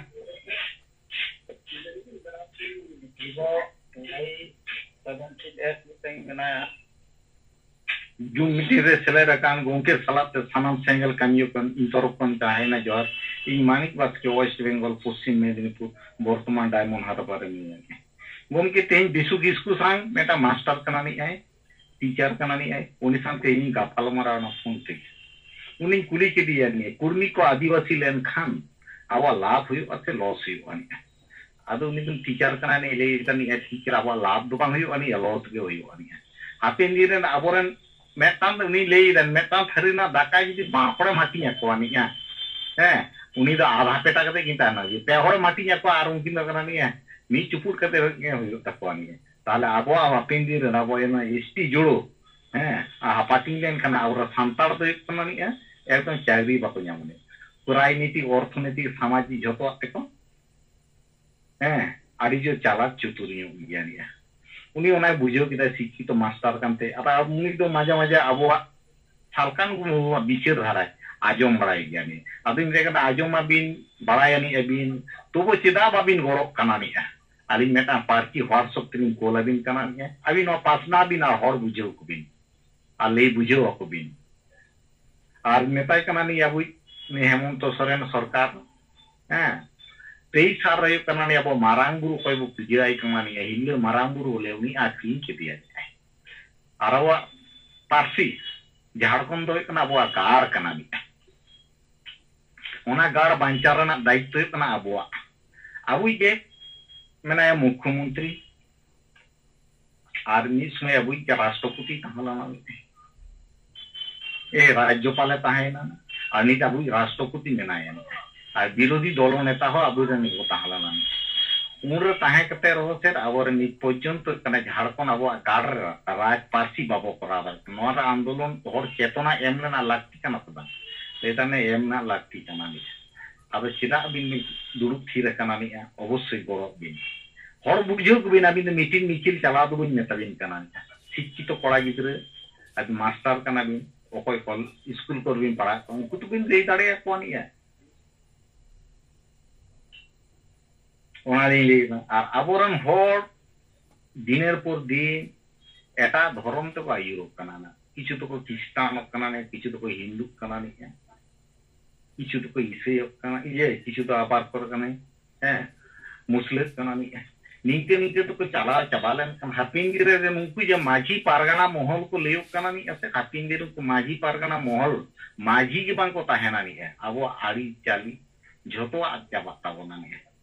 ᱡᱩᱢ ᱢᱤᱴᱤᱝ ᱨᱮ ᱥᱮᱞᱮᱫ ᱟᱠᱟᱱ ᱜᱚᱢᱠᱮ ᱥᱟᱞᱟᱜ ᱛᱮ ᱥᱟᱱᱟᱢ ᱥᱮᱸᱜᱮᱞ ᱠᱟᱹᱢᱤᱭᱟᱹ ᱠᱚ ᱤᱧ ᱛᱚᱨᱚᱯ ᱠᱷᱚᱱ ᱛᱟᱦᱮᱸᱭᱮᱱᱟ ᱡᱚᱦᱟᱨ᱾ ᱤᱧ ᱢᱟᱱᱤᱠ ᱵᱟᱥᱠᱮ, ᱳᱭᱮᱥᱴ ᱵᱮᱝᱜᱚᱞ, ᱯᱚᱥᱪᱤᱢ ᱢᱮᱫᱤᱱᱤᱯᱩᱨ, ᱵᱚᱨᱛᱚᱢᱟᱱ ᱰᱟᱭᱢᱚᱱᱰ ᱦᱟᱨᱵᱟᱨ ᱨᱮ ᱢᱤᱱᱟᱹᱧᱟ᱾ ᱜᱚᱢᱠᱮ, ᱛᱮᱦᱮᱧ ᱵᱤᱥᱩ ᱠᱤᱥᱠᱩ ᱥᱟᱝ ᱢᱤᱫᱴᱟᱝ ᱢᱟᱥᱴᱟᱨ ᱠᱟᱱᱟ ᱱᱤᱡ ᱟᱭ, ᱴᱤᱪᱟᱨ ᱠᱟᱱᱟ ᱱᱤᱡ ᱟᱭ, ᱩᱱᱤ ᱥᱟᱶᱛᱮ ᱤᱧᱤᱧ ᱜᱟᱯᱟᱞ ᱢᱟᱨᱟᱣ ᱮᱱᱟ ᱯᱷᱳᱱ ᱛᱮᱜᱮ᱾ ᱩᱱᱤᱧ ᱠᱩᱞᱤ ᱠᱮᱫᱮᱭᱟ, ᱱᱤᱭᱟᱹ ᱠᱩᱲᱢᱤ ᱠᱚ ᱟᱹᱫᱤᱵᱟᱹᱥᱤ ᱞᱮᱱᱠᱷᱟᱱ ᱟᱵᱚᱣᱟᱜ ᱞᱟᱵᱷ ᱦᱩᱭᱩᱜᱼᱟ ᱥᱮ ᱞᱚᱥ ᱦᱩᱭᱩᱜᱼᱟ ᱱᱤᱡ ᱟᱭ? ᱟᱫᱚ ᱩᱱᱤ ᱫᱚ ᱴᱤᱪᱟᱨ ᱠᱟᱱᱟ ᱱᱤᱡ, ᱞᱟᱹᱭ ᱫᱟ ᱱᱤᱡ ᱟᱭ, ᱴᱤᱪᱟᱨ ᱟᱵᱚᱣᱟᱜ ᱞᱟᱵᱷ ᱫᱚ ᱵᱟᱝ ᱦᱩᱭᱩᱜᱼᱟ ᱱᱤᱡ ᱟᱭ, ᱞᱚᱥ ᱜᱮ ᱦᱩᱭᱩᱜᱼᱟ ᱱᱤᱡ ᱟᱭ᱾ ᱦᱟᱯᱮᱱ ᱫᱤᱱ ᱨᱮᱱ ᱟᱵᱚᱨᱮᱱ ᱢᱤᱫᱴᱟᱝ ᱫᱚ ᱩᱱᱤ ᱞᱟᱹᱭ ᱮᱫᱟ, ᱢᱤᱫᱴᱟᱝ ᱛᱷᱟᱹᱨᱤ ᱨᱮᱱᱟᱜ ᱫᱟᱠᱟ ᱡᱩᱫᱤ ᱵᱟᱨ ᱦᱚᱲᱮᱢ ᱦᱟᱹᱴᱤᱧ ᱟᱠᱚᱣᱟ ᱱᱤᱡ ᱟᱭ, ᱦᱮᱸ, ᱩᱱᱤ ᱫᱚ ᱟᱫᱷᱟ ᱯᱮᱴᱟ ᱠᱟᱛᱮ ᱠᱤᱱ ᱛᱟᱦᱮᱱᱟ᱾ ᱡᱮ ᱯᱮ ᱦᱚᱲᱮᱢ ᱦᱟᱹᱴᱤᱧ ᱟᱠᱚᱣᱟ ᱟᱨ ᱩᱱᱠᱤᱱ ᱫᱚ ᱠᱟᱱᱟ ᱱᱤᱡ ᱟᱭ, ᱢᱤᱫ ᱪᱩᱯᱩᱫ ᱠᱟᱛᱮ ᱜᱮ ᱦᱩᱭᱩᱜ ᱛᱟᱠᱚᱣᱟ ᱱᱤᱡ ᱟᱭ᱾ ᱛᱟᱦᱞᱮ ᱟᱵᱚᱣᱟᱜ ᱦᱟᱯᱮᱱ ᱫᱤᱱ ᱨᱮ ᱟᱵᱚ ᱚᱱᱟ ᱮᱥ ᱴᱤ ᱡᱳᱲᱳ, ᱦᱮᱸ, ᱟᱨ ᱦᱟᱯᱟᱴᱤᱧ ᱞᱮᱱᱠᱷᱟᱱ ᱟᱵᱚ ᱥᱟᱱᱛᱟᱲ ᱫᱚ ᱦᱩᱭᱩᱜ ᱠᱟᱱᱟ ᱱᱤᱡ ᱟᱭ, ᱮᱠᱫᱚᱢ ᱪᱟᱹᱠᱨᱤ ᱵᱟᱠᱚ ᱧᱟᱢ ᱞᱮᱫ᱾ ᱨᱟᱡᱽᱱᱤᱛᱤ, ᱚᱨᱛᱷᱚᱱᱤᱛᱤ, ᱥᱟᱢᱟᱡᱤᱠ ᱡᱷᱚᱛᱚᱣᱟᱜ ᱛᱮᱠᱚ, ᱦᱮᱸ, ᱟᱹᱰᱤ ᱡᱳᱨ ᱪᱟᱞᱟᱠ ᱪᱩᱛᱩᱨ ᱧᱚᱜ ᱜᱮᱭᱟ ᱱᱤᱡ ᱟᱭ᱾ ᱩᱱᱤ ᱚᱱᱟᱭ ᱵᱩᱡᱷᱟᱹᱣ ᱠᱮᱫᱟ, ᱥᱤᱠᱠᱷᱤᱛᱚ ᱢᱟᱥᱴᱟᱨ ᱠᱟᱱᱛᱮ᱾ ᱟᱨ ᱩᱱᱤ ᱫᱚ ᱢᱟᱡᱷᱮ ᱢᱟᱡᱷᱮ ᱟᱵᱚᱣᱟᱜ ᱥᱟᱞᱠᱷᱟᱱ ᱢᱩᱨᱢᱩᱣᱟᱜ ᱵᱤᱪᱟᱹᱨ ᱫᱷᱟᱨᱟᱭ ᱟᱸᱡᱚᱢ ᱵᱟᱲᱟᱭ ᱜᱮᱭᱟ ᱱᱤᱡ ᱟᱭ᱾ ᱟᱫᱚᱧ ᱢᱮᱛᱟᱭ ᱠᱟᱱᱟ, ᱟᱸᱡᱚᱢ ᱢᱟᱵᱤᱱ, ᱵᱟᱲᱟᱭ ᱟᱹᱱᱤᱡ ᱟᱵᱤᱱ, ᱛᱚᱵᱩ ᱪᱮᱫᱟᱜ ᱵᱟᱵᱤᱱ ᱜᱚᱲᱚᱜ ᱠᱟᱱᱟ ᱱᱤᱡ ᱟᱭ? ᱟᱹᱞᱤᱧ ᱢᱤᱫᱴᱟᱝ ᱯᱟᱹᱨᱥᱤ WhatsApp ᱛᱮᱞᱤᱧ ᱠᱳᱞ ᱟᱹᱵᱤᱱ ᱠᱟᱱᱟ ᱱᱤᱡ ᱟᱭ᱾ ᱟᱹᱵᱤᱱ ᱱᱚᱣᱟ ᱯᱟᱥᱱᱟᱣ ᱵᱤᱱ ᱟᱨ ᱦᱚᱲ ᱵᱩᱡᱷᱟᱹᱣ ᱠᱚᱵᱤᱱ, ᱟᱨ ᱞᱟᱹᱭ ᱵᱩᱡᱷᱟᱹᱣ ᱟᱠᱚ ᱵᱤᱱ᱾ ᱟᱨ ᱢᱮᱛᱟᱭ ᱠᱟᱱᱟ ᱱᱤᱡ ᱟᱵᱚᱭᱤᱡ ᱱᱩᱭ ᱦᱮᱢᱚᱱᱛᱚ ᱥᱚᱨᱮᱱ ᱥᱚᱨᱠᱟᱨ, ᱦᱮᱸ, ᱛᱮᱭᱤᱥ ᱥᱟᱞ ᱨᱮ ᱦᱩᱭᱩᱜ ᱠᱟᱱᱟ ᱱᱤᱡ ᱟᱵᱚ ᱢᱟᱨᱟᱝ ᱵᱩᱨᱩ ᱚᱠᱚᱭ ᱵᱚ ᱯᱩᱡᱟᱹ ᱟᱭ ᱠᱟᱱᱟ ᱱᱤᱡ ᱟᱭ, ᱦᱤᱨᱞᱟᱹ ᱢᱟᱨᱟᱝ ᱵᱩᱨᱩ ᱵᱚᱞᱮ ᱩᱱᱤ ᱟᱹᱠᱷᱨᱤᱧ ᱠᱮᱫᱮᱭᱟ ᱱᱤᱡ ᱟᱭ᱾ ᱟᱨ ᱟᱵᱚᱣᱟᱜ ᱯᱟᱹᱨᱥᱤ ᱡᱷᱟᱲᱠᱷᱚᱸᱰ ᱫᱚ ᱦᱩᱭᱩᱜ ᱠᱟᱱᱟ ᱟᱵᱚᱣᱟᱜ ᱜᱟᱲ ᱠᱟᱱᱟ ᱱᱤᱡ ᱟᱭ᱾ ᱚᱱᱟ ᱜᱟᱲ ᱵᱟᱧᱪᱟᱣ ᱨᱮᱱᱟᱜ ᱫᱟᱭᱤᱛᱛᱚ ᱦᱩᱭᱩᱜ ᱠᱟᱱᱟ ᱟᱵᱚᱣᱟᱜ᱾ ᱟᱵᱚᱭᱤᱡ ᱜᱮ ᱢᱮᱱᱟᱭᱟ ᱢᱩᱠᱠᱷᱚ ᱢᱚᱱᱛᱨᱤ, ᱟᱨ ᱢᱤᱫ ᱥᱚᱢᱚᱭ ᱟᱵᱚᱭᱤᱡ ᱨᱟᱥᱴᱨᱚᱯᱚᱛᱤ ᱛᱟᱦᱮᱸ ᱞᱮᱱᱟ ᱢᱤᱫᱴᱮᱱ᱾ ᱮ, ᱨᱟᱡᱽᱡᱚᱯᱟᱞᱮ ᱛᱟᱦᱮᱸᱭᱮᱱᱟ, ᱟᱨ ᱱᱤᱛ ᱟᱵᱚᱭᱤᱡ ᱨᱟᱥᱴᱨᱚᱯᱚᱛᱤ ᱢᱮᱱᱟᱭᱟ᱾ ᱟᱨ ᱵᱤᱨᱳᱫᱷᱤ ᱫᱚᱞ ᱱᱮᱛᱟ ᱦᱚᱸ ᱟᱵᱚᱨᱮᱱ ᱜᱮᱠᱚ ᱛᱟᱦᱮᱸ ᱞᱮᱱᱟ᱾ ᱩᱱᱨᱮ ᱛᱟᱦᱮᱸ ᱠᱟᱛᱮ ᱨᱮᱦᱚᱸ ᱪᱮᱫ ᱟᱵᱚᱨᱮᱱ ᱱᱤᱛ ᱯᱚᱨᱡᱚᱱᱛᱚ ᱦᱩᱭᱩᱜ ᱠᱟᱱᱟ ᱡᱷᱟᱲᱠᱷᱚᱸᱰ ᱟᱵᱚᱣᱟᱜ ᱜᱟᱲ ᱨᱮ ᱨᱟᱡᱽ ᱯᱟᱹᱨᱥᱤ ᱵᱟᱵᱚ ᱠᱚᱨᱟᱣ ᱫᱟᱲᱮᱭᱟᱜ ᱠᱟᱱᱟ᱾ ᱱᱚᱣᱟ ᱨᱮ ᱟᱱᱫᱳᱞᱚᱱ ᱦᱚᱲ ᱪᱮᱛᱚᱱᱟ ᱮᱢ ᱨᱮᱱᱟᱜ ᱞᱟᱹᱠᱛᱤ ᱠᱟᱱᱟ ᱥᱮ ᱵᱟᱝ? ᱞᱟᱹᱭ ᱫᱟ ᱱᱮ ᱮᱢ ᱨᱮᱱᱟᱜ ᱞᱟᱹᱠᱛᱤ ᱠᱟᱱᱟ ᱱᱤᱡ᱾ ᱟᱫᱚ ᱪᱮᱫᱟᱜ ᱵᱤᱱ ᱫᱩᱲᱩᱵ ᱛᱷᱤᱨ ᱟᱠᱟᱱᱟ ᱱᱤᱡ? ᱚᱵᱚᱥᱥᱳᱭ ᱜᱚᱲᱚᱜ ᱵᱤᱱ᱾ ᱦᱚᱲ ᱵᱩᱡᱷᱟᱹᱣ ᱠᱚᱵᱤᱱ, ᱟᱹᱵᱤᱱ ᱫᱚ ᱢᱤᱴᱤᱝ ᱢᱤᱪᱷᱤᱞ ᱪᱟᱞᱟᱣ ᱫᱚ ᱵᱟᱹᱧ ᱢᱮᱛᱟ ᱵᱤᱱ ᱠᱟᱱᱟ᱾ ᱥᱤᱠᱠᱷᱤᱛᱚ ᱠᱚᱲᱟ ᱜᱤᱫᱽᱨᱟᱹ, ᱟᱹᱵᱤᱱ ᱢᱟᱥᱴᱟᱨ ᱠᱟᱱᱟ ᱵᱤᱱ, ᱚᱠᱚᱭ ᱠᱚ ᱥᱠᱩᱞ ᱠᱚᱨᱮ ᱵᱤᱱ ᱯᱟᱲᱦᱟᱜ ᱠᱟᱱᱟ, ᱩᱱᱠᱩ ᱫᱚᱵᱤᱱ ᱞᱟᱹᱭ ᱫᱟᱲᱮᱭᱟᱠᱚᱣᱟ ᱱᱤᱭᱟᱹ᱾ ᱚᱱᱟ ᱞᱤᱧ ᱞᱟᱹᱭ ᱮᱫᱟ᱾ ᱟᱨ ᱟᱵᱚᱨᱮᱱ ᱦᱚᱲ ᱫᱤᱱᱮᱨ ᱯᱚᱨ ᱫᱤᱱ ᱮᱴᱟᱜ ᱫᱷᱚᱨᱚᱢ ᱛᱮᱠᱚ ᱟᱹᱭᱩᱨᱚᱜ ᱠᱟᱱᱟ ᱱᱟ᱾ ᱠᱤᱪᱷᱩ ᱫᱚᱠᱚ ᱠᱷᱨᱤᱥᱴᱟᱱᱚᱜ ᱠᱟᱱᱟ ᱱᱮ, ᱠᱤᱪᱷᱩ ᱫᱚᱠᱚ ᱦᱤᱱᱫᱩᱜ ᱠᱟᱱᱟ ᱱᱤᱡ, ᱠᱤᱪᱷᱩ ᱫᱚᱠᱚ ᱤᱥᱟᱹᱭᱚᱜ ᱠᱟᱱᱟ, ᱤᱭᱟᱹ, ᱠᱤᱪᱷᱩ ᱫᱚ ᱟᱵᱟᱨ ᱠᱚᱨᱮ ᱠᱟᱱᱟ, ᱦᱮᱸ, ᱢᱩᱥᱞᱟᱹᱜ ᱠᱟᱱᱟ ᱱᱤᱡ᱾ ᱱᱤᱝᱠᱟᱹ ᱱᱤᱝᱠᱟᱹ ᱛᱮᱠᱚ ᱪᱟᱞᱟᱣ ᱪᱟᱵᱟ ᱞᱮᱱᱠᱷᱟᱱ ᱦᱟᱯᱮᱱ ᱫᱤᱱ ᱨᱮ ᱱᱩᱠᱩ ᱡᱮ ᱢᱟᱹᱡᱷᱤ ᱯᱟᱨᱜᱟᱱᱟ ᱢᱚᱦᱚᱞ ᱠᱚ ᱞᱟᱹᱭᱚᱜ ᱠᱟᱱᱟ ᱱᱤᱡ, ᱥᱮ ᱦᱟᱯᱮᱱ ᱫᱤᱱ ᱨᱮ ᱩᱱᱠᱩ ᱢᱟᱹᱡᱷᱤ ᱯᱟᱨᱜᱟᱱᱟ ᱢᱚᱦᱚᱞ ᱢᱟᱹᱡᱷᱤ ᱜᱮ ᱵᱟᱝ ᱠᱚ ᱛᱟᱦᱮᱱᱟ ᱱᱤᱡ, ᱟᱵᱚᱣᱟᱜ ᱟᱹᱨᱤᱪᱟᱹᱞᱤ ᱡᱷᱚᱛᱚᱣᱟᱜ ᱟᱫ ᱪᱟᱵᱟᱜ ᱛᱟᱵᱚᱱᱟ ᱱᱤᱡ᱾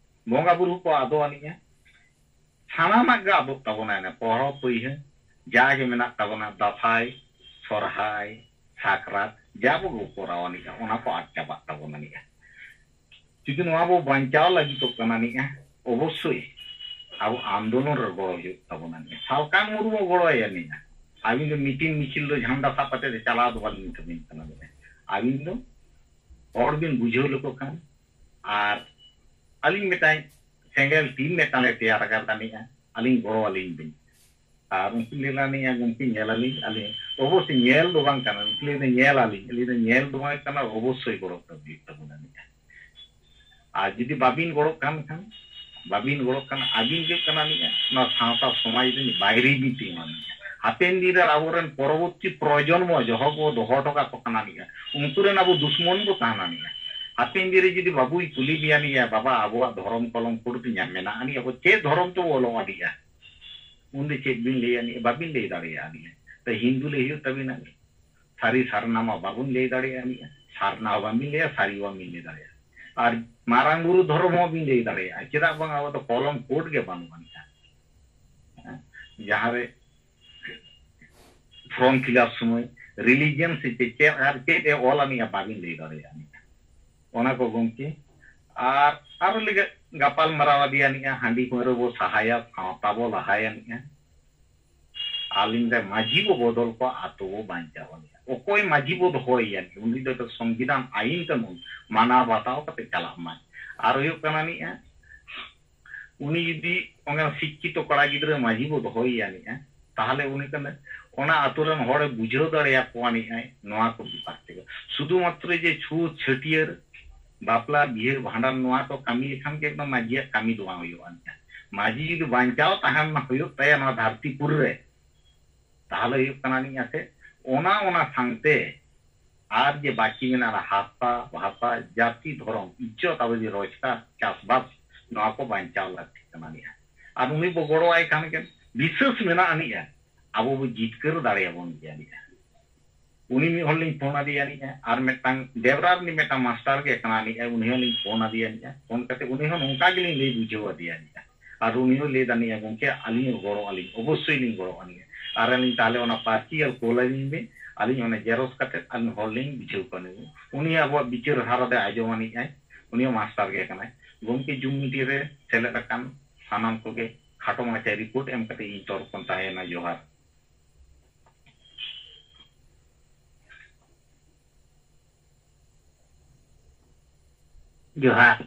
ᱵᱚᱸᱜᱟ ᱵᱩᱨᱩ ᱠᱚ ᱟᱫᱚᱜ ᱟᱹᱱᱤᱡᱼᱟ, ᱥᱟᱱᱟᱢᱟᱜ ᱜᱮ ᱟᱫᱚᱜ ᱛᱟᱵᱚᱱᱟ᱾ ᱮᱱᱮ ᱯᱚᱨᱚᱵᱽ ᱯᱟᱹᱭᱦᱟᱹ ᱡᱟ ᱜᱮ ᱢᱮᱱᱟᱜ ᱛᱟᱵᱚᱱᱟ, ᱫᱟᱸᱥᱟᱭ, ᱥᱚᱨᱦᱟᱭ, ᱥᱟᱠᱨᱟᱛ, ᱡᱟ ᱵᱚ ᱠᱚᱨᱟᱣ ᱟᱹᱱᱤᱡᱼᱟ, ᱚᱱᱟ ᱠᱚ ᱟᱫ ᱪᱟᱵᱟᱜ ᱛᱟᱵᱚᱱᱟ ᱱᱤᱡᱼᱟ᱾ ᱡᱩᱫᱤ ᱱᱚᱣᱟ ᱵᱚ ᱵᱟᱧᱪᱟᱣ ᱞᱟᱹᱜᱤᱫᱚᱜ ᱠᱟᱱᱟ ᱱᱤᱡᱼᱟ, ᱚᱵᱚᱥᱥᱳᱭ ᱟᱵᱚ ᱟᱱᱫᱳᱞᱚᱱ ᱨᱮ ᱜᱚᱲᱚ ᱦᱩᱭᱩᱜ ᱛᱟᱵᱚᱱᱟ ᱱᱤᱡᱼᱟ᱾ ᱥᱟᱞᱠᱷᱟᱱ ᱢᱩᱨᱢᱩ ᱜᱚᱲᱚᱭᱟ ᱱᱤᱡᱼᱟ᱾ ᱟᱹᱵᱤᱱ ᱫᱚ ᱢᱤᱴᱤᱝ ᱢᱤᱪᱷᱤᱞ ᱫᱚ ᱡᱷᱟᱱᱰᱟ ᱥᱟᱵ ᱠᱟᱛᱮ ᱫᱚ ᱪᱟᱞᱟᱣ ᱫᱚ ᱵᱟᱹᱞᱤᱧ ᱢᱮᱛᱟᱵᱤᱱ ᱠᱟᱱᱟ ᱱᱤᱡᱼᱟ᱾ ᱟᱹᱵᱤᱱ ᱫᱚ ᱦᱚᱲ ᱵᱤᱱ ᱵᱩᱡᱷᱟᱹᱣ ᱞᱮᱠᱚ ᱠᱷᱟᱱ, ᱟᱨ ᱟᱹᱞᱤᱧ ᱢᱤᱫᱴᱟᱝ ᱥᱮᱸᱜᱮᱞ ᱴᱤᱢ ᱢᱤᱫᱴᱟᱝ ᱞᱮ ᱛᱮᱭᱟᱨ ᱟᱠᱟᱫ ᱛᱟᱹᱱᱤᱡᱼᱟ, ᱟᱹᱞᱤᱧ ᱜᱚᱲᱚ ᱟᱹᱞᱤᱧ ᱵᱤᱱ᱾ ᱟᱨ ᱩᱱᱠᱤᱱ ᱞᱟᱹᱭ ᱞᱟᱹᱱᱤᱡᱼᱟ, "ᱜᱚᱢᱠᱮ, ᱧᱮᱞ ᱟᱹᱞᱤᱧ, ᱟᱹᱞᱤᱧ ᱚᱵᱚᱥᱥᱳᱭ ᱧᱮᱞ ᱫᱚ ᱵᱟᱝ ᱠᱟᱱᱟ", ᱩᱱᱠᱤᱱ ᱞᱟᱹᱭ ᱫᱟ, "ᱧᱮᱞ ᱟᱹᱞᱤᱧ", ᱟᱹᱞᱤᱧ ᱫᱚ, "ᱧᱮᱞ ᱫᱚ ᱵᱟᱝ ᱠᱟᱱᱟ, ᱚᱵᱚᱥᱥᱳᱭ ᱜᱚᱲᱚ ᱛᱟᱵᱚᱱ ᱦᱩᱭᱩᱜ ᱛᱟᱵᱚᱱᱟ ᱱᱤᱡᱼᱟ᱾ ᱟᱨ ᱡᱩᱫᱤ ᱵᱟᱵᱤᱱ ᱜᱚᱲᱚᱜ ᱠᱟᱱ ᱠᱷᱟᱱ, ᱵᱟᱵᱤᱱ ᱜᱚᱲᱚᱜ ᱠᱟᱱᱟ, ᱟᱹᱵᱤᱱ ᱜᱮ ᱠᱟᱱᱟ ᱱᱤᱡᱼᱟ ᱱᱚᱣᱟ ᱥᱟᱶᱛᱟ ᱥᱚᱢᱟᱡᱽ ᱨᱤᱱ ᱵᱟᱭᱨᱤ ᱵᱤᱱ ᱛᱤᱸᱜᱩᱱᱟ ᱱᱤᱡᱼᱟ᱾ ᱦᱟᱯᱮᱱ ᱫᱤᱱ ᱨᱮ ᱟᱵᱚᱨᱮᱱ ᱯᱚᱨᱚᱵᱚᱨᱛᱤ ᱯᱨᱚᱡᱚᱱᱢᱚ ᱡᱚᱦᱚ ᱵᱚ ᱫᱚᱦᱚ ᱦᱚᱴᱚ ᱠᱟᱜ ᱠᱚ ᱠᱟᱱᱟ ᱱᱤᱡᱼᱟ, ᱩᱱᱠᱩ ᱨᱮᱱ ᱟᱵᱚ ᱫᱩᱥᱢᱚᱱ ᱵᱚ ᱛᱟᱦᱮᱱᱟ ᱱᱤᱡᱼᱟ᱾ ᱦᱟᱯᱮᱱ ᱫᱤᱱ ᱨᱮ ᱡᱩᱫᱤ ᱵᱟᱵᱩᱭ ᱠᱩᱞᱤ ᱢᱮᱭᱟ ᱱᱤᱡᱼᱟ, 'ᱵᱟᱵᱟ, ᱟᱵᱚᱣᱟᱜ ᱫᱷᱚᱨᱚᱢ ᱠᱚᱞᱚᱢ ᱠᱳᱰ ᱛᱤᱧᱟ ᱢᱮᱱᱟᱜᱼᱟ ᱱᱤᱡᱼᱟ, ᱟᱵᱚ ᱪᱮᱫ ᱫᱷᱚᱨᱚᱢ ᱛᱮᱵᱚ ᱚᱞᱚᱜ ᱟᱹᱰᱤᱜᱼᱟ?' ᱩᱱᱫᱚ ᱪᱮᱫ ᱵᱤᱱ ᱞᱟᱹᱭᱟ ᱱᱤᱡᱼᱟ? ᱵᱟᱵᱤᱱ ᱞᱟᱹᱭ ᱫᱟᱲᱮᱭᱟᱜᱼᱟ ᱱᱤᱡᱼᱟ᱾ ᱛᱚ ᱦᱤᱱᱫᱩ ᱞᱟᱹᱭ ᱦᱩᱭᱩᱜ ᱛᱟᱵᱤᱱᱟ᱾ ᱥᱟᱹᱨᱤ ᱥᱟᱨᱱᱟ ᱢᱟ ᱵᱟᱵᱚᱱ ᱞᱟᱹᱭ ᱫᱟᱲᱮᱭᱟᱜᱼᱟ ᱱᱤᱡᱼᱟ, ᱥᱟᱨᱱᱟ ᱦᱚᱸ ᱵᱟᱵᱤᱱ ᱞᱟᱹᱭᱟ, ᱥᱟᱹᱨᱤ ᱦᱚᱸ ᱵᱟᱵᱤᱱ ᱞᱟᱹᱭ ᱫᱟᱲᱮᱭᱟᱜᱼᱟ᱾ ᱟᱨ ᱢᱟᱨᱟᱝ ᱵᱩᱨᱩ ᱫᱷᱚᱨᱚᱢ ᱦᱚᱸ ᱵᱤᱱ ᱞᱟᱹᱭ ᱫᱟᱲᱮᱭᱟᱜᱼᱟ, ᱪᱮᱫᱟᱜ ᱵᱟᱝ ᱟᱵᱚ ᱫᱚ ᱠᱚᱞᱚᱢ ᱠᱳᱰ ᱜᱮ ᱵᱟᱹᱱᱩᱜ ᱟᱹᱱᱤᱡᱼᱟ᱾ ᱦᱮᱸ? ᱡᱟᱦᱟᱸ ᱨᱮ ᱯᱷᱨᱚᱢ ᱯᱷᱤᱞᱟᱯ ᱥᱚᱢᱚᱭ ᱨᱤᱞᱤᱡᱤᱭᱚᱱ ᱥᱮ ᱪᱮᱫ, ᱪᱮᱫ ᱟᱨ ᱪᱮᱫ ᱮ ᱚᱞ ᱟᱹᱱᱤᱡᱼᱟ ᱵᱟᱵᱤᱱ ᱞᱟᱹᱭ ᱫᱟᱲᱮᱭᱟᱜᱼᱟ ᱱᱤᱡᱼᱟ᱾ ᱚᱱᱟ ᱠᱚ ᱜᱚᱢᱠᱮ, ᱟᱨ ᱟᱨᱚ ᱞᱮ ᱜᱟᱯᱟᱞ ᱢᱟᱨᱟᱣ ᱟᱫᱮᱭᱟ ᱱᱤᱡᱼᱟ, ᱦᱟᱺᱰᱤ ᱯᱟᱹᱣᱨᱟᱹ ᱵᱚ ᱥᱟᱦᱟᱭᱟ, ᱥᱟᱶᱛᱟ ᱵᱚ ᱞᱟᱦᱟᱭᱟ ᱱᱤᱡᱼᱟ᱾ ᱟᱹᱞᱤᱧ ᱨᱮ ᱢᱟᱹᱡᱷᱤ ᱵᱚ ᱵᱚᱫᱚᱞ ᱠᱚᱣᱟ, ᱟᱛᱳ ᱵᱚ ᱵᱟᱧᱪᱟᱣᱟ ᱱᱤᱡᱼᱟ᱾ ᱚᱠᱚᱭ ᱢᱟᱹᱡᱷᱤ ᱵᱚ ᱫᱚᱦᱚᱭᱮᱭᱟ ᱱᱤᱡᱼᱟ? ᱩᱱᱤ ᱫᱚ ᱥᱚᱝᱵᱤᱫᱷᱟᱱ ᱟᱭᱤᱱ ᱠᱟᱹᱱᱩᱱ ᱢᱟᱱᱟᱣ ᱵᱟᱛᱟᱣ ᱠᱟᱛᱮ ᱪᱟᱞᱟᱜ ᱢᱟᱭ᱾ ᱟᱨ ᱦᱩᱭᱩᱜ ᱠᱟᱱᱟ ᱱᱤᱡᱼᱟ, ᱩᱱᱤ ᱡᱩᱫᱤ ᱚᱱᱟ ᱥᱤᱠᱠᱷᱤᱛᱚ ᱠᱚᱲᱟ ᱜᱤᱫᱽᱨᱟᱹ ᱢᱟᱹᱡᱷᱤ ᱵᱚ ᱫᱚᱦᱚᱭᱮᱭᱟ ᱱᱤᱡᱼᱟ, ᱛᱟᱦᱚᱞᱮ ᱩᱱᱤ ᱠᱟᱱᱟ, ᱚᱱᱟ ᱟᱛᱳ ᱨᱮᱱ ᱦᱚᱲᱮ ᱵᱩᱡᱷᱟᱹᱣ ᱫᱟᱲᱮᱭᱟᱠᱚᱣᱟ ᱱᱤᱡ ᱟᱭ ᱱᱚᱣᱟ ᱠᱚ ᱵᱮᱯᱟᱨ ᱛᱮᱜᱮ᱾ ᱥᱩᱫᱷᱩ ᱢᱟᱛᱨᱚ ᱡᱮ ᱪᱷᱩᱛ, ᱪᱷᱟᱹᱴᱭᱟᱹᱨ, ᱵᱟᱯᱞᱟ, ᱵᱤᱦᱟᱹ, ᱵᱷᱟᱸᱰᱟᱱ, ᱱᱚᱣᱟ ᱠᱚ ᱠᱟᱹᱢᱤ ᱞᱮᱠᱷᱟᱱ ᱜᱮ ᱮᱠᱫᱚᱢ ᱢᱟᱹᱡᱷᱤᱭᱟᱜ ᱠᱟᱹᱢᱤ ᱫᱚ ᱵᱟᱝ ᱦᱩᱭᱩᱜᱼᱟ ᱱᱤᱡ ᱟᱭ᱾ ᱢᱟᱹᱡᱷᱤ ᱡᱩᱫᱤ ᱵᱟᱧᱪᱟᱣ ᱛᱟᱦᱮᱱ ᱦᱩᱭᱩᱜ ᱛᱟᱭᱟ ᱱᱚᱣᱟ ᱫᱷᱟᱹᱨᱛᱤ ᱯᱩᱨᱤ ᱨᱮ, ᱛᱟᱦᱚᱞᱮ ᱦᱩᱭᱩᱜ ᱠᱟᱱᱟ ᱱᱤᱡ ᱟᱥᱮ ᱚᱱᱟ, ᱚᱱᱟ ᱥᱟᱶᱛᱮ ᱟᱨ ᱡᱮ ᱵᱟᱹᱠᱤ ᱢᱮᱱᱟᱜᱼᱟ, ᱦᱟᱥᱟ, ᱵᱷᱟᱥᱟ, ᱡᱟᱹᱛᱤ, ᱫᱷᱚᱨᱚᱢ, ᱤᱡᱽᱡᱚᱛ, ᱟᱵᱚ ᱡᱮ ᱨᱳᱡᱽᱜᱟᱨ, ᱪᱟᱥᱵᱟᱥ, ᱱᱚᱣᱟ ᱠᱚ ᱵᱟᱧᱪᱟᱣ ᱞᱟᱹᱠᱛᱤ ᱠᱟᱱᱟ ᱱᱤᱡ ᱟᱭ᱾ ᱟᱨ ᱩᱱᱤ ᱵᱚ ᱜᱚᱲᱚ ᱟᱭ ᱠᱷᱟᱱ ᱜᱮ ᱵᱤᱥᱥᱟᱹᱥ ᱢᱮᱱᱟᱜᱼᱟ ᱱᱤᱡ ᱟᱭ, ᱟᱵᱚ ᱵᱚ ᱡᱤᱛᱠᱟᱹᱨ ᱫᱟᱲᱮᱭᱟᱵᱚᱱ ᱜᱮᱭᱟ ᱱᱤᱡ ᱟᱭ᱾ ᱩᱱᱤ ᱢᱤᱫ ᱦᱚᱲ ᱞᱤᱧ ᱯᱷᱳᱱ ᱟᱫᱮᱭᱟ ᱱᱤᱡ ᱟᱭ, ᱟᱨ ᱢᱤᱫᱴᱟᱝ ᱫᱮᱵᱽᱨᱟ ᱨᱤᱱᱤᱡ ᱢᱤᱫᱴᱟᱝ ᱢᱟᱥᱴᱟᱨ ᱜᱮ ᱠᱟᱱᱟ ᱱᱤᱡ ᱟᱭ, ᱩᱱᱤ ᱦᱚᱸᱞᱤᱧ ᱯᱷᱳᱱ ᱟᱫᱮᱭᱟ ᱱᱤᱡ ᱟᱭ᱾ ᱯᱷᱳᱱ ᱠᱟᱛᱮ ᱩᱱᱤ ᱦᱚᱸ ᱱᱚᱝᱠᱟ ᱜᱮᱞᱤᱧ ᱞᱟᱹᱭ ᱵᱩᱡᱷᱟᱹᱣ ᱟᱫᱮᱭᱟ ᱱᱤᱡ ᱟᱭ᱾ ᱟᱨ ᱩᱱᱤ ᱦᱚᱸ ᱞᱟᱹᱭ ᱫᱟ ᱱᱤᱡ ᱟᱭ, "ᱜᱚᱢᱠᱮ, ᱟᱹᱞᱤᱧ ᱦᱚᱸ ᱜᱚᱲᱚ ᱟᱹᱞᱤᱧ, ᱚᱵᱚᱥᱥᱳᱭ ᱞᱤᱧ ᱜᱚᱲᱚ ᱟᱹᱞᱤᱧ᱾ ᱟᱨ ᱟᱹᱞᱤᱧ ᱛᱟᱦᱚᱞᱮ ᱚᱱᱟ ᱯᱟᱹᱨᱥᱤ ᱟᱨ ᱠᱳᱞ ᱟᱹᱞᱤᱧ ᱵᱤᱱ, ᱟᱹᱞᱤᱧ ᱚᱱᱟ ᱡᱮᱨᱚᱠᱥ ᱠᱟᱛᱮ ᱟᱹᱞᱤᱧ ᱦᱚᱲ ᱞᱤᱧ ᱵᱩᱡᱷᱟᱹᱣ ᱠᱚᱣᱟ ᱱᱤᱡ ᱟᱭ᱾ ᱩᱱᱤ ᱟᱵᱚᱣᱟᱜ ᱵᱤᱪᱟᱹᱨ ᱫᱷᱟᱨᱟ ᱫᱚᱭ ᱟᱸᱡᱚᱢᱟ ᱱᱤᱡ ᱟᱭ, ᱩᱱᱤ ᱦᱚᱸ ᱢᱟᱥᱴᱟᱨ ᱜᱮ ᱠᱟᱱᱟᱭ᱾" ᱜᱚᱢᱠᱮ, ᱡᱩᱢ ᱢᱤᱰᱤᱭᱟ ᱨᱮ ᱥᱮᱞᱮᱫ ᱟᱠᱟᱱ ᱥᱟᱱᱟᱢ ᱠᱚᱜᱮ ᱠᱷᱟᱴᱚ ᱢᱟᱪᱷᱟ ᱨᱤᱯᱳᱨᱴ ᱮᱢ ᱠᱟᱛᱮ ᱤᱧ ᱛᱚᱨᱯᱚᱱ ᱛᱟᱦᱮᱸᱭᱮᱱᱟ᱾ ᱡᱚᱦᱟᱨ᱾ ᱡᱚᱦᱟᱨ᱾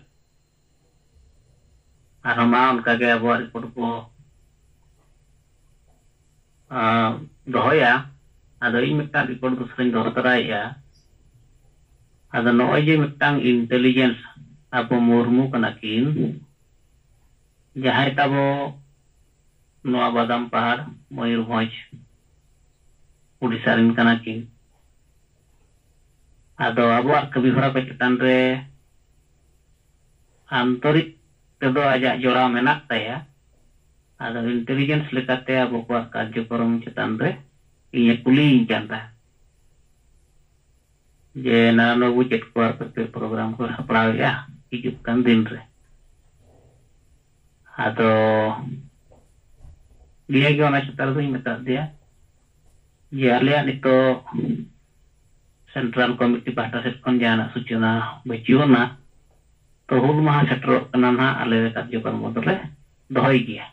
ᱟᱨᱦᱚᱸ ᱢᱟ ᱚᱱᱠᱟᱜᱮ ᱟᱵᱚᱣᱟᱜ ᱨᱤᱯᱳᱨᱴ ᱠᱚ, ᱟᱸ, ᱫᱚᱦᱚᱭᱟ᱾ ᱟᱫᱚ ᱤᱧ ᱢᱤᱫᱴᱟᱝ ᱨᱤᱯᱳᱨᱴ ᱫᱚᱥᱨᱟᱧ ᱫᱚᱦᱚ ᱛᱚᱨᱟᱭᱮᱫᱼᱟ᱾ ᱟᱫᱚ ᱱᱚᱜᱼᱚᱭ ᱡᱮ ᱢᱤᱫᱴᱟᱝ ᱤᱱᱴᱮᱞᱤᱡᱮᱱᱥ, ᱟᱵᱚ ᱢᱩᱨᱢᱩ ᱠᱟᱱᱟ ᱠᱤᱱ, ᱡᱟᱦᱟᱸᱭ ᱛᱟᱵᱚ ᱱᱚᱣᱟ ᱵᱟᱫᱟᱢ ᱯᱟᱦᱟᱲ, ᱢᱚᱭᱩᱨᱵᱷᱚᱸᱡᱽ, ᱩᱰᱤᱥᱟ ᱨᱮᱱ ᱠᱟᱱᱟ ᱠᱤᱱ᱾ ᱟᱫᱚ ᱟᱵᱚᱣᱟᱜ ᱠᱟᱹᱢᱤ ᱦᱚᱨᱟ ᱠᱚ ᱪᱮᱛᱟᱱ ᱨᱮ ᱟᱱᱛᱚᱨᱤᱠ ᱛᱮᱫᱚ ᱟᱡᱟᱜ ᱡᱚᱲᱟᱣ ᱢᱮᱱᱟᱜ ᱛᱟᱭᱟ᱾ ᱟᱫᱚ ᱤᱱᱴᱮᱞᱤᱡᱮᱱᱥ ᱞᱮᱠᱟᱛᱮ ᱟᱵᱚ ᱠᱚᱣᱟᱜ ᱠᱟᱨᱡᱚᱠᱨᱚᱢ ᱪᱮᱛᱟᱱ ᱨᱮ ᱤᱧᱮ ᱠᱩᱞᱤᱭᱤᱧ ᱠᱟᱱ ᱛᱟᱦᱮᱸᱫ᱾ ᱡᱮ, "ᱱᱟᱨᱟᱭᱚᱱ ᱵᱟᱹᱵᱩ, ᱪᱮᱫ ᱠᱚ ᱟᱨ ᱪᱮᱫ ᱯᱨᱳᱜᱨᱟᱢ ᱠᱚ ᱥᱟᱯᱲᱟᱣᱮᱫᱼᱟ ᱦᱤᱡᱩᱜ ᱠᱟᱱ ᱫᱤᱱ ᱨᱮ?" ᱟᱫᱚ ᱱᱤᱭᱟᱹᱜᱮ ᱚᱱᱟ ᱪᱮᱛᱟᱱ ᱨᱮᱫᱚᱧ ᱢᱮᱛᱟᱫ ᱫᱮᱭᱟ ᱡᱮ, ᱟᱞᱮᱭᱟᱜ ᱱᱤᱛᱚᱜ ᱥᱮᱱᱴᱨᱟᱞ ᱠᱚᱢᱤᱴᱤ ᱯᱟᱦᱴᱟ ᱥᱮᱫ ᱠᱷᱚᱱ ᱡᱟᱦᱟᱱᱟᱜ ᱥᱩᱪᱚᱱᱟ ᱵᱟᱹᱪᱩᱜ ᱟᱱᱟ᱾ ᱛᱚ, ᱦᱩᱞ ᱢᱟᱦᱟ ᱥᱮᱴᱮᱨᱚᱜ ᱠᱟᱱᱟ ᱱᱟᱦᱟᱜ, ᱟᱞᱮ ᱠᱟᱨᱡᱚᱠᱨᱚᱢ ᱫᱚᱞᱮ ᱫᱚᱦᱚᱭ ᱜᱮᱭᱟ᱾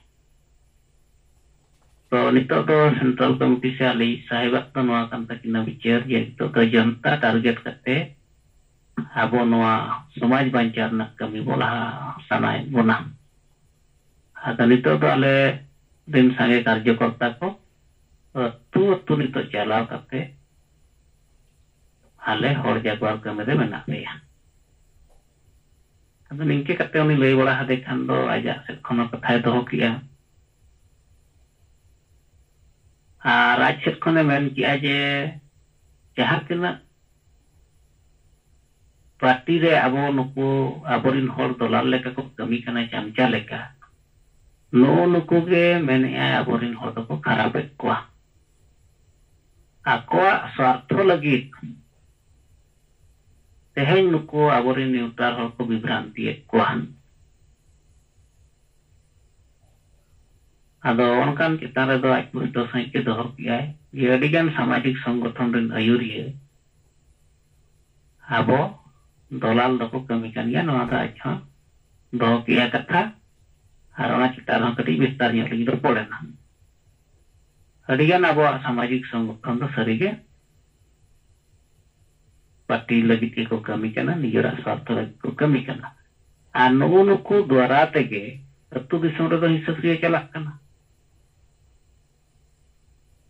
ᱛᱚ, ᱱᱤᱛᱚᱜ ᱫᱚ ᱥᱮᱱᱴᱨᱟᱞ ᱠᱚᱢᱤᱴᱤ ᱥᱮ ᱟᱞᱮ ᱥᱟᱦᱮᱵᱟᱜ ᱫᱚ ᱱᱚᱣᱟ ᱠᱟᱱ ᱛᱟᱹᱠᱤᱱᱟ ᱵᱤᱪᱟᱹᱨ ᱡᱮ ᱱᱤᱛᱚᱜ ᱫᱚ ᱡᱚᱱᱛᱟ ᱴᱟᱨᱜᱮᱴ ᱠᱟᱛᱮ ᱟᱵᱚ ᱱᱚᱣᱟ ᱥᱚᱢᱟᱡᱽ ᱵᱟᱧᱪᱟᱣ ᱨᱮᱱᱟᱜ ᱠᱟᱹᱢᱤ ᱵᱚ ᱞᱟᱦᱟ ᱥᱟᱱᱟᱭᱮᱫ ᱵᱚᱱᱟ᱾ ᱟᱫᱚ ᱱᱤᱛᱚᱜ ᱫᱚ ᱟᱞᱮ ᱨᱮᱱ ᱥᱟᱸᱜᱮ ᱠᱟᱨᱡᱚᱠᱚᱨᱛᱟ ᱠᱚ ᱟᱹᱛᱩ ᱟᱹᱛᱩ ᱱᱤᱛᱚᱜ ᱪᱟᱞᱟᱣ ᱠᱟᱛᱮ ᱟᱞᱮ ᱦᱚᱲ ᱡᱟᱜᱽᱣᱟᱨ ᱠᱟᱹᱢᱤ ᱨᱮ ᱢᱮᱱᱟᱜ ᱞᱮᱭᱟ᱾ ᱟᱫᱚ ᱱᱤᱝᱠᱟᱹ ᱠᱟᱛᱮ ᱩᱱᱤ ᱞᱟᱹᱭ ᱵᱟᱲᱟ ᱦᱟᱫᱮ ᱠᱷᱟᱱ ᱫᱚ ᱟᱡᱟᱜ ᱥᱮᱫ ᱠᱷᱚᱱ ᱦᱚᱸ ᱠᱟᱛᱷᱟᱭ ᱫᱚᱦᱚ ᱠᱮᱜᱼᱟ᱾ ᱟᱨ ᱟᱡ ᱥᱮᱫ ᱠᱷᱚᱱᱮ ᱢᱮᱱ ᱠᱮᱜᱼᱟ ᱡᱮ ᱡᱟᱦᱟᱸ ᱛᱤᱱᱟᱹᱜ ᱯᱟᱨᱴᱤ ᱨᱮ ᱟᱵᱚ ᱱᱩᱠᱩ ᱟᱵᱚᱨᱤᱱ ᱦᱚᱲ ᱫᱚᱞᱟᱞ ᱞᱮᱠᱟ ᱠᱚ ᱠᱟᱹᱢᱤ ᱠᱟᱱᱟ, ᱪᱟᱢᱪᱟ ᱞᱮᱠᱟ, ᱱᱩᱜᱼᱩ ᱱᱩᱠᱩ ᱜᱮ ᱢᱮᱱᱮᱜᱼᱟᱭ ᱟᱵᱚᱨᱤᱱ ᱦᱚᱲ ᱫᱚᱠᱚ ᱠᱷᱟᱨᱟᱯᱮᱫ ᱠᱚᱣᱟ᱾ ᱟᱠᱚᱣᱟᱜ ᱥᱣᱟᱨᱛᱷᱚ ᱞᱟᱹᱜᱤᱫ ᱛᱮᱦᱮᱧ ᱱᱩᱠᱩ ᱟᱵᱚᱨᱤᱱ ᱱᱤᱭᱩᱴᱨᱟᱞ ᱦᱚᱲ ᱠᱚ ᱵᱤᱵᱷᱨᱟᱱᱛᱤᱭᱮᱫ ᱠᱚᱣᱟ᱾ ᱟᱫᱚ ᱚᱱᱠᱟᱱ ᱪᱮᱛᱟᱱ ᱨᱮᱫᱚ ᱟᱡ ᱯᱩᱥᱴᱟᱹᱣ ᱥᱟᱺᱦᱤᱡ ᱜᱮ ᱫᱚᱦᱚ ᱠᱮᱜᱼᱟᱭ ᱡᱮ ᱟᱹᱰᱤᱜᱟᱱ ᱥᱟᱢᱟᱡᱤᱠ ᱥᱚᱝᱜᱚᱴᱷᱚᱱ ᱨᱮᱱ ᱟᱹᱭᱩᱨᱤᱭᱟᱹ ᱟᱵᱚ ᱫᱚᱞᱟᱞ ᱫᱚᱠᱚ ᱠᱟᱹᱢᱤ ᱠᱟᱱ ᱜᱮᱭᱟ᱾ ᱱᱚᱣᱟ ᱫᱚ ᱟᱡ ᱦᱚᱸ ᱫᱚᱦᱚ ᱠᱮᱜᱼᱟ ᱠᱟᱛᱷᱟ, ᱟᱨ ᱚᱱᱟ ᱪᱮᱛᱟᱱ ᱨᱮᱦᱚᱸ ᱠᱟᱹᱴᱤᱡ ᱵᱤᱥᱛᱟᱨ ᱧᱚᱜ ᱞᱤᱧ ᱨᱚᱯᱚᱲ ᱮᱱᱟ᱾ ᱟᱹᱰᱤᱜᱟᱱ ᱟᱵᱚᱣᱟᱜ ᱥᱟᱢᱟᱡᱤᱠ ᱥᱚᱝᱜᱚᱴᱷᱚᱱ ᱫᱚ ᱥᱟᱹᱨᱤᱜᱮ ᱯᱟᱨᱴᱤ ᱞᱟᱹᱜᱤᱫ ᱜᱮᱠᱚ ᱠᱟᱹᱢᱤ ᱠᱟᱱᱟ, ᱱᱤᱡᱮᱨᱟᱜ ᱥᱣᱟᱨᱛᱷᱚ ᱞᱟᱹᱜᱤᱫ ᱠᱚ ᱠᱟᱹᱢᱤ ᱠᱟᱱᱟ᱾ ᱟᱨ ᱱᱩᱜᱼᱩ ᱱᱩᱠᱩ ᱫᱣᱟᱨᱟ ᱛᱮᱜᱮ ᱟᱹᱛᱩ ᱫᱤᱥᱚᱢ ᱨᱮᱫᱚ ᱦᱤᱸᱥᱟᱹ ᱥᱩᱭᱟᱹ ᱪᱟᱞᱟᱜ ᱠᱟᱱᱟ᱾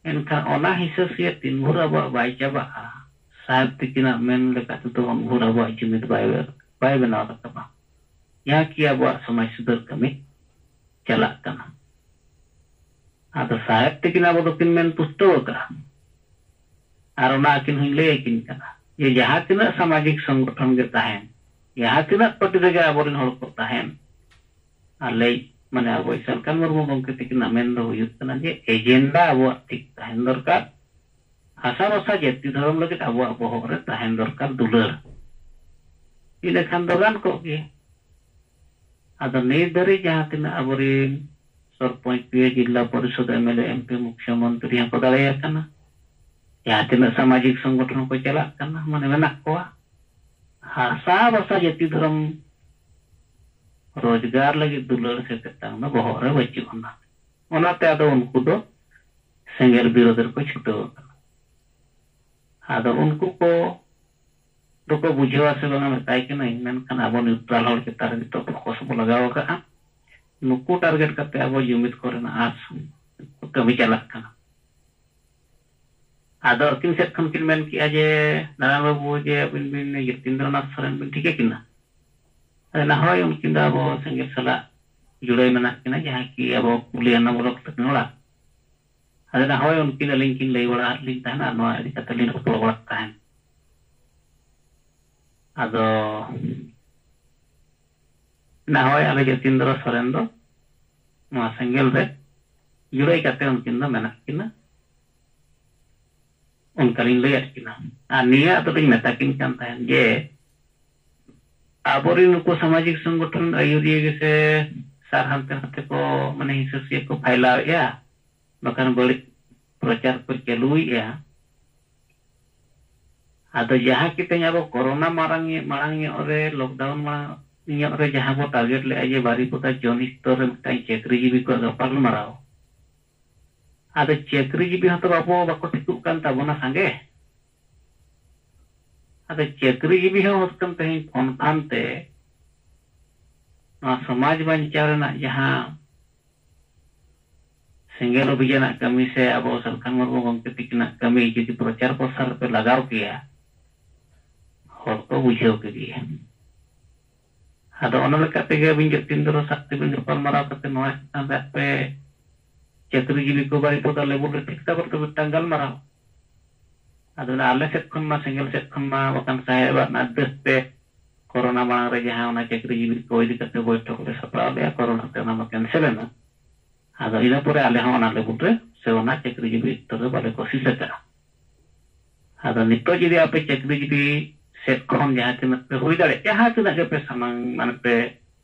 ᱮᱱᱠᱷᱟᱱ ᱚᱱᱟ ᱦᱤᱸᱥᱟᱹ ᱥᱩᱭᱟᱹ ᱛᱤᱱ ᱵᱷᱳᱨ ᱟᱵᱚᱣᱟᱜ ᱵᱟᱭ ᱪᱟᱵᱟᱜᱼᱟ, ᱥᱟᱦᱮᱵᱽ ᱛᱤᱠᱤᱱᱟᱜ ᱢᱮᱱ ᱞᱮᱠᱟ ᱛᱮᱫᱚ ᱩᱱ ᱵᱷᱳᱨ ᱟᱵᱚᱣᱟᱜ ᱡᱩᱢᱤᱫ ᱵᱟᱭ, ᱵᱟᱭ ᱵᱮᱱᱟᱣ ᱨᱟᱠᱟᱵᱟ, ᱡᱟᱦᱟᱸ ᱠᱤ ᱟᱵᱚᱣᱟᱜ ᱥᱚᱢᱟᱡᱽ ᱥᱩᱫᱷᱟᱹᱨ ᱠᱟᱹᱢᱤ ᱪᱟᱞᱟᱜ ᱠᱟᱱᱟ᱾ ᱟᱫᱚ ᱥᱟᱦᱮᱵᱽ ᱛᱤᱠᱤᱱ ᱟᱵᱚ ᱫᱚᱠᱤᱱ ᱢᱮᱱ ᱯᱩᱥᱴᱟᱹᱣ ᱟᱠᱟᱫᱼᱟ, ᱟᱨ ᱚᱱᱟ ᱟᱹᱠᱤᱱ ᱦᱚᱸᱧ ᱞᱟᱹᱭ ᱟᱹᱠᱤᱱ ᱠᱟᱱᱟ ᱡᱮ ᱡᱟᱦᱟᱸ ᱛᱤᱱᱟᱹᱜ ᱥᱟᱢᱟᱡᱤᱠ ᱥᱚᱝᱜᱚᱴᱷᱚᱱ ᱜᱮ ᱛᱟᱦᱮᱱ, ᱡᱟᱦᱟᱸ ᱛᱤᱱᱟᱹᱜ ᱯᱟᱨᱴᱤ ᱨᱮᱜᱮ ᱟᱵᱚᱨᱮᱱ ᱦᱚᱲ ᱠᱚ ᱛᱟᱦᱮᱱ, ᱟᱞᱮ ᱢᱟᱱᱮ ᱟᱵᱚᱭᱤᱡ ᱥᱟᱞᱠᱷᱟᱱ ᱢᱩᱨᱢᱩ ᱜᱚᱢᱠᱮ ᱛᱤᱠᱤᱱᱟᱜ ᱢᱮᱱ ᱫᱚ ᱦᱩᱭᱩᱜ ᱠᱟᱱᱟ ᱡᱮ ᱮᱡᱮᱱᱰᱟ ᱟᱵᱚᱣᱟᱜ ᱴᱷᱤᱠ ᱛᱟᱦᱮᱱ ᱫᱚᱨᱠᱟᱨ, ᱦᱟᱥᱟ ᱵᱷᱟᱥᱟ ᱡᱟᱹᱛᱤ ᱫᱷᱚᱨᱚᱢ ᱞᱟᱹᱜᱤᱫ ᱟᱵᱚᱣᱟᱜ ᱵᱚᱦᱚᱜ ᱨᱮ ᱛᱟᱦᱮᱱ ᱫᱚᱨᱠᱟᱨ ᱫᱩᱞᱟᱹᱲ, ᱤᱱᱟᱹᱠᱷᱟᱱ ᱫᱚ ᱜᱟᱱ ᱠᱚᱜ ᱜᱮᱭᱟ᱾ ᱟᱫᱚ ᱱᱤᱛ ᱫᱷᱟᱹᱨᱤᱡ ᱡᱟᱦᱟᱸ ᱛᱤᱱᱟᱹᱜ ᱟᱵᱚᱨᱮᱱ ᱥᱚᱨᱯᱚᱧᱪ, ᱯᱤᱭᱳ, ᱡᱤᱞᱟ ᱯᱚᱨᱤᱥᱚᱫ, M L A, M P, ᱢᱩᱠᱷᱭᱚ ᱢᱚᱱᱛᱨᱤ ᱦᱚᱸᱠᱚ ᱫᱟᱲᱮᱭᱟᱠᱟᱱᱟ, ᱡᱟᱦᱟᱸ ᱛᱤᱱᱟᱹᱜ ᱥᱟᱢᱟᱡᱤᱠ ᱥᱚᱝᱜᱚᱴᱷᱚᱱ ᱠᱚ ᱪᱟᱞᱟᱜ ᱠᱟᱱᱟ, ᱢᱟᱱᱮ ᱢᱮᱱᱟᱜ ᱠᱚᱣᱟ, ᱦᱟᱥᱟ ᱵᱷᱟᱥᱟ ᱡᱟᱹᱛᱤ ᱫᱷᱚᱨᱚᱢ ᱨᱳᱡᱽᱜᱟᱨ ᱞᱟᱹᱜᱤᱫ ᱫᱩᱞᱟᱹᱲ ᱥᱮ ᱛᱮᱛᱟᱝ ᱫᱚ ᱵᱚᱦᱚᱜ ᱨᱮ ᱵᱟᱹᱪᱩᱜ ᱟᱱᱟ᱾ ᱚᱱᱟᱛᱮ ᱟᱫᱚ ᱩᱱᱠᱩ ᱫᱚ ᱥᱮᱸᱜᱮᱞ ᱵᱤᱨᱳᱫᱷ ᱨᱮᱠᱚ ᱪᱷᱩᱴᱟᱹᱣ ᱟᱠᱟᱱᱟ᱾ ᱟᱫᱚ ᱩᱱᱠᱩ ᱠᱚ ᱫᱚᱠᱚ ᱵᱩᱡᱷᱟᱹᱣᱟ ᱥᱮ ᱵᱟᱝᱟ ᱢᱮᱛᱟᱭ ᱠᱟᱹᱱᱟᱹᱧ, ᱢᱮᱱᱠᱷᱟᱱ ᱟᱵᱚ ᱱᱤᱭᱩᱴᱨᱟᱞ ᱦᱚᱲ ᱪᱮᱛᱟᱱ ᱨᱮ ᱱᱤᱛᱚᱜ ᱯᱷᱳᱠᱟᱥ ᱵᱚ ᱞᱟᱜᱟᱣ ᱟᱠᱟᱫᱼᱟ᱾ ᱱᱩᱠᱩ ᱴᱟᱨᱜᱮᱴ ᱠᱟᱛᱮ ᱟᱵᱚ ᱡᱩᱢᱤᱫ ᱠᱚᱨᱮᱱᱟᱜ ᱟᱸᱥ ᱠᱟᱹᱢᱤ ᱪᱟᱞᱟᱜ ᱠᱟᱱᱟ᱾ ᱟᱫᱚ ᱟᱹᱠᱤᱱ ᱥᱮᱫ ᱠᱷᱚᱱ ᱠᱤᱱ ᱢᱮᱱ ᱠᱮᱜᱼᱟ ᱡᱮ, "ᱱᱟᱨᱟᱭᱚᱱ ᱵᱟᱹᱵᱩ, ᱡᱮ ᱟᱹᱵᱤᱱ ᱵᱤᱱ ᱡᱳᱛᱤᱱᱫᱨᱚᱱᱟᱛᱷ ᱥᱚᱨᱮᱱ ᱵᱤᱱ ᱴᱷᱤᱠᱟᱹ ᱠᱤᱱᱟ?" ᱟᱫᱚ ᱱᱟ ᱦᱳᱭ, ᱩᱱᱠᱤᱱ ᱫᱚ ᱟᱵᱚ ᱥᱮᱸᱜᱮᱞ ᱥᱟᱞᱟᱜ ᱡᱩᱲᱟᱹᱭ ᱢᱮᱱᱟᱜ ᱠᱤᱱᱟ, ᱡᱟᱦᱟᱸ ᱠᱤ ᱟᱵᱚ ᱯᱩᱞᱤᱭᱟᱱᱟ ᱵᱞᱚᱠ ᱛᱟᱹᱠᱤᱱ ᱚᱲᱟᱜ᱾ ᱟᱫᱚ ᱱᱟ ᱦᱳᱭ, ᱩᱱᱠᱤᱱ ᱟᱹᱞᱤᱧ ᱠᱤᱱ ᱞᱟᱹᱭ ᱵᱟᱲᱟ ᱟᱫ ᱞᱤᱧ ᱛᱟᱦᱮᱱᱟ, ᱱᱚᱣᱟ ᱤᱫᱤ ᱠᱟᱛᱮ ᱞᱤᱧ ᱨᱚᱯᱚᱲ ᱵᱟᱲᱟᱜ ᱛᱟᱦᱮᱱ᱾ ᱟᱫᱚ ᱱᱟ ᱦᱳᱭ, ᱟᱞᱮ ᱡᱳᱛᱤᱱᱫᱨᱚ ᱥᱚᱨᱮᱱ ᱫᱚ ᱱᱚᱣᱟ ᱥᱮᱸᱜᱮᱞ ᱨᱮ ᱡᱩᱲᱟᱹᱭ ᱠᱟᱛᱮ ᱩᱱᱠᱤᱱ ᱫᱚ ᱢᱮᱱᱟᱜ ᱠᱤᱱᱟ, ᱚᱱᱠᱟᱞᱤᱧ ᱞᱟᱹᱭᱟᱫ ᱠᱤᱱᱟ᱾ ᱟᱨ ᱱᱤᱭᱟᱹ ᱟᱫᱚᱞᱤᱧ ᱢᱮᱛᱟ ᱠᱤᱱ ᱠᱟᱱ ᱛᱟᱦᱮᱸᱫ ᱡᱮ ᱟᱵᱚᱨᱮᱱ ᱱᱩᱠᱩ ᱥᱟᱢᱟᱡᱤᱠ ᱥᱚᱝᱜᱚᱴᱷᱚᱱ ᱟᱹᱭᱩᱨᱤᱭᱟᱹ ᱜᱮᱥᱮ ᱥᱟᱨ ᱦᱟᱱᱛᱮ ᱱᱟᱛᱮ ᱠᱚ, ᱢᱟᱱᱮ, ᱦᱤᱸᱥᱟᱹᱥᱩᱭᱟᱹ ᱠᱚ ᱯᱷᱟᱭᱞᱟᱣᱮᱫᱼᱟ, ᱵᱟᱠᱷᱟᱱ ᱵᱟᱹᱲᱤᱡ ᱯᱨᱚᱪᱟᱨ ᱠᱚ ᱪᱟᱹᱞᱩᱭᱮᱫᱼᱟ᱾ ᱟᱫᱚ ᱡᱟᱦᱟᱸ ᱠᱤ ᱛᱮᱦᱮᱧ ᱟᱵᱚ ᱠᱚᱨᱳᱱᱟ ᱢᱟᱨᱟᱝ, ᱢᱟᱲᱟᱝ ᱧᱚᱜ ᱨᱮ, ᱞᱚᱠᱰᱟᱣᱩᱱ ᱢᱟᱲᱟᱝ ᱧᱚᱜ ᱨᱮ ᱡᱟᱦᱟᱸ ᱵᱚ ᱴᱟᱨᱜᱮᱴ ᱞᱮᱫᱼᱟ ᱡᱮ ᱵᱟᱨᱤᱯᱚᱫᱟ ᱡᱚᱱ ᱥᱛᱚᱨ ᱨᱮ ᱢᱤᱫᱴᱟᱝ ᱪᱟᱹᱠᱨᱤᱡᱤᱵᱤ ᱠᱚᱣᱟᱜ ᱜᱟᱯᱟᱞᱢᱟᱨᱟᱣ, ᱟᱫᱚ ᱪᱟᱹᱠᱨᱤᱡᱤᱵᱤ ᱦᱚᱸᱛᱚ ᱵᱟᱵᱚ, ᱵᱟᱠᱚ ᱴᱷᱤᱠᱚᱜ ᱠᱟᱱ ᱛᱟᱵᱚᱱᱟ ᱥᱟᱸᱜᱮ᱾ ᱟᱫᱚ ᱪᱟᱹᱠᱨᱤᱡᱤᱵᱤ ᱦᱚᱸ ᱦᱩᱥᱠᱟᱹᱢ ᱛᱮᱦᱮᱧ ᱯᱷᱳᱱ ᱯᱷᱟᱱ ᱛᱮ ᱱᱚᱣᱟ ᱥᱚᱢᱟᱡᱽ ᱵᱟᱧᱪᱟᱣ ᱨᱮᱱᱟᱜ ᱡᱟᱦᱟᱸ ᱥᱮᱸᱜᱮᱞ ᱚᱵᱷᱤᱡᱟᱱᱟᱜ ᱠᱟᱹᱢᱤ ᱥᱮ ᱟᱵᱚ ᱥᱟᱞᱠᱷᱟᱱ ᱢᱩᱨᱢᱩ ᱜᱚᱢᱠᱮ ᱛᱤᱠᱤᱱᱟᱜ ᱠᱟᱹᱢᱤ ᱡᱩᱫᱤ ᱯᱨᱚᱪᱟᱨ ᱯᱨᱚᱥᱟᱨ ᱨᱮᱯᱮ ᱞᱟᱜᱟᱣ ᱠᱮᱭᱟ, ᱦᱚᱲ ᱠᱚ ᱵᱩᱡᱷᱟᱹᱣ ᱠᱮᱫᱮᱭᱟ᱾ ᱟᱫᱚ ᱚᱱᱟ ᱞᱮᱠᱟ ᱛᱮᱜᱮ ᱟᱹᱵᱤᱱ ᱡᱳᱛᱤᱱᱫᱨᱚ ᱥᱟᱶ ᱛᱮᱵᱤᱱ ᱜᱟᱯᱟᱞᱢᱟᱨᱟᱣ ᱠᱟᱛᱮ ᱱᱚᱣᱟ ᱪᱮᱛᱟᱱ ᱨᱮ ᱟᱯᱮ ᱪᱟᱹᱠᱨᱤᱡᱤᱵᱤ ᱠᱚ ᱵᱟᱨᱤᱯᱚᱫᱟ ᱞᱮᱵᱩᱞ ᱨᱮ ᱴᱷᱤᱠ ᱛᱟᱵᱚᱱ ᱯᱮ ᱢᱤᱫᱴᱟᱝ ᱜᱟᱞᱢᱟᱨᱟᱣ᱾ ᱟᱫᱚ ᱚᱱᱟ ᱟᱞᱮ ᱥᱮᱫ ᱠᱷᱚᱱ ᱢᱟ, ᱥᱮᱸᱜᱮᱞ ᱥᱮᱫ ᱠᱷᱚᱱ ᱢᱟ ᱵᱟᱠᱷᱟᱱ ᱥᱟᱦᱮᱵᱟᱜ ᱚᱱᱟ ᱫᱟᱹᱥ ᱯᱮ ᱠᱚᱨᱳᱱᱟ ᱢᱟᱲᱟᱝ ᱨᱮ ᱡᱟᱦᱟᱸ ᱚᱱᱟ ᱪᱟᱹᱠᱨᱤᱡᱤᱵᱤ ᱠᱚ ᱤᱫᱤ ᱠᱟᱛᱮ ᱵᱳᱭᱴᱷᱚᱠ ᱞᱮ ᱥᱟᱯᱲᱟᱣ ᱞᱮᱜᱼᱟ, ᱠᱚᱨᱳᱱᱟ ᱛᱮ ᱚᱱᱟ ᱢᱟ ᱠᱮᱱᱥᱮᱞ ᱮᱱᱟ᱾ ᱟᱫᱚ ᱤᱱᱟᱹ ᱯᱚᱨᱮ ᱟᱞᱮ ᱦᱚᱸ ᱚᱱᱟ ᱞᱮᱵᱩᱞ ᱨᱮ ᱥᱮ ᱚᱱᱟ ᱪᱟᱹᱠᱨᱤᱡᱤᱵᱤ ᱚᱠᱛᱚ ᱨᱮ ᱵᱟᱞᱮ ᱠᱳᱥᱤᱥ ᱟᱠᱟᱫᱼᱟ᱾ ᱟᱫᱚ ᱱᱤᱛᱚᱜ ᱡᱩᱫᱤ ᱟᱯᱮ ᱪᱟᱹᱠᱨᱤᱡᱤᱵᱤ ᱥᱮᱫ ᱠᱷᱚᱱ ᱡᱟᱦᱟᱸ ᱛᱤᱱᱟᱹᱜ ᱯᱮ ᱦᱩᱭ ᱫᱟᱲᱮᱭᱟᱜ, ᱡᱟᱦᱟᱸ ᱛᱤᱱᱟᱹᱜ ᱜᱮᱯᱮ ᱥᱟᱢᱟᱝ, ᱢᱟᱱᱮ ᱯᱮ,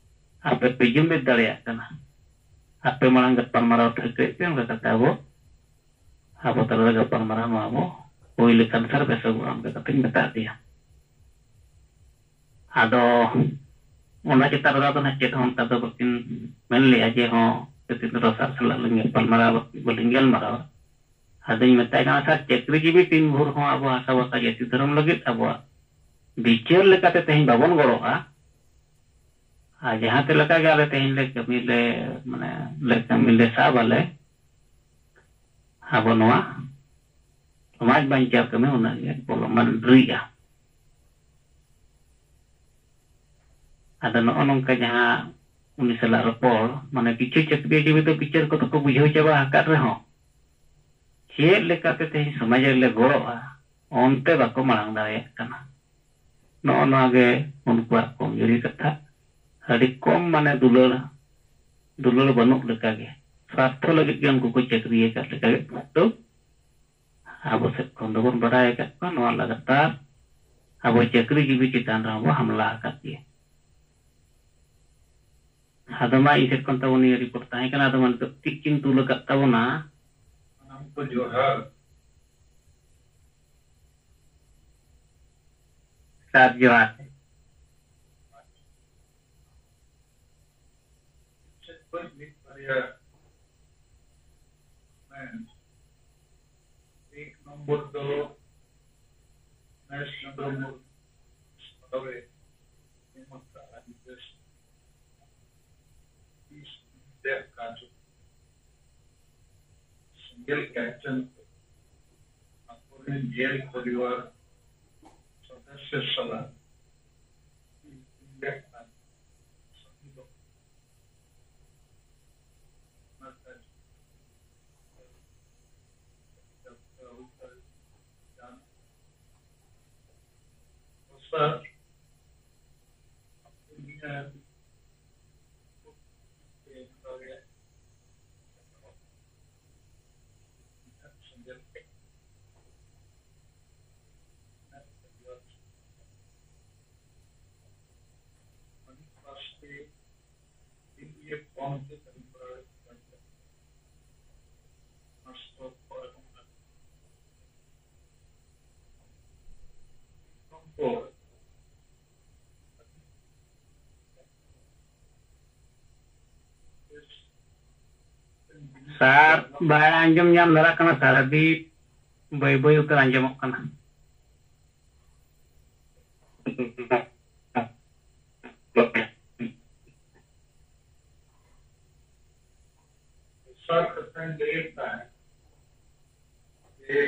ᱟᱯᱮ ᱯᱮ ᱡᱩᱢᱤᱫ ᱫᱟᱲᱮᱭᱟᱜ ᱠᱟᱱᱟ, ᱟᱯᱮ ᱢᱟᱲᱟᱝ ᱜᱟᱯᱟᱞᱢᱟᱨᱟᱣ ᱴᱷᱟᱹᱣᱠᱟᱹᱭ ᱯᱮ, ᱚᱱᱠᱟ ᱠᱟᱛᱮ ᱟᱵᱚ, ᱟᱵᱚ ᱛᱟᱞᱟᱨᱮ ᱜᱟᱯᱟᱞᱢᱟᱨᱟᱣ ᱱᱚᱣᱟ ᱵᱚ ᱦᱩᱭ ᱞᱮᱠᱷᱟᱱ ᱥᱟᱨ ᱵᱮᱥᱚᱜᱚᱜᱼᱟ, ᱚᱱᱠᱟ ᱠᱟᱛᱮᱧ ᱢᱮᱛᱟᱫ ᱫᱮᱭᱟ᱾ ᱟᱫᱚ ᱚᱱᱟ ᱪᱮᱛᱟᱱ ᱨᱮᱫᱚ ᱟᱫᱚ ᱱᱟᱦᱟᱜ ᱪᱮᱫ ᱦᱚᱸ ᱚᱱᱠᱟ ᱫᱚ ᱵᱟᱹᱠᱤᱱ ᱢᱮᱱ ᱞᱮᱜᱼᱟ ᱡᱮ ᱦᱚᱸ ᱡᱳᱛᱤᱱᱫᱨᱚ ᱥᱟᱨ ᱥᱟᱞᱟᱜ ᱞᱤᱧ ᱜᱟᱯᱟᱞᱢᱟᱨᱟᱣ, ᱵᱟᱹᱞᱤᱧ ᱜᱟᱞᱢᱟᱨᱟᱣᱟ᱾ ᱟᱫᱚᱧ ᱢᱮᱛᱟᱭ ᱠᱟᱱᱟ, "ᱥᱟᱨ, ᱪᱟᱹᱠᱨᱤᱡᱤᱵᱤ ᱛᱤᱱ ᱵᱷᱳᱨ ᱦᱚᱸ ᱟᱵᱚ ᱦᱟᱥᱟ ᱵᱷᱟᱥᱟ ᱡᱟᱹᱛᱤ ᱫᱷᱚᱨᱚᱢ ᱞᱟᱹᱜᱤᱫ ᱟᱵᱚᱣᱟᱜ ᱵᱤᱪᱟᱹᱨ ᱞᱮᱠᱟᱛᱮ ᱛᱮᱦᱮᱧ ᱵᱟᱵᱚᱱ ᱜᱚᱲᱚᱜᱼᱟ, ᱟᱨ ᱡᱟᱦᱟᱸ ᱛᱮ ᱞᱮᱠᱟ ᱜᱮ ᱟᱞᱮ ᱛᱮᱦᱮᱧ ᱞᱮ ᱠᱟᱹᱢᱤ ᱞᱮ, ᱢᱟᱱᱮ, ᱞᱮ ᱠᱟᱹᱢᱤ ᱞᱮ ᱥᱟᱵ ᱟᱞᱮ, ᱟᱵᱚ ᱱᱚᱣᱟ ᱥᱚᱢᱟᱡᱽ ᱵᱟᱧᱪᱟᱣ ᱠᱟᱹᱢᱤ ᱩᱱᱟᱹᱜ ᱜᱮ ᱵᱚᱞᱚ-, ᱢᱟᱱᱮ ᱰᱮᱨᱤᱜᱼᱟ᱾ ᱟᱫᱚ ᱱᱚᱜᱼᱚ ᱱᱚᱝᱠᱟ ᱡᱟᱦᱟᱸ ᱩᱱᱤ ᱥᱟᱞᱟᱜ ᱨᱚᱯᱚᱲ, ᱢᱟᱱᱮ ᱠᱤᱪᱷᱩ ᱪᱟᱹᱠᱨᱤ ᱡᱤᱵᱤ ᱫᱚ ᱵᱤᱪᱟᱹᱨ ᱠᱚᱫᱚ ᱠᱚ ᱵᱩᱡᱷᱟᱹᱣ ᱪᱟᱵᱟ ᱟᱠᱟᱫ ᱨᱮᱦᱚᱸ, ᱪᱮᱫ ᱞᱮᱠᱟᱛᱮ ᱛᱮᱦᱮᱧ ᱥᱚᱢᱟᱡᱽ ᱨᱮᱞᱮ ᱜᱚᱲᱚᱜᱼᱟ, ᱚᱱᱛᱮ ᱵᱟᱠᱚ ᱢᱟᱲᱟᱝ ᱫᱟᱲᱮᱭᱟᱜ ᱠᱟᱱᱟ᱾ ᱱᱚᱜᱼᱚ ᱱᱚᱣᱟ ᱜᱮ ᱩᱱᱠᱩᱣᱟᱜ ᱠᱚᱢᱡᱩᱨᱤ ᱠᱟᱛᱷᱟ᱾ ᱟᱹᱰᱤ ᱠᱚᱢ, ᱢᱟᱱᱮ, ᱫᱩᱞᱟᱹᱲ, ᱫᱩᱞᱟᱹᱲ ᱵᱟᱹᱱᱩᱜ ᱞᱮᱠᱟᱜᱮ, ᱥᱟᱨᱛᱷᱚ ᱞᱟᱹᱜᱤᱫ ᱜᱮ ᱩᱱᱠᱩ ᱠᱚ ᱪᱟᱹᱠᱨᱤ ᱟᱠᱟᱫ ᱞᱮᱠᱟᱜᱮ ᱯᱩᱥᱴᱟᱹᱣ ᱟᱵᱚ ᱥᱮᱫ ᱠᱷᱚᱱ ᱫᱚᱵᱚᱱ ᱵᱟᱰᱟᱭ ᱟᱠᱟᱫ ᱠᱚᱣᱟ᱾ ᱱᱚᱣᱟ ᱞᱟᱜᱟᱛᱟᱨ ᱟᱵᱚ ᱪᱟᱹᱠᱨᱤ ᱡᱤᱵᱤ ᱪᱮᱛᱟᱱ ᱨᱮᱦᱚᱸ ᱵᱚ ᱦᱟᱢᱞᱟ ᱟᱠᱟᱫ ᱜᱮᱭᱟ᱾ ᱟᱫᱚ ᱢᱟ ᱤᱧ ᱥᱮᱫ ᱠᱷᱚᱱ ᱛᱟᱵᱚ ᱱᱤᱭᱟᱹ ᱨᱤᱯᱳᱨᱴ ᱛᱟᱦᱮᱸ ᱠᱟᱱᱟ᱾ ᱟᱫᱚ ᱢᱟ ᱱᱤᱛᱚᱜ ᱴᱷᱤᱠ ᱠᱤᱱ ᱛᱩᱞ ᱟᱠᱟᱫ ᱛᱟᱵᱚᱱᱟ᱾ ᱥᱟᱱᱟᱢ ᱠᱚ ᱡᱚᱦᱟᱨ᱾ ᱥᱟᱨ ᱡᱚᱦᱟᱨ᱾ ᱪᱮᱫ ᱠᱚ ᱢᱤᱫ ᱵᱟᱨᱭᱟ ᱢᱮᱱ᱾ ᱢᱤᱫ ᱱᱚᱢᱵᱚᱨ ᱫᱚ ᱜᱚᱱᱮᱥ ᱪᱚᱱᱫᱨᱚ ᱢᱩᱨᱢᱩ ᱥᱟᱶᱨᱮ ᱱᱮᱢᱚᱱᱛᱟ ᱟᱹᱰᱤ ᱵᱮᱥ ᱛᱤᱥ ᱨᱮᱭᱟᱜ ᱠᱟᱨᱡᱚ ᱥᱮᱸᱜᱮᱞ ᱜᱷᱟᱴ ᱨᱮᱱ ᱟᱠᱚᱨᱮᱱ ᱡᱮᱞ ᱯᱚᱨᱤᱵᱟᱨ ᱥᱚᱫᱚᱥᱥᱚ ᱥᱟᱞᱟᱜ ᱨᱮᱭᱟᱜ ᱠᱟᱨᱡᱚ ᱥᱟᱹᱢᱤᱞᱚᱜ ᱥᱟᱨ, ᱵᱟᱭ ᱟᱸᱡᱚᱢ ᱧᱟᱢ ᱫᱷᱟᱨᱟᱜ ᱠᱟᱱᱟ ᱥᱟᱨ, ᱟᱹᱰᱤ ᱵᱟᱹᱭ ᱵᱟᱹᱭ ᱩᱛᱟᱹᱨ ᱟᱸᱡᱚᱢᱚᱜ ᱠᱟᱱᱟ᱾ ᱥᱟᱨ, ᱠᱟᱛᱷᱟᱧ ᱞᱟᱹᱭᱮᱫ ᱛᱟᱦᱮᱸᱫ ᱡᱮ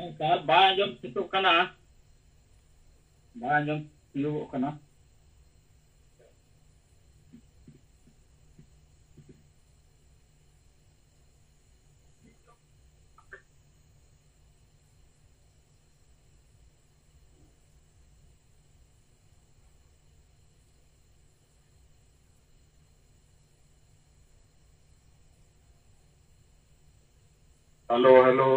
ᱮᱠᱟᱞ ᱵᱟᱝ ᱟᱸᱡᱚᱢ ᱴᱷᱤᱠᱚᱜ ᱠᱟᱱᱟ, ᱵᱟᱝ ᱟᱸᱡᱚᱢ ᱛᱤᱭᱳᱜᱚᱜ ᱠᱟᱱᱟ᱾ Hello, hello.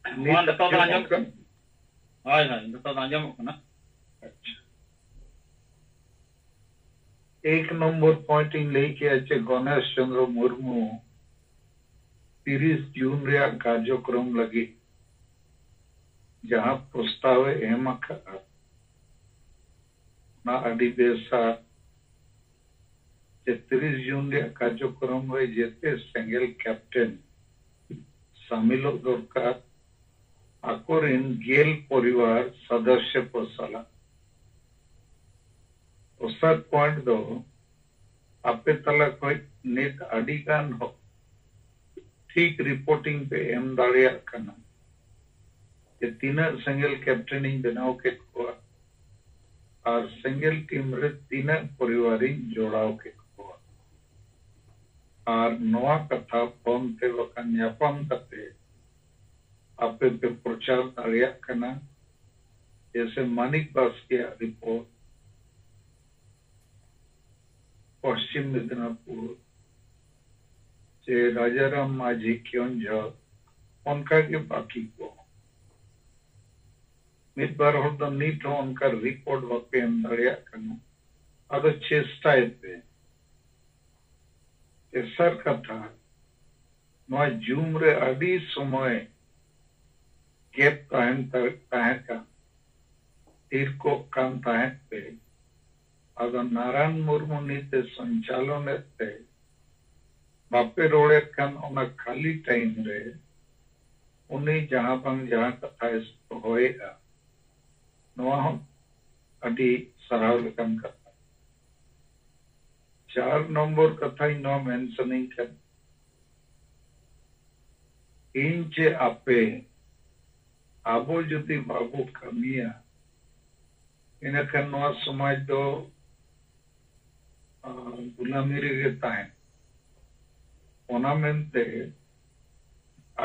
ᱦᱚᱸ, ᱱᱤᱛ ᱱᱤᱛᱚᱜ ᱫᱚ ᱟᱸᱡᱚᱢᱚᱜ ᱟᱸᱡᱚᱢ-, ᱠᱟᱱᱟ? ᱦᱳᱭ, ᱦᱳᱭ, ᱱᱤᱛᱚᱜ ᱫᱚ ᱟᱸᱡᱚᱢᱚᱜ ᱠᱟᱱᱟ᱾ ᱟᱪᱪᱷᱟ᱾ ᱮᱠ ᱱᱚᱢᱵᱚᱨ ᱯᱚᱭᱮᱱᱴ ᱤᱧ ᱞᱟᱹᱭ ᱠᱮᱜᱼᱟ ᱡᱮ ᱜᱚᱱᱮᱥ ᱪᱚᱸᱫᱽᱨᱚ ᱢᱩᱨᱢᱩ ᱛᱤᱨᱤᱥ ᱡᱩᱱ ᱨᱮᱭᱟᱜ ᱠᱟᱨᱡᱚᱠᱨᱚᱢ ᱞᱟᱹᱜᱤᱫ ᱡᱟᱦᱟᱸ ᱯᱨᱚᱥᱛᱟᱵ ᱮ ᱮᱢ ᱟᱠᱟᱫᱼᱟ, ᱚᱱᱟ ᱟᱹᱰᱤ ᱵᱮᱥᱟ᱾ ᱡᱮ ᱛᱤᱨᱤᱥ ᱡᱩᱱ ᱨᱮᱭᱟᱜ ᱠᱟᱨᱡᱚᱠᱨᱚᱢ ᱨᱮ ᱡᱮᱛᱮ ᱥᱮᱸᱜᱮᱞ ᱠᱮᱯᱴᱮᱱ ᱥᱟᱢᱤᱞᱚᱜ ᱫᱚᱨᱠᱟᱨ, ᱟᱠᱚᱨᱮᱱ ᱜᱮᱞ ᱯᱚᱨᱤᱵᱟᱨ ᱥᱚᱫᱚᱥᱥᱚ ᱠᱚ ᱥᱟᱞᱟᱜ᱾ ᱫᱚᱥᱟᱨ ᱯᱚᱭᱮᱱᱴ ᱫᱚ, ᱟᱯᱮ ᱛᱟᱞᱟ ᱠᱷᱚᱱ ᱱᱤᱛ ᱟᱹᱰᱤ ᱜᱟᱱ ᱦᱚᱲ ᱴᱷᱤᱠ ᱨᱤᱯᱳᱨᱴᱤᱝ ᱯᱮ ᱮᱢ ᱫᱟᱲᱮᱭᱟᱜ ᱠᱟᱱᱟ ᱡᱮ ᱛᱤᱱᱟᱹᱜ ᱥᱮᱸᱜᱮᱞ ᱠᱮᱯᱴᱮᱱ ᱤᱧ ᱵᱮᱱᱟᱣ ᱠᱮᱫ ᱠᱚᱣᱟ ᱟᱨ ᱥᱮᱸᱜᱮᱞ ᱴᱤᱢ ᱨᱮ ᱛᱤᱱᱟᱹᱜ ᱯᱚᱨᱤᱵᱟᱨᱤᱧ ᱡᱚᱲᱟᱣ ᱠᱮᱫ ᱠᱚᱣᱟ᱾ ᱟᱨ ᱱᱚᱣᱟ ᱠᱟᱛᱷᱟ ᱯᱷᱳᱱ ᱛᱮ ᱵᱟᱠᱷᱟᱱ ᱧᱟᱯᱟᱢ ᱠᱟᱛᱮ ᱟᱯᱮ ᱯᱮ ᱯᱨᱚᱪᱟᱨ ᱫᱟᱲᱮᱭᱟᱜ ᱠᱟᱱᱟ᱾ ᱡᱮᱭᱥᱮ ᱢᱟᱱᱤᱠ ᱵᱟᱥᱠᱮᱭᱟᱜ ᱨᱤᱯᱳᱨᱴ, ᱯᱚᱥᱪᱤᱢ ᱢᱮᱫᱤᱱᱟᱯᱩᱨ, ᱥᱮ ᱨᱟᱡᱟᱨᱟᱢ ᱢᱟᱹᱡᱷᱤ ᱠᱮᱣᱚᱱᱡᱷᱚᱨ, ᱚᱱᱠᱟ ᱜᱮ ᱵᱟᱹᱠᱤ ᱠᱚ᱾ ᱢᱤᱫ ᱵᱟᱨ ᱦᱚᱲ ᱫᱚ ᱱᱤᱛ ᱦᱚᱸ ᱚᱱᱠᱟ ᱨᱤᱯᱳᱨᱴ ᱵᱟᱯᱮ ᱮᱢ ᱫᱟᱲᱮᱭᱟᱜ ᱠᱟᱱᱟ᱾ ᱟᱫᱚ ᱪᱮᱥᱴᱟᱭ ᱯᱮ᱾ ᱛᱮᱥᱟᱨ ᱠᱟᱛᱷᱟ, ᱱᱚᱣᱟ ᱡᱩᱢ ᱨᱮ ᱟᱹᱰᱤ ᱥᱚᱢᱚᱭ ᱜᱮᱯ ᱛᱟᱦᱮᱱ ᱛᱟ-, ᱛᱟᱦᱮᱸ ᱠᱟᱱ, ᱛᱷᱤᱨ ᱠᱚᱜ ᱠᱟᱱ ᱛᱟᱦᱮᱸᱫ ᱯᱮ, ᱟᱫᱚ ᱱᱟᱨᱟᱱ ᱢᱩᱨᱢᱩ ᱱᱤᱛ ᱮ ᱥᱚᱧᱪᱟᱞᱚᱱᱮᱫ ᱛᱮ ᱵᱟᱯᱮ ᱨᱚᱲᱮᱫ ᱠᱷᱟᱱ ᱚᱱᱟ ᱠᱷᱟᱹᱞᱤ ᱴᱟᱭᱤᱢ ᱨᱮ ᱩᱱᱤ ᱡᱟᱦᱟᱸ ᱵᱟᱝ ᱡᱟᱦᱟᱸ ᱠᱟᱛᱷᱟᱭ ᱫᱚᱦᱚᱭᱮᱫᱼᱟ, ᱱᱚᱣᱟ ᱦᱚᱸ ᱟᱹᱰᱤ ᱥᱟᱨᱦᱟᱣ ᱞᱮᱠᱟᱱ ᱠᱟᱛᱷᱟ᱾ ᱪᱟᱨ ᱱᱚᱢᱵᱚᱨ ᱠᱟᱛᱷᱟᱧ ᱱᱚᱣᱟ ᱢᱮᱱ ᱥᱟᱱᱟᱧ ᱠᱟᱱᱟ, ᱤᱧ ᱪᱮ ᱟᱯᱮ, ᱟᱵᱚ ᱡᱩᱫᱤ ᱵᱟᱵᱚ ᱠᱟᱹᱢᱤᱭᱟ, ᱤᱱᱟᱹᱠᱷᱟᱱ ᱱᱚᱣᱟ ᱥᱚᱢᱟᱡᱽ ᱫᱚ, ᱟᱸ, ᱜᱩᱞᱟᱢᱤ ᱨᱮᱜᱮ ᱛᱟᱦᱮᱱ᱾ ᱚᱱᱟ ᱢᱮᱱᱛᱮ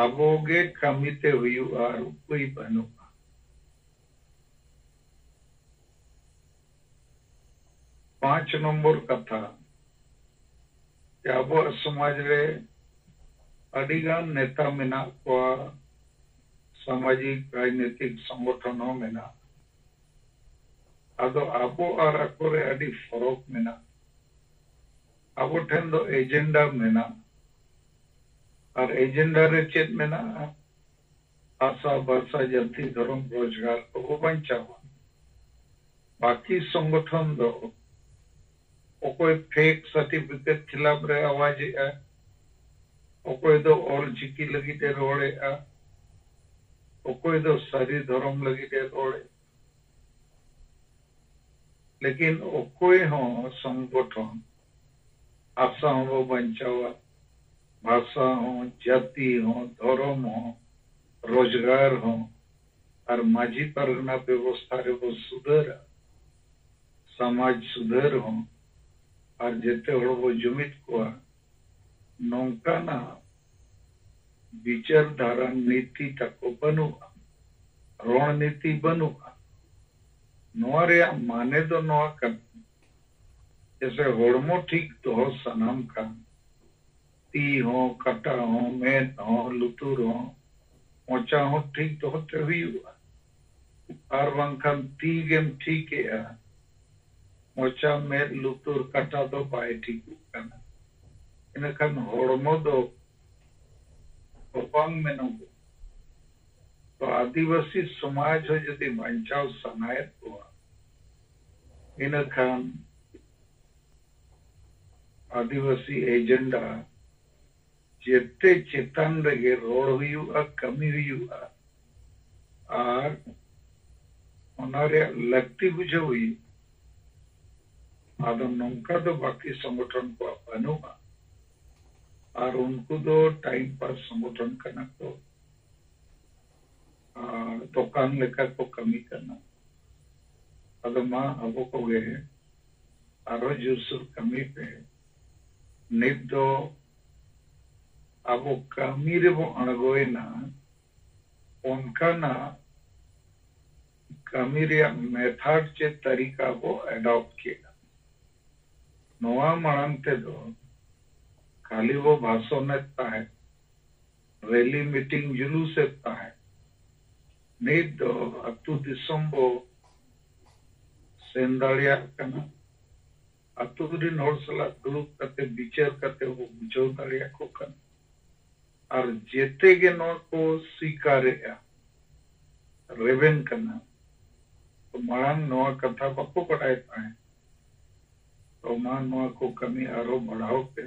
ᱟᱵᱚ ᱜᱮ ᱠᱟᱹᱢᱤ ᱛᱮ ᱦᱩᱭᱩᱜᱼᱟ, ᱟᱨ ᱩᱯᱟᱹᱭ ᱵᱟᱹᱱᱩᱜᱼᱟ᱾ ᱯᱟᱸᱪ ᱱᱚᱢᱵᱚᱨ ᱠᱟᱛᱷᱟ, ᱡᱮ ᱟᱵᱚᱣᱟᱜ ᱥᱚᱢᱟᱡᱽ ᱨᱮ ᱟᱹᱰᱤᱜᱟᱱ ᱱᱮᱛᱟ ᱢᱮᱱᱟᱜ ᱠᱚᱣᱟ, ᱥᱟᱢᱟᱡᱤᱠ ᱨᱟᱡᱽᱱᱤᱛᱤᱠ ᱥᱚᱝᱜᱚᱴᱷᱚᱱ ᱦᱚᱸ ᱢᱮᱱᱟᱜᱼᱟ᱾ ᱟᱫᱚ ᱟᱵᱚ ᱟᱨ ᱟᱠᱚ ᱨᱮ ᱟᱹᱰᱤ ᱯᱷᱚᱨᱚᱠ ᱢᱮᱱᱟᱜᱼᱟ᱾ ᱟᱵᱚ ᱴᱷᱮᱱ ᱫᱚ ᱮᱡᱮᱱᱰᱟ ᱢᱮᱱᱟᱜᱼᱟ᱾ ᱟᱨ ᱮᱡᱮᱱᱰᱟ ᱨᱮ ᱪᱮᱫ ᱢᱮᱱᱟᱜᱼᱟ? ᱵᱷᱟᱥᱟ, ᱵᱷᱟᱥᱟ, ᱡᱟᱹᱛᱤ, ᱫᱷᱚᱨᱚᱢ, ᱨᱳᱡᱽᱜᱟᱨ ᱠᱚᱵᱚ ᱵᱟᱧᱪᱟᱣᱟ᱾ ᱵᱟᱹᱠᱤ ᱥᱚᱝᱜᱚᱴᱷᱚᱱ ᱫᱚ ᱚᱠᱚᱭ ᱯᱷᱮᱠ ᱥᱟᱨᱴᱤᱯᱷᱤᱠᱮᱴ ᱠᱷᱤᱞᱟᱯ ᱨᱮ ᱟᱣᱟᱡ ᱮᱜᱼᱟ, ᱚᱠᱚᱭ ᱫᱚ ᱚᱞ ᱪᱤᱠᱤ ᱞᱟᱹᱜᱤᱫ ᱮ ᱨᱚᱲᱮᱜᱼᱟ, ᱚᱠᱚᱭ ᱫᱚ ᱥᱟᱹᱨᱤ ᱫᱷᱚᱨᱚᱢ ᱞᱟᱹᱜᱤᱫ ᱮ ᱨᱚᱲᱮᱜᱼᱟ᱾ ᱞᱮᱠᱤᱱ ᱚᱠᱚᱭ ᱦᱚᱸ ᱥᱚᱝᱜᱚᱴᱷᱚᱱ ᱵᱷᱟᱥᱟ ᱦᱚᱸᱵᱚ ᱵᱟᱧᱪᱟᱣᱟ, ᱵᱷᱟᱥᱟ ᱦᱚᱸ, ᱡᱟᱹᱛᱤ ᱦᱚᱸ, ᱫᱷᱚᱨᱚᱢ ᱦᱚᱸ, ᱨᱳᱡᱽᱜᱟᱨ ᱦᱚᱸ, ᱟᱨ ᱢᱟᱹᱡᱷᱤ ᱯᱟᱨᱜᱟᱱᱟ ᱵᱮᱵᱚᱥᱛᱷᱟ ᱨᱮᱵᱚ ᱥᱩᱫᱷᱟᱹᱨᱟ, ᱥᱚᱢᱟᱡᱽ ᱥᱩᱫᱷᱟᱹᱨ ᱦᱚᱸ, ᱟᱨ ᱡᱮᱛᱮ ᱦᱚᱲ ᱵᱚ ᱡᱩᱢᱤᱫ ᱠᱚᱣᱟ, ᱱᱚᱝᱠᱟᱱᱟᱜ ᱵᱤᱪᱟᱹᱨ ᱫᱷᱟᱨᱟ ᱱᱤᱛᱤ ᱛᱟᱠᱚ ᱵᱟᱹᱱᱩᱜᱼᱟ, ᱨᱚᱬᱱᱤᱛᱤ ᱵᱟᱹᱱᱩᱜᱼᱟ᱾ ᱱᱚᱣᱟ ᱨᱮᱭᱟᱜ ᱢᱟᱱᱮ ᱫᱚ ᱱᱚᱣᱟ ᱠᱟᱱᱟ, ᱡᱮᱥᱮ ᱦᱚᱲᱢᱚ ᱴᱷᱤᱠ ᱫᱚᱦᱚ ᱥᱟᱱᱟᱢ ᱠᱷᱟᱱ, ᱛᱤ ᱦᱚᱸ, ᱠᱟᱴᱟ ᱦᱚᱸ, ᱢᱮᱫ ᱦᱚᱸ, ᱞᱩᱛᱩᱨ ᱦᱚᱸ, ᱢᱚᱪᱟ ᱦᱚᱸ ᱴᱷᱤᱠ ᱫᱚᱦᱚ ᱛᱮ ᱦᱩᱭᱩᱜᱼᱟ᱾ ᱟᱨ ᱵᱟᱝᱠᱷᱟᱱ ᱛᱤ ᱜᱮᱢ ᱴᱷᱤᱠᱮᱜᱼᱟ, ᱢᱚᱪᱟ, ᱢᱮᱫ, ᱞᱩᱛᱩᱨ, ᱠᱟᱴᱟ ᱫᱚ ᱵᱟᱭ ᱴᱷᱤᱠᱚᱜ ᱠᱟᱱᱟ᱾ ᱤᱱᱟᱹᱠᱷᱟᱱ ᱦᱚᱲᱢᱚ ᱫᱚ ᱵᱟᱝ ᱢᱮᱱᱚᱜᱚᱜ᱾ ᱛᱚ ᱟᱹᱫᱤᱵᱟᱹᱥᱤ ᱥᱚᱢᱟᱡᱽ ᱦᱚᱸ ᱡᱩᱫᱤ ᱵᱟᱧᱪᱟᱣ ᱥᱟᱱᱟᱭᱮᱫ ᱠᱚᱣᱟ, ᱤᱱᱟᱹᱠᱷᱟᱱ ᱟᱹᱫᱤᱵᱟᱹᱥᱤ ᱮᱡᱮᱱᱰᱟ ᱡᱮᱛᱮ ᱪᱮᱛᱟᱱ ᱨᱮᱜᱮ ᱨᱚᱲ ᱦᱩᱭᱩᱜᱼᱟ, ᱠᱟᱹᱢᱤ ᱦᱩᱭᱩᱜᱼᱟ, ᱟᱨ ᱚᱱᱟ ᱨᱮᱭᱟᱜ ᱞᱟᱹᱠᱛᱤ ᱵᱩᱡᱷᱟᱹᱣ ᱦᱩᱭᱩᱜᱼᱟ᱾ ᱟᱫᱚ ᱱᱚᱝᱠᱟ ᱫᱚ ᱵᱟᱹᱠᱤ ᱥᱚᱝᱜᱚᱴᱷᱚᱱ ᱠᱚᱣᱟᱜ ᱵᱟᱹᱱᱩᱜᱼᱟ᱾ ᱟᱨ ᱩᱱᱠᱩ ᱫᱚ ᱴᱟᱭᱤᱢ ᱯᱟᱥ ᱥᱚᱝᱜᱚᱴᱷᱚᱱ ᱠᱟᱱᱟ ᱠᱚ, ᱟᱨ ᱫᱚᱠᱟᱱ ᱞᱮᱠᱟ ᱠᱚ ᱠᱟᱹᱢᱤ ᱠᱟᱱᱟ᱾ ᱟᱫᱚ ᱢᱟ ᱟᱵᱚ ᱠᱚᱜᱮ ᱟᱨᱦᱚᱸ ᱡᱳᱨᱥᱳᱨ ᱠᱟᱹᱢᱤ ᱯᱮ᱾ ᱱᱤᱛ ᱫᱚ ᱟᱵᱚ ᱠᱟᱹᱢᱤ ᱨᱮᱵᱚ ᱟᱬᱜᱚᱭᱮᱱᱟ, ᱚᱱᱠᱟᱱᱟᱜ ᱠᱟᱹᱢᱤ ᱨᱮᱭᱟᱜ ᱢᱮᱛᱷᱟᱰ ᱪᱮ ᱛᱟᱹᱨᱤᱠᱟ ᱵᱚ ᱮᱰᱚᱯᱴ ᱠᱮᱫᱟ᱾ ᱱᱚᱣᱟ ᱢᱟᱲᱟᱝ ᱛᱮᱫᱚ ᱠᱷᱟᱹᱞᱤ ᱵᱚ ᱵᱷᱟᱥᱚᱱᱮᱫ ᱛᱟᱦᱮᱸᱫ, ᱨᱮᱞᱤ ᱢᱤᱴᱤᱝ ᱡᱩᱞᱩᱥᱮᱫ ᱛᱟᱦᱮᱸᱫ᱾ ᱱᱤᱛ ᱫᱚ ᱟᱹᱛᱩ ᱫᱤᱥᱚᱢ ᱵᱚ ᱥᱮᱱ ᱫᱟᱲᱮᱭᱟᱜ ᱠᱟᱱᱟ᱾ ᱟᱹᱛᱩ ᱨᱤᱱ ᱦᱚᱲ ᱥᱟᱞᱟᱜ ᱫᱩᱲᱩᱵ ᱠᱟᱛᱮ ᱵᱤᱪᱟᱹᱨ ᱠᱟᱛᱮ ᱵᱚ ᱵᱩᱡᱷᱟᱹᱣ ᱫᱟᱲᱮᱭᱟᱠᱚ ᱠᱟᱱᱟ᱾ ᱟᱨ ᱡᱮᱛᱮ ᱜᱮ ᱱᱚᱣᱟ ᱠᱚ ᱥᱤᱠᱟᱨᱮᱜᱼᱟ, ᱨᱮᱵᱮᱱ ᱠᱟᱱᱟ᱾ ᱛᱚ ᱢᱟᱲᱟᱝ ᱱᱚᱣᱟ ᱠᱟᱛᱷᱟ ᱵᱟᱠᱚ ᱵᱟᱰᱟᱭ ᱛᱟᱦᱮᱸᱫ᱾ ᱛᱚ ᱢᱟ ᱱᱚᱣᱟ ᱠᱚ ᱠᱟᱹᱢᱤ ᱟᱨᱦᱚᱸ ᱵᱟᱲᱦᱟᱣ ᱯᱮ᱾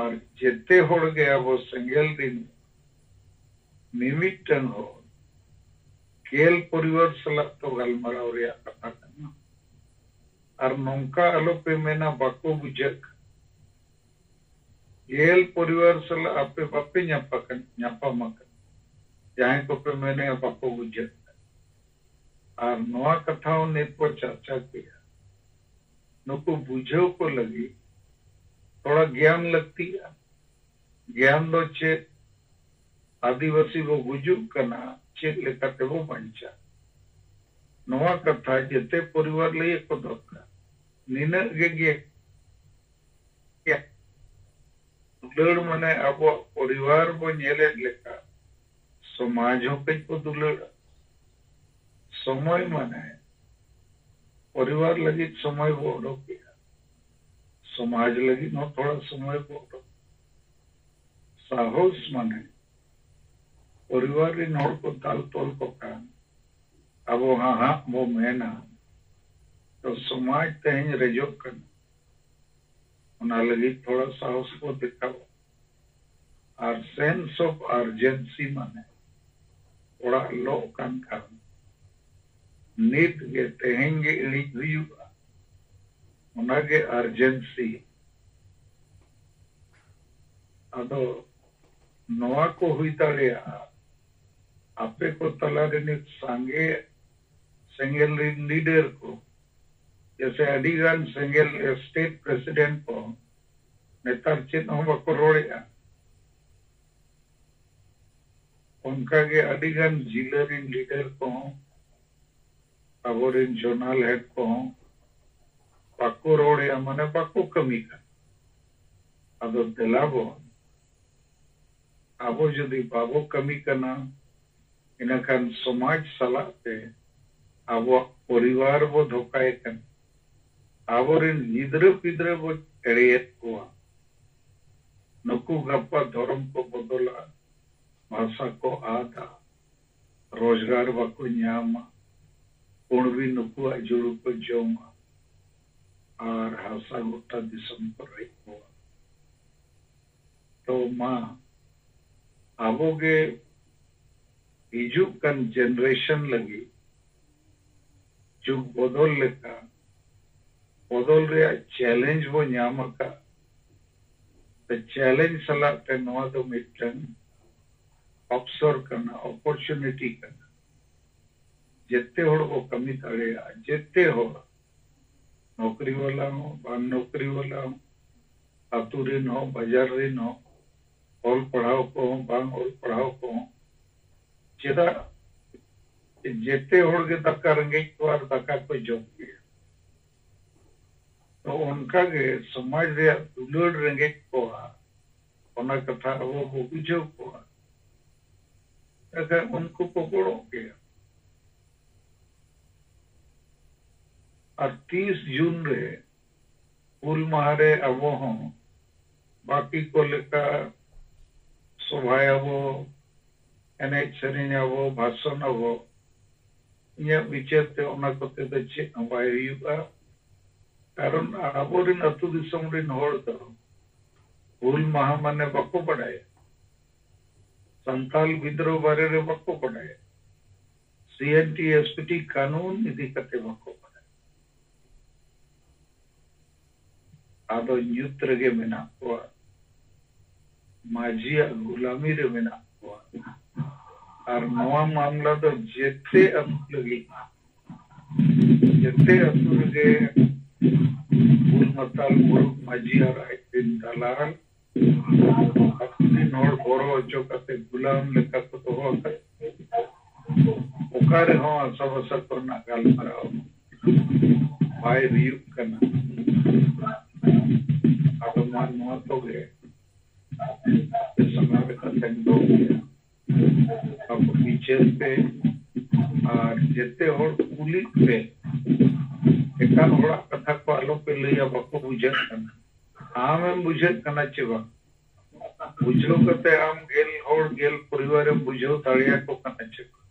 ᱟᱨ ᱡᱮᱛᱮ ᱦᱚᱲ ᱜᱮ ᱟᱵᱚ ᱥᱮᱸᱜᱮᱞ ᱨᱤᱱ ᱢᱤᱢᱤᱫᱴᱟᱝ ᱦᱚᱲ ᱜᱮᱞ ᱯᱚᱨᱤᱵᱟᱨ ᱥᱟᱞᱟᱜ ᱛᱚ ᱜᱟᱞᱢᱟᱨᱟᱣ ᱨᱮᱭᱟᱜ ᱠᱟᱛᱷᱟ ᱠᱟᱱᱟ᱾ ᱟᱨ ᱱᱚᱝᱠᱟ ᱟᱞᱚᱯᱮ ᱢᱮᱱᱟ ᱵᱟᱠᱚ ᱵᱩᱡᱷᱟᱹᱜ ᱠᱟᱱᱟ᱾ ᱜᱮᱞ ᱯᱚᱨᱤᱵᱟᱨ ᱥᱟᱞᱟᱜ ᱟᱯᱮ ᱵᱟᱯᱮ ᱧᱟᱯᱟ-, ᱧᱟᱯᱟᱢ ᱟᱠᱟᱱᱟ, ᱡᱟᱦᱟᱸᱭ ᱠᱚᱯᱮ ᱢᱮᱱᱮᱜᱼᱟ ᱵᱟᱠᱚ ᱵᱩᱡᱷᱟᱹᱜ ᱠᱟᱱᱟ᱾ ᱟᱨ ᱱᱚᱣᱟ ᱠᱟᱛᱷᱟ ᱦᱚᱸ ᱱᱤᱛ ᱵᱚ ᱪᱟᱨᱪᱟ ᱠᱮᱜᱼᱟ᱾ ᱱᱩᱠᱩ ᱵᱩᱡᱷᱟᱹᱣ ᱠᱚ ᱞᱟᱹᱜᱤᱫ ᱛᱷᱚᱲᱟ ᱜᱮᱭᱟᱱ ᱞᱟᱹᱠᱛᱤᱜᱼᱟ᱾ ᱜᱮᱭᱟᱱ ᱫᱚ ᱪᱮᱫ? ᱟᱹᱫᱤᱵᱟᱹᱥᱤ ᱵᱚ ᱜᱩᱡᱩᱜ ᱠᱟᱱᱟ, ᱪᱮᱫ ᱞᱮᱠᱟ ᱛᱮᱵᱚ ᱵᱟᱧᱪᱟᱜᱼᱟ? ᱱᱚᱣᱟ ᱠᱟᱛᱷᱟ ᱡᱮᱛᱮ ᱯᱚᱨᱤᱵᱟᱨ ᱞᱟᱹᱭ ᱟᱠᱚ ᱫᱚᱨᱠᱟᱨ᱾ ᱱᱤᱱᱟᱹᱜ ᱜᱮ ᱜᱮ ᱫᱩᱞᱟᱹᱲ ᱢᱟᱱᱮ ᱟᱵᱚᱣᱟᱜ ᱯᱚᱨᱤᱵᱟᱨ ᱵᱚ ᱧᱮᱞᱮᱫ ᱞᱮᱠᱟ ᱥᱚᱢᱟᱡᱽ ᱦᱚᱸ ᱠᱟᱹᱡ ᱵᱚ ᱫᱩᱞᱟᱹᱲᱟ᱾ ᱥᱚᱢᱚᱭ ᱢᱟᱱᱮ ᱯᱚᱨᱤᱵᱟᱨ ᱞᱟᱹᱜᱤᱫ ᱥᱚᱢᱚᱭ ᱵᱚ ᱚᱰᱚᱠᱮᱜᱼᱟ᱾ ᱥᱚᱢᱟᱡᱽ ᱞᱟᱹᱜᱤᱫ ᱦᱚᱸ ᱛᱷᱚᱲᱟ ᱥᱚᱢᱚᱭ ᱵᱚ ᱚᱰᱚᱠ᱾ ᱥᱟᱦᱚᱥ ᱢᱟᱱᱮ ᱯᱚᱨᱤᱵᱟᱨ ᱨᱤᱱ ᱦᱚᱲ ᱠᱚ ᱫᱟᱞ ᱛᱚᱞ ᱠᱚ ᱠᱷᱟᱱ ᱟᱵᱚ ᱦᱟᱦᱟᱜ ᱵᱚ ᱢᱮᱱᱟ, ᱛᱚ ᱥᱚᱢᱟᱡᱽ ᱛᱮᱦᱮᱧ ᱨᱮᱡᱚᱜ ᱠᱟᱱᱟ᱾ ᱚᱱᱟ ᱞᱟᱹᱜᱤᱫ ᱛᱷᱚᱲᱟ ᱥᱟᱦᱚᱥ ᱵᱚ ᱫᱮᱠᱷᱟᱣᱟ᱾ ᱟᱨ sense of urgency ᱢᱟᱱᱮ ᱚᱲᱟᱜ ᱞᱚᱜ ᱠᱟᱱ ᱠᱷᱟᱱ ᱱᱤᱛ ᱜᱮ ᱛᱮᱦᱮᱧ ᱜᱮ ᱤᱬᱤᱡ ᱦᱩᱭᱩᱜᱼᱟ, ᱚᱱᱟ ᱜᱮ urgency᱾ ᱟᱫᱚ ᱱᱚᱣᱟ ᱠᱚ ᱦᱩᱭ ᱫᱟᱲᱮᱭᱟᱜᱼᱟ, ᱟᱯᱮ ᱠᱚ ᱛᱟᱞᱟ ᱨᱤᱱᱤᱡ ᱥᱟᱸᱜᱮ ᱥᱮᱸᱜᱮᱞ ᱨᱤᱱ leader ᱠᱚ, ᱡᱮᱭᱥᱮ ᱟᱹᱰᱤ ᱜᱟᱱ ᱥᱮᱸᱜᱮᱞ state president ᱠᱚ ᱱᱮᱛᱟᱨ ᱪᱮᱫ ᱦᱚᱸ ᱵᱟᱠᱚ ᱨᱚᱲᱮᱫᱼᱟ᱾ ᱚᱱᱠᱟᱜᱮ ᱟᱹᱰᱤ ᱜᱟᱱ ᱡᱤᱞᱟᱹ ᱨᱤᱱ leader ᱠᱚᱦᱚᱸ, ᱟᱵᱚᱨᱤᱱ zonal head ᱠᱚᱦᱚᱸ ᱵᱟᱠᱚ ᱨᱚᱲᱮᱫᱼᱟ, ᱢᱟᱱᱮ ᱵᱟᱠᱚ ᱠᱟᱹᱢᱤ ᱠᱟᱱᱟ᱾ ᱟᱫᱚ ᱫᱮᱞᱟ ᱵᱚᱱ, ᱟᱵᱚ ᱡᱩᱫᱤ ᱵᱟᱵᱚ ᱠᱟᱹᱢᱤ ᱠᱟᱱᱟ, ᱤᱱᱟᱹᱠᱷᱟᱱ ᱥᱚᱢᱟᱡᱽ ᱥᱟᱞᱟᱜ ᱛᱮ ᱟᱵᱚᱣᱟᱜ ᱯᱚᱨᱤᱵᱟᱨ ᱵᱚ ᱫᱷᱳᱠᱟᱭᱮ ᱠᱟᱱᱟ᱾ ᱟᱵᱚᱨᱤᱱ ᱜᱤᱫᱽᱨᱟᱹ ᱯᱤᱫᱽᱨᱟᱹ ᱵᱚ ᱮᱲᱮᱭᱮᱫ ᱠᱚᱣᱟ᱾ ᱱᱩᱠᱩ ᱜᱟᱯᱟ ᱫᱷᱚᱨᱚᱢ ᱠᱚ ᱵᱚᱫᱚᱞᱟ, ᱵᱷᱟᱥᱟ ᱠᱚ ᱟᱫᱟ, ᱨᱳᱡᱽᱜᱟᱨ ᱵᱟᱠᱚ ᱧᱟᱢᱟ, ᱠᱩᱬᱵᱤ ᱱᱩᱠᱩᱣᱟᱜ ᱡᱩᱲᱩ ᱠᱚ ᱡᱚᱢᱟ, ᱟᱨ ᱦᱟᱥᱟ ᱜᱚᱴᱟ ᱫᱤᱥᱚᱢ ᱠᱚ ᱨᱮᱡ ᱠᱚᱣᱟ᱾ ᱛᱚ ᱢᱟ, ᱟᱵᱚ ᱜᱮ ᱦᱤᱡᱩᱜ ᱠᱟᱱ generation ᱞᱟᱹᱜᱤᱫ ᱡᱩᱜᱽ ᱵᱚᱫᱚᱞ ᱞᱮᱠᱟ ᱵᱚᱫᱚᱞ ᱨᱮᱭᱟᱜ challenge ᱵᱚ ᱧᱟᱢ ᱟᱠᱟᱫ᱾ ᱛᱚ challenge ᱥᱟᱞᱟᱜ ᱛᱮ ᱱᱚᱣᱟ ᱫᱚ ᱢᱤᱫᱴᱟᱝ ᱚᱯᱥᱚᱨ ᱠᱟᱱᱟ, opportunity ᱠᱟᱱᱟ᱾ ᱡᱮᱛᱮ ᱦᱚᱲ ᱵᱚ ᱠᱟᱹᱢᱤ ᱫᱟᱲᱮᱭᱟᱜᱼᱟ, ᱡᱮᱛᱮ ᱦᱚᱲ, ᱱᱚᱠᱨᱤ ᱣᱟᱞᱟ ᱦᱚᱸ, ᱵᱟᱝ ᱱᱚᱠᱨᱤ ᱣᱟᱞᱟ ᱦᱚᱸ, ᱟᱹᱛᱩ ᱨᱤᱱ ᱦᱚᱸ, ᱵᱟᱡᱟᱨ ᱨᱤᱱ ᱦᱚᱸ, ᱚᱞ ᱯᱟᱲᱦᱟᱣ ᱠᱚᱦᱚᱸ, ᱵᱟᱝ ᱚᱞ ᱯᱟᱲᱦᱟᱣ ᱠᱚᱦᱚᱸ᱾ ᱪᱮᱫᱟᱜ ᱡᱮᱛᱮ ᱦᱚᱲ ᱜᱮ ᱫᱟᱠᱟ ᱨᱮᱸᱜᱮᱡ ᱠᱚᱣᱟ ᱟᱨ ᱫᱟᱠᱟ ᱠᱚ ᱡᱚᱢ ᱜᱮᱭᱟ᱾ ᱛᱚ ᱚᱱᱠᱟ ᱜᱮ ᱥᱚᱢᱟᱡᱽ ᱨᱮᱭᱟᱜ ᱫᱩᱞᱟᱹᱲ ᱨᱮᱸᱜᱮᱡ ᱠᱚᱣᱟ, ᱚᱱᱟ ᱠᱟᱛᱷᱟ ᱟᱵᱚ ᱵᱚ ᱵᱩᱡᱷᱟᱹᱣ ᱠᱚᱣᱟ, ᱮᱱᱠᱷᱟᱱ ᱩᱱᱠᱩ ᱠᱚ ᱜᱚᱲᱚᱜ ᱜᱮᱭᱟ᱾ ᱟᱨ ᱛᱤᱥ ᱡᱩᱱ ᱨᱮ ᱦᱩᱞ ᱢᱟᱦᱟ ᱨᱮ ᱟᱵᱚ ᱦᱚᱸ ᱵᱟᱹᱠᱤ ᱠᱚ ᱞᱮᱠᱟ ᱥᱚᱵᱷᱟᱭᱟᱵᱚ, ᱮᱱᱮᱡ ᱥᱮᱨᱮᱧ ᱟᱵᱚ, ᱵᱷᱟᱥᱚᱱ ᱟᱵᱚ, ᱤᱧᱟᱹᱜ ᱵᱤᱪᱟᱹᱨ ᱛᱮ ᱚᱱᱟ ᱠᱚᱛᱮ ᱫᱚ ᱪᱮᱫ ᱦᱚᱸ ᱵᱟᱭ ᱦᱩᱭᱩᱜᱼᱟ᱾ ᱠᱟᱨᱚᱱ ᱟᱵᱚᱨᱮᱱ ᱟᱹᱛᱩ ᱫᱤᱥᱚᱢ ᱨᱮᱱ ᱦᱚᱲ ᱫᱚ ᱦᱩᱞ ᱢᱟᱦᱟ ᱢᱟᱱᱮ ᱵᱟᱠᱚ ᱵᱟᱰᱟᱭᱟ, ᱥᱟᱱᱛᱟᱞ ᱵᱤᱫᱽᱨᱳᱦ ᱵᱟᱨᱮ ᱨᱮ ᱵᱟᱠᱚ ᱵᱟᱰᱟᱭᱟ, ᱥᱤ N T S P T ᱠᱟᱹᱱᱩᱱ ᱤᱫᱤ ᱠᱟᱛᱮ ᱵᱟᱠᱚ ᱵᱟᱰᱟᱭᱟ᱾ ᱟᱫᱚ ᱧᱩᱛ ᱨᱮᱜᱮ ᱢᱮᱱᱟᱜ ᱠᱚᱣᱟ, ᱢᱟᱹᱡᱷᱤᱭᱟᱜ ᱜᱩᱞᱟᱢᱤ ᱨᱮ ᱢᱮᱱᱟᱜ ᱠᱚᱣᱟ᱾ ᱟᱨ ᱱᱚᱣᱟ ᱢᱟᱢᱞᱟ ᱫᱚ ᱡᱮᱛᱮ ᱟᱹᱛᱩ ᱞᱟᱹᱜᱤᱫ, ᱡᱮᱛᱮ ᱟᱹᱛᱩ ᱨᱮᱜᱮ ᱵᱩᱞ ᱢᱟᱛᱟᱞ ᱢᱩᱨᱩᱠ ᱢᱟᱹᱡᱷᱤ ᱟᱨ ᱟᱡ ᱨᱮᱱ ᱫᱟᱞᱟᱞ, ᱟᱹᱛᱩ ᱨᱮᱱ ᱦᱚᱲ ᱵᱚᱨᱚ ᱦᱚᱪᱚ ᱠᱟᱛᱮ ᱜᱩᱞᱟᱢ ᱞᱮᱠᱟ ᱠᱚ ᱫᱚᱦᱚ ᱟᱠᱟᱫ ᱠᱚᱣᱟ᱾ ᱚᱠᱟ ᱨᱮᱦᱚᱸ ᱟᱥᱟ ᱵᱷᱟᱥᱟ ᱠᱚᱨᱮᱱᱟᱜ ᱜᱟᱞᱢᱟᱨᱟᱣ ᱵᱟᱭ ᱦᱩᱭᱩᱜ ᱠᱟᱱᱟ᱾ ᱟᱫᱚ ᱢᱟ ᱱᱚᱣᱟ ᱠᱚᱜᱮ ᱥᱟᱱᱟᱢ ᱞᱮᱠᱟᱛᱮ ᱫᱚ ᱟᱵᱚ ᱵᱤᱪᱟᱹᱨ ᱯᱮ ᱟᱨ ᱡᱮᱛᱮ ᱦᱚᱲ ᱠᱩᱞᱤ ᱯᱮ᱾ ᱮᱴᱟᱜ ᱦᱚᱲᱟᱜ ᱠᱟᱛᱷᱟ ᱠᱚ ᱟᱞᱚ ᱯᱮ ᱞᱟᱹᱭᱟ, ᱵᱟᱠᱚ ᱵᱩᱡᱷᱟᱹᱜ ᱠᱟᱱᱟ᱾ ᱟᱢᱮᱢ ᱵᱩᱡᱷᱟᱹᱜ ᱠᱟᱱᱟ ᱪᱮ ᱵᱟᱝ? ᱵᱩᱡᱷᱟᱹᱣ ᱠᱟᱛᱮ ᱟᱢ ᱜᱮᱞ ᱦᱚᱲ, ᱜᱮᱞ ᱯᱚᱨᱤᱵᱟᱨᱮᱢ ᱵᱩᱡᱷᱟᱹᱣ ᱫᱟᱲᱮᱭᱟᱠᱚ ᱠᱟᱱᱟ ᱪᱮ ᱵᱟᱝ?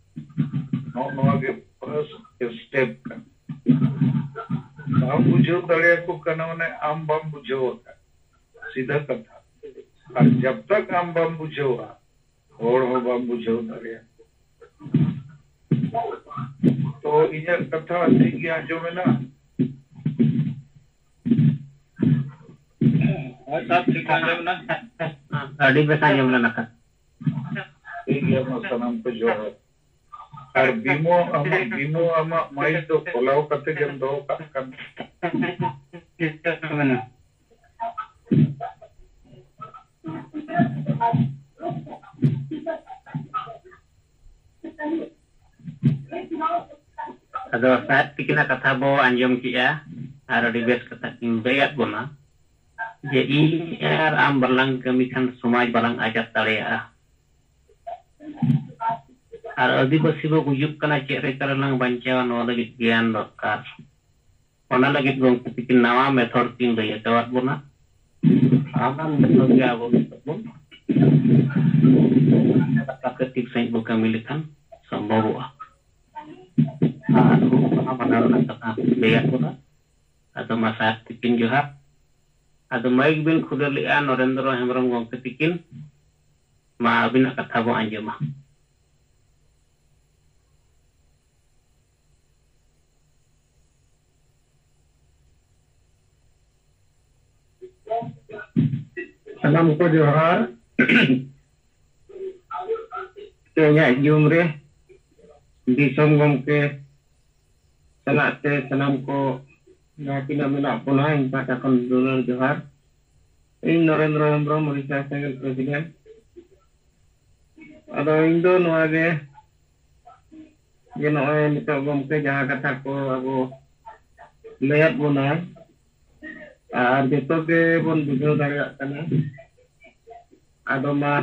ᱱᱚᱜᱼᱚ ᱱᱚᱣᱟ ᱜᱮ first step ᱠᱟᱱᱟ᱾ ᱵᱟᱢ ᱵᱩᱡᱷᱟᱹᱣ ᱫᱟᱲᱮᱭᱟᱠᱚ ᱠᱟᱱᱟ, ᱢᱟᱱᱮ ᱟᱢ ᱵᱟᱢ ᱵᱩᱡᱷᱟᱹᱣ ᱟᱠᱟᱫ, ᱥᱤᱫᱷᱟᱹ ᱠᱟᱛᱷᱟ᱾ ᱟᱨ ᱡᱟᱵ ᱛᱟᱠ ᱟᱢ ᱵᱟᱢ ᱵᱩᱡᱷᱟᱹᱣᱟ, ᱦᱚᱲ ᱦᱚᱸ ᱵᱟᱢ ᱵᱩᱡᱷᱟᱹᱣ ᱫᱟᱲᱮᱭᱟᱠᱚ᱾ ᱛᱚ ᱤᱧᱟᱹᱜ ᱠᱟᱛᱷᱟ ᱴᱷᱤᱠ ᱜᱮ ᱟᱸᱡᱚᱢᱮᱱᱟ? ᱦᱳᱭ ᱥᱟᱨ, ᱴᱷᱤᱠ ᱟᱸᱡᱚᱢ ᱮᱱᱟ᱾ ᱟᱹᱰᱤ ᱵᱮᱥ ᱟᱸᱡᱚᱢ ᱞᱮᱱᱟ ᱠᱷᱟᱱ᱾ ᱴᱷᱤᱠ ᱜᱮᱭᱟ, ᱢᱟ ᱥᱟᱱᱟᱢ ᱠᱚ ᱡᱚᱦᱟᱨ᱾ ᱟᱨ ᱵᱤᱢᱚ ᱟᱢᱟᱜ, ᱵᱤᱢᱚ ᱟᱢᱟᱜ ᱢᱟᱭᱤᱠ ᱫᱚ ᱠᱷᱚᱞᱟᱣ ᱠᱟᱛᱮ ᱜᱮᱢ ᱫᱚᱦᱚ ᱠᱟᱜ ᱠᱟᱱ᱾ ᱟᱫᱚ ᱥᱟᱦᱮᱵ ᱛᱤᱠᱤᱱᱟᱜ ᱠᱟᱛᱷᱟ ᱵᱚ ᱟᱸᱡᱚᱢ ᱠᱮᱜᱼᱟ, ᱟᱨ ᱟᱹᱰᱤ ᱵᱮᱥ ᱠᱟᱛᱷᱟ ᱠᱤᱱ ᱞᱟᱹᱭᱟᱫ ᱵᱚᱱᱟ ᱡᱮ ᱤᱧ ᱟᱨ ᱟᱢ ᱵᱟᱞᱟᱝ ᱠᱟᱹᱢᱤ ᱠᱷᱟᱱ ᱥᱚᱢᱟᱡᱽ ᱵᱟᱞᱟᱝ ᱟᱡᱟᱫ ᱫᱟᱲᱮᱭᱟᱜᱼᱟ᱾ ᱟᱨ ᱟᱹᱫᱤᱵᱟᱹᱥᱤ ᱵᱚ ᱜᱩᱡᱩᱜ ᱠᱟᱱᱟ, ᱪᱮᱫ ᱞᱮᱠᱟ ᱨᱮᱞᱟᱝ ᱵᱟᱧᱪᱟᱣᱟ, ᱱᱚᱣᱟ ᱞᱟᱹᱜᱤᱫ ᱜᱮᱭᱟᱱ ᱫᱚᱨᱠᱟᱨ᱾ ᱚᱱᱟ ᱞᱟᱹᱜᱤᱫ ᱜᱚᱢᱠᱮ ᱛᱤᱠᱤᱱ ᱱᱟᱣᱟ method ᱠᱤᱱ ᱞᱟᱹᱭ ᱟᱠᱟᱣᱟᱫ ᱵᱚᱱᱟ᱾ ᱚᱱᱟ method ᱜᱮ ᱟᱵᱚ ᱱᱤᱛᱚᱜ ᱵᱚᱱ ᱠᱟᱛᱮ ᱴᱷᱤᱠ ᱥᱟᱺᱦᱤᱡ ᱵᱚ ᱠᱟᱹᱢᱤ ᱞᱮᱠᱷᱟᱱ ᱥᱚᱢᱵᱷᱚᱵᱚᱜᱼᱟ᱾ ᱟᱨ ᱦᱩᱞ ᱢᱟᱦᱟ ᱢᱟᱱᱟᱣ ᱨᱮᱱᱟᱜ ᱠᱟᱛᱷᱟ ᱞᱟᱹᱭ ᱟᱠᱚ ᱠᱟᱱᱟ᱾ ᱟᱫᱚ ᱢᱟ ᱥᱟᱨ ᱛᱤᱠᱤᱱ ᱡᱚᱦᱟᱨ᱾ ᱟᱫᱚ ᱢᱟᱭᱤᱠ ᱵᱤᱱ ᱠᱷᱩᱞᱟᱹᱣ ᱞᱮᱜᱼᱟ ᱱᱚᱨᱮᱱᱫᱨᱚ ᱦᱮᱢᱵᱨᱚᱢ ᱜᱚᱢᱠᱮ ᱛᱤᱠᱤᱱ, ᱢᱟ ᱟᱹᱵᱤᱱᱟᱜ ᱠᱟᱛᱷᱟ ᱵᱚ ᱟᱸᱡᱚᱢᱟ᱾ ᱥᱟᱱᱟᱢ ᱠᱚ ᱡᱚᱦᱟᱨ᱾ ᱛᱮᱦᱮᱧᱟᱜ ᱡᱩᱢ ᱨᱮ ᱫᱤᱥᱚᱢ ᱜᱚᱢᱠᱮ ᱥᱟᱞᱟᱜ ᱛᱮ ᱥᱟᱱᱟᱢ ᱠᱚ ᱡᱟᱦᱟᱸ ᱛᱤᱱᱟᱹᱜ ᱢᱮᱱᱟᱜ ᱵᱚᱱᱟ, ᱤᱧ ᱯᱟᱦᱴᱟ ᱠᱷᱚᱱ ᱫᱩᱞᱟᱹᱲ ᱡᱚᱦᱟᱨ᱾ ᱤᱧ ᱱᱚᱨᱮᱱᱫᱨᱚ ᱦᱮᱢᱵᱨᱚᱢ, ᱳᱰᱤᱥᱟ ᱥᱮᱸᱜᱮᱞ president᱾ ᱟᱫᱚ ᱤᱧ ᱫᱚ ᱱᱚᱣᱟ ᱜᱮ, ᱡᱮ ᱱᱚᱜᱼᱚᱭ ᱱᱤᱛᱚᱜ ᱜᱚᱢᱠᱮ ᱡᱟᱦᱟᱸ ᱠᱟᱛᱷᱟ ᱠᱚ ᱟᱵᱚ ᱞᱟᱹᱭᱟᱫ ᱵᱚᱱᱟ, ᱟᱨ ᱡᱚᱛᱚ ᱜᱮᱵᱚᱱ ᱵᱩᱡᱷᱟᱹᱣ ᱫᱟᱲᱮᱭᱟᱜ ᱠᱟᱱᱟ᱾ ᱟᱫᱚ ᱢᱟ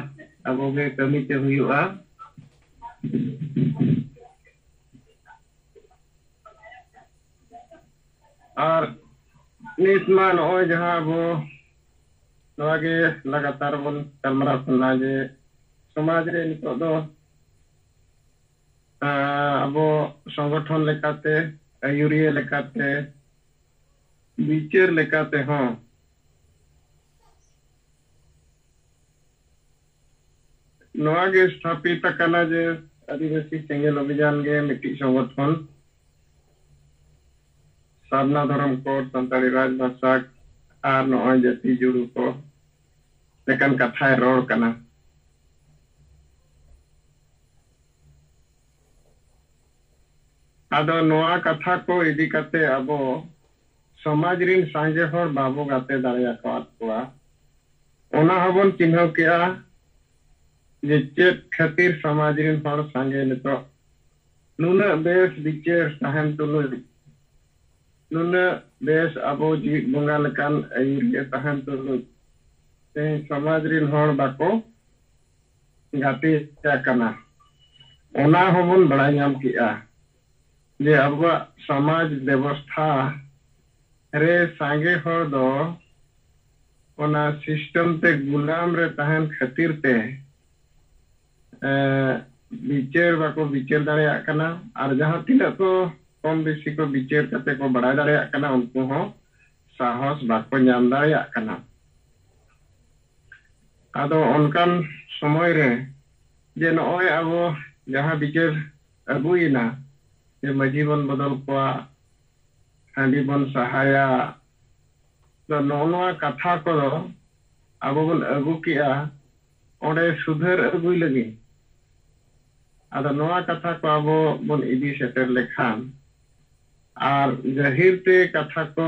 ᱟᱵᱚ ᱜᱮ ᱠᱟᱹᱢᱤ ᱛᱮ ᱦᱩᱭᱩᱜᱼᱟ᱾ ᱟᱨ ᱱᱤᱛ ᱢᱟ ᱱᱚᱜᱼᱚᱭ ᱡᱟᱦᱟᱸ ᱟᱵᱚ ᱱᱚᱣᱟ ᱜᱮ ᱞᱟᱜᱟᱛᱟᱨ ᱵᱚᱱ ᱜᱟᱞᱢᱟᱨᱟᱣ ᱠᱟᱱᱟ ᱡᱮ ᱥᱚᱢᱟᱡᱽ ᱨᱮ ᱱᱤᱛᱚᱜ ᱫᱚ, ᱟᱸ, ᱟᱵᱚ ᱥᱚᱝᱜᱚᱴᱷᱚᱱ ᱞᱮᱠᱟᱛᱮ, ᱟᱹᱭᱩᱨᱤᱭᱟᱹ ᱞᱮᱠᱟᱛᱮ, ᱵᱤᱪᱟᱹᱨ ᱞᱮᱠᱟᱛᱮ ᱦᱚᱸ ᱱᱚᱣᱟ ᱜᱮ ᱥᱛᱷᱟᱯᱤᱛ ᱟᱠᱟᱱᱟ ᱡᱮ ᱟᱹᱫᱤᱵᱟᱹᱥᱤ ᱥᱮᱸᱜᱮᱞ ᱚᱵᱷᱤᱡᱟᱱ ᱜᱮ ᱢᱤᱫᱴᱤᱡ ᱥᱚᱝᱜᱚᱴᱷᱚᱱ, ᱥᱟᱨᱱᱟ ᱫᱷᱚᱨᱚᱢ ᱠᱳᱰ, ᱥᱟᱱᱛᱟᱲᱤ ᱨᱟᱡᱽ ᱵᱷᱟᱥᱟ ᱟᱨ ᱱᱚᱜᱼᱚᱭ ᱡᱟᱹᱛᱤ ᱡᱩᱲᱩ ᱠᱚ ᱞᱮᱠᱟᱱ ᱠᱟᱛᱷᱟᱭ ᱨᱚᱲ ᱠᱟᱱᱟ᱾ ᱟᱫᱚ ᱱᱚᱣᱟ ᱠᱟᱛᱷᱟ ᱠᱚ ᱤᱫᱤ ᱠᱟᱛᱮ ᱟᱵᱚ ᱥᱚᱢᱟᱡᱽ ᱨᱤᱱ ᱥᱟᱸᱜᱮ ᱦᱚᱲ ᱵᱟᱵᱚ ᱜᱟᱛᱮ ᱫᱟᱲᱮ ᱟᱠᱟᱫ ᱠᱚᱣᱟ᱾ ᱚᱱᱟ ᱦᱚᱸᱵᱚᱱ ᱪᱤᱱᱦᱟᱹᱣ ᱠᱮᱜᱼᱟ ᱡᱮ ᱪᱮᱫ ᱠᱷᱟᱹᱛᱤᱨ ᱥᱚᱢᱟᱡᱽ ᱨᱤᱱ ᱦᱚᱲ ᱥᱟᱸᱜᱮ ᱱᱤᱛᱚᱜ ᱱᱩᱱᱟᱹᱜ ᱵᱮᱥ ᱵᱤᱪᱟᱹᱨ ᱛᱟᱦᱮᱱ ᱛᱩᱞᱩᱡ, ᱱᱩᱱᱟᱹᱜ ᱵᱮᱥ ᱟᱵᱚ ᱡᱤᱣᱤᱫ ᱵᱚᱸᱜᱟ ᱞᱮᱠᱟᱱ ᱟᱹᱭᱩᱨᱤᱭᱟᱹ ᱛᱟᱦᱮᱱ ᱛᱩᱞᱩᱡ, ᱛᱮᱦᱮᱧ ᱥᱚᱢᱟᱡᱽ ᱨᱤᱱ ᱦᱚᱲ ᱵᱟᱠᱚ ᱜᱟᱛᱮ ᱟᱠᱟᱱᱟ᱾ ᱚᱱᱟ ᱦᱚᱸᱵᱚᱱ ᱵᱟᱲᱟᱭ ᱧᱟᱢ ᱠᱮᱜᱼᱟ ᱡᱮ ᱟᱵᱚᱣᱟᱜ ᱥᱚᱢᱟᱡᱽ ᱵᱮᱵᱚᱥᱛᱷᱟ ᱨᱮ ᱥᱟᱸᱜᱮ ᱦᱚᱲ ᱫᱚ ᱚᱱᱟ system ᱛᱮ ᱜᱩᱞᱟᱢ ᱨᱮ ᱛᱟᱦᱮᱱ ᱠᱷᱟᱹᱛᱤᱨ ᱛᱮ, ᱮ, ᱵᱤᱪᱟᱹᱨ ᱵᱟᱠᱚ ᱵᱤᱪᱟᱹᱨ ᱫᱟᱲᱮᱭᱟᱜ ᱠᱟᱱᱟ᱾ ᱟᱨ ᱡᱟᱦᱟᱸ ᱛᱤᱱᱟᱹᱜ ᱠᱚ ᱠᱚᱢ ᱵᱮᱥᱤ ᱠᱚ ᱵᱤᱪᱟᱹᱨ ᱠᱟᱛᱮ ᱠᱚ ᱵᱟᱲᱟᱭ ᱫᱟᱲᱮᱭᱟᱜ ᱠᱟᱱᱟ, ᱩᱱᱠᱩ ᱦᱚᱸ ᱥᱟᱦᱚᱥ ᱵᱟᱠᱚ ᱧᱟᱢ ᱫᱟᱲᱮᱭᱟᱜ ᱠᱟᱱᱟ᱾ ᱟᱫᱚ ᱚᱱᱠᱟᱱ ᱥᱚᱢᱚᱭ ᱨᱮ ᱡᱮ ᱱᱚᱜᱼᱚᱭ ᱟᱵᱚ ᱡᱟᱦᱟᱸ ᱵᱤᱪᱟᱹᱨ ᱟᱹᱜᱩᱭᱮᱱᱟ, ᱡᱮ ᱢᱟᱹᱡᱷᱤ ᱵᱚᱱ ᱵᱚᱫᱚᱞ ᱠᱚᱣᱟ, ᱦᱟᱺᱰᱤ ᱵᱚᱱ ᱥᱟᱦᱟᱭᱟ, ᱫᱚ ᱱᱚᱜᱼᱚ ᱱᱚᱣᱟ ᱠᱟᱛᱷᱟ ᱠᱚᱫᱚ ᱟᱵᱚ ᱵᱚᱱ ᱟᱹᱜᱩ ᱠᱮᱜᱼᱟ ᱚᱸᱰᱮ ᱥᱩᱫᱷᱟᱹᱨ ᱟᱹᱜᱩᱭ ᱞᱟᱹᱜᱤᱫ᱾ ᱟᱫᱚ ᱱᱚᱣᱟ ᱠᱟᱛᱷᱟ ᱠᱚ ᱟᱵᱚ ᱵᱚᱱ ᱤᱫᱤ ᱥᱮᱴᱮᱨ ᱞᱮᱠᱷᱟᱱ ᱟᱨ ᱜᱟᱹᱦᱤᱨ ᱛᱮ ᱠᱟᱛᱷᱟ ᱠᱚ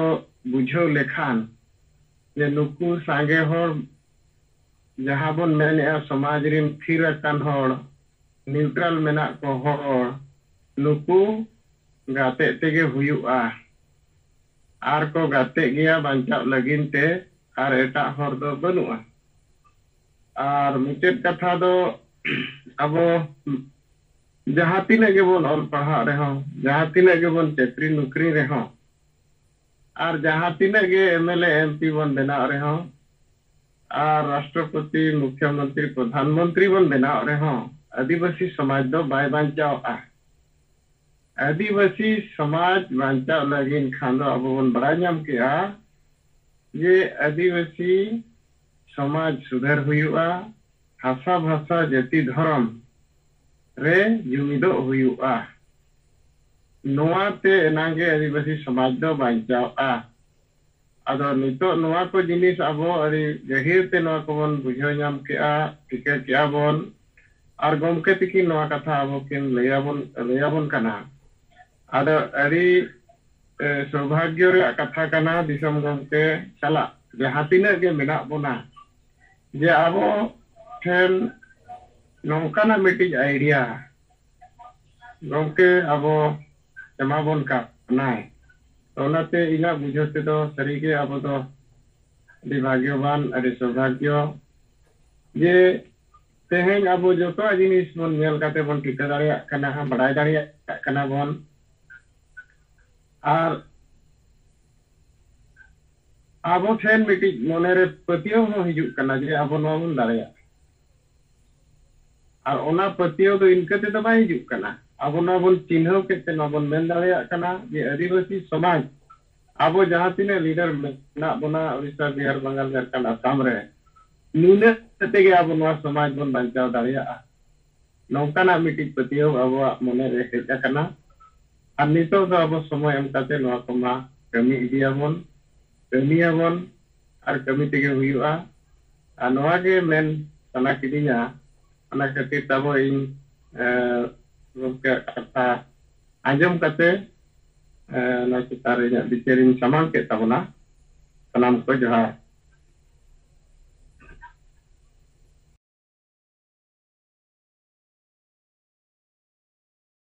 ᱵᱩᱡᱷᱟᱹᱣ ᱞᱮᱠᱷᱟᱱ, ᱡᱮ ᱱᱩᱠᱩ ᱥᱟᱸᱜᱮ ᱦᱚᱲ ᱡᱟᱦᱟᱸ ᱵᱚᱱ ᱢᱮᱱᱮᱜᱼᱟ ᱥᱚᱢᱟᱡᱽ ᱨᱤᱱ ᱛᱷᱤᱨ ᱟᱠᱟᱱ ᱦᱚᱲ, neutral ᱢᱮᱱᱟᱜ ᱠᱚ ᱦᱚᱲ, ᱱᱩᱠᱩ ᱜᱟᱛᱮᱜ ᱛᱮᱜᱮ ᱦᱩᱭᱩᱜᱼᱟ᱾ ᱟᱨ ᱠᱚ ᱜᱟᱛᱮᱜ ᱜᱮᱭᱟ ᱵᱟᱧᱪᱟᱣ ᱞᱟᱹᱜᱤᱫ ᱛᱮ, ᱟᱨ ᱮᱴᱟᱜ ᱦᱚᱨ ᱫᱚ ᱵᱟᱹᱱᱩᱜᱼᱟ᱾ ᱟᱨ ᱢᱩᱪᱟᱹᱫ ᱠᱟᱛᱷᱟ ᱫᱚ, ᱟᱵᱚ ᱡᱟᱦᱟᱸ ᱛᱤᱱᱟᱹᱜ ᱜᱮᱵᱚᱱ ᱚᱞ ᱯᱟᱲᱦᱟᱜ ᱨᱮᱦᱚᱸ, ᱡᱟᱦᱟᱸ ᱛᱤᱱᱟᱹᱜ ᱜᱮᱵᱚᱱ ᱪᱟᱹᱠᱨᱤ ᱱᱚᱠᱨᱤ ᱨᱮᱦᱚᱸ, ᱟᱨ ᱡᱟᱦᱟᱸ ᱛᱤᱱᱟᱹᱜ ᱜᱮ MLA MP ᱵᱚᱱ ᱵᱮᱱᱟᱣ ᱨᱮᱦᱚᱸ, ᱟᱨ ᱨᱟᱥᱴᱨᱚᱯᱚᱛᱤ, ᱢᱩᱠᱷᱭᱚᱢᱚᱱᱛᱨᱤ, ᱯᱨᱚᱫᱷᱟᱱ ᱢᱚᱱᱛᱨᱤ ᱵᱚᱱ ᱵᱮᱱᱟᱣ ᱨᱮᱦᱚᱸ, ᱟᱹᱫᱤᱵᱟᱹᱥᱤ ᱥᱚᱢᱟᱡᱽ ᱫᱚ ᱵᱟᱭ ᱵᱟᱧᱪᱟᱣᱜᱼᱟ᱾ ᱟᱹᱫᱤᱵᱟᱹᱥᱤ ᱥᱚᱢᱟᱡᱽ ᱵᱟᱧᱪᱟᱣ ᱞᱟᱹᱜᱤᱫ ᱠᱷᱟᱱ ᱫᱚ ᱟᱵᱚ ᱵᱚᱱ ᱵᱟᱲᱟᱭ ᱧᱟᱢ ᱠᱮᱜᱼᱟ ᱡᱮ ᱟᱹᱫᱤᱵᱟᱹᱥᱤ ᱥᱚᱢᱟᱡᱽ ᱥᱩᱫᱷᱟᱹᱨ ᱦᱩᱭᱩᱜᱼᱟ, ᱦᱟᱥᱟ ᱵᱷᱟᱥᱟ ᱡᱟᱹᱛᱤ ᱫᱷᱚᱨᱚᱢ ᱨᱮ ᱡᱩᱢᱤᱫᱚᱜ ᱦᱩᱭᱩᱜᱼᱟ᱾ ᱱᱚᱣᱟ ᱛᱮ ᱮᱱᱟᱝ ᱜᱮ ᱟᱹᱫᱤᱵᱟᱹᱥᱤ ᱥᱚᱢᱟᱡᱽ ᱫᱚ ᱵᱟᱧᱪᱟᱣᱜᱼᱟ᱾ ᱟᱫᱚ ᱱᱤᱛᱚᱜ ᱱᱚᱣᱟ ᱠᱚ ᱡᱤᱱᱤᱥ ᱟᱵᱚ ᱟᱹᱰᱤ ᱜᱟᱹᱦᱤᱨ ᱛᱮ ᱱᱚᱣᱟ ᱠᱚᱵᱚᱱ ᱵᱩᱡᱷᱟᱹᱣ ᱧᱟᱢ ᱠᱮᱜᱼᱟ, ᱴᱷᱤᱠᱟᱹ ᱠᱮᱜᱼᱟ ᱵᱚᱱ᱾ ᱟᱨ ᱜᱚᱢᱠᱮ ᱛᱤᱠᱤᱱ ᱱᱚᱣᱟ ᱠᱟᱛᱷᱟ ᱟᱵᱚ ᱠᱤᱱ ᱞᱟᱹᱭᱟᱵᱚᱱ, ᱞᱟᱹᱭᱟᱵᱚᱱ ᱠᱟᱱᱟ᱾ ᱟᱫᱚ ᱟᱹᱰᱤ, ᱮ, ᱥᱳᱵᱷᱟᱜᱽᱭᱚ ᱨᱮᱭᱟᱜ ᱠᱟᱛᱷᱟ ᱠᱟᱱᱟ ᱫᱤᱥᱚᱢ ᱜᱚᱢᱠᱮ ᱥᱟᱞᱟᱜ ᱡᱟᱦᱟᱸ ᱛᱤᱱᱟᱹᱜ ᱜᱮ ᱢᱮᱱᱟᱜ ᱵᱚᱱᱟ, ᱡᱮ ᱟᱵᱚ ᱴᱷᱮᱱ ᱱᱚᱝᱠᱟᱱᱟᱜ ᱢᱤᱫᱴᱤᱡ idea ᱜᱚᱢᱠᱮ ᱟᱵᱚ ᱮᱢᱟᱵᱚᱱ ᱠᱟᱱᱟᱭ᱾ ᱛᱚ ᱚᱱᱟᱛᱮ ᱤᱧᱟᱹᱜ ᱵᱩᱡᱷᱟᱹᱣ ᱛᱮᱫᱚ ᱥᱟᱹᱨᱤᱜᱮ ᱟᱵᱚ ᱫᱚ ᱟᱹᱰᱤ ᱵᱷᱟᱜᱽᱭᱚᱵᱟᱱ, ᱟᱹᱰᱤ ᱥᱳᱵᱷᱟᱜᱽᱭᱚ ᱡᱮ ᱛᱮᱦᱮᱧ ᱟᱵᱚ ᱡᱚᱛᱚᱣᱟᱜ ᱡᱤᱱᱤᱥ ᱵᱚᱱ ᱧᱮᱞ ᱠᱟᱛᱮ ᱵᱚᱱ ᱴᱷᱤᱠᱟᱹ ᱫᱟᱲᱮᱭᱟᱜ ᱠᱟᱱᱟ, ᱵᱟᱲᱟᱭ ᱫᱟᱲᱮᱭᱟᱜ ᱠᱟᱱᱟ ᱵᱚᱱ᱾ ᱟᱨ ᱟᱵᱚ ᱴᱷᱮᱱ ᱢᱤᱫᱴᱤᱡ ᱢᱚᱱᱮᱨᱮ ᱯᱟᱹᱛᱭᱟᱹᱣ ᱦᱚᱸ ᱦᱤᱡᱩᱜ ᱠᱟᱱᱟ ᱡᱮ ᱟᱵᱚ ᱱᱚᱣᱟ ᱵᱚᱱ ᱫᱟᱲᱮᱭᱟᱜᱼᱟ᱾ ᱟᱨ ᱚᱱᱟ ᱯᱟᱹᱛᱭᱟᱹᱣ ᱫᱚ ᱤᱱᱠᱟᱹ ᱛᱮᱫᱚ ᱵᱟᱭ ᱦᱤᱡᱩᱜ ᱠᱟᱱᱟ᱾ ᱟᱵᱚ ᱱᱚᱣᱟ ᱵᱚᱱ ᱪᱤᱱᱦᱟᱹᱣ ᱠᱮᱫ ᱛᱮ ᱱᱚᱣᱟ ᱵᱚᱱ ᱢᱮᱱ ᱫᱟᱲᱮᱭᱟᱜ ᱠᱟᱱᱟ ᱡᱮ ᱟᱹᱫᱤᱵᱟᱹᱥᱤ ᱥᱚᱢᱟᱡᱽ, ᱟᱵᱚ ᱡᱟᱦᱟᱸ ᱛᱤᱱᱟᱹᱜ ᱞᱤᱰᱟᱨ ᱢᱮᱱᱟᱜ ᱵᱚᱱᱟ, ᱳᱰᱤᱥᱟ, ᱵᱤᱦᱟᱨ, ᱵᱟᱝᱜᱟᱞ, ᱡᱷᱟᱲᱠᱷᱚᱸᱰ, ᱟᱥᱟᱢ ᱨᱮ, ᱱᱤᱱᱟᱹᱜ ᱛᱮᱜᱮ ᱟᱵᱚ ᱱᱚᱣᱟ ᱥᱚᱢᱟᱡᱽ ᱵᱚᱱ ᱵᱟᱧᱪᱟᱣ ᱫᱟᱲᱮᱭᱟᱜᱼᱟ᱾ ᱱᱚᱝᱠᱟᱱᱟᱜ ᱢᱤᱫᱴᱤᱡ ᱯᱟᱹᱛᱭᱟᱹᱣ ᱟᱵᱚᱣᱟᱜ ᱢᱚᱱᱮ ᱨᱮ ᱦᱮᱡ ᱟᱠᱟᱱᱟ᱾ ᱟᱨ ᱱᱤᱛᱚᱜ ᱫᱚ ᱟᱵᱚ ᱥᱚᱢᱚᱭ ᱮᱢ ᱠᱟᱛᱮ ᱱᱚᱣᱟ ᱠᱚᱢᱟ ᱠᱟᱹᱢᱤ ᱤᱫᱤᱭᱟᱵᱚᱱ, ᱠᱟᱹᱢᱤᱭᱟᱵᱚᱱ, ᱟᱨ ᱠᱟᱹᱢᱤ ᱛᱮᱜᱮ ᱦᱩᱭᱩᱜᱼᱟ᱾ ᱟᱨ ᱱᱚᱣᱟ ᱜᱮ ᱢᱮᱱ ᱥᱟᱱᱟ ᱠᱤᱫᱤᱧᱟ᱾ ᱚᱱᱟ ᱠᱷᱟᱹᱛᱤᱨ ᱛᱮ ᱟᱵᱚ ᱤᱧ, ᱮ, ᱜᱚᱢᱠᱮᱭᱟᱜ ᱠᱟᱛᱷᱟ ᱟᱸᱡᱚᱢ ᱠᱟᱛᱮ, ᱮ, ᱱᱚᱣᱟ ᱪᱮᱛᱟᱱ ᱨᱮ ᱤᱧᱟᱹᱜ ᱵᱤᱪᱟᱹᱨᱤᱧ ᱥᱟᱢᱟᱝ ᱠᱮᱫ ᱛᱟᱵᱚᱱᱟ᱾ ᱥᱟᱱᱟᱢ ᱠᱚ ᱡᱚᱦᱟᱨ᱾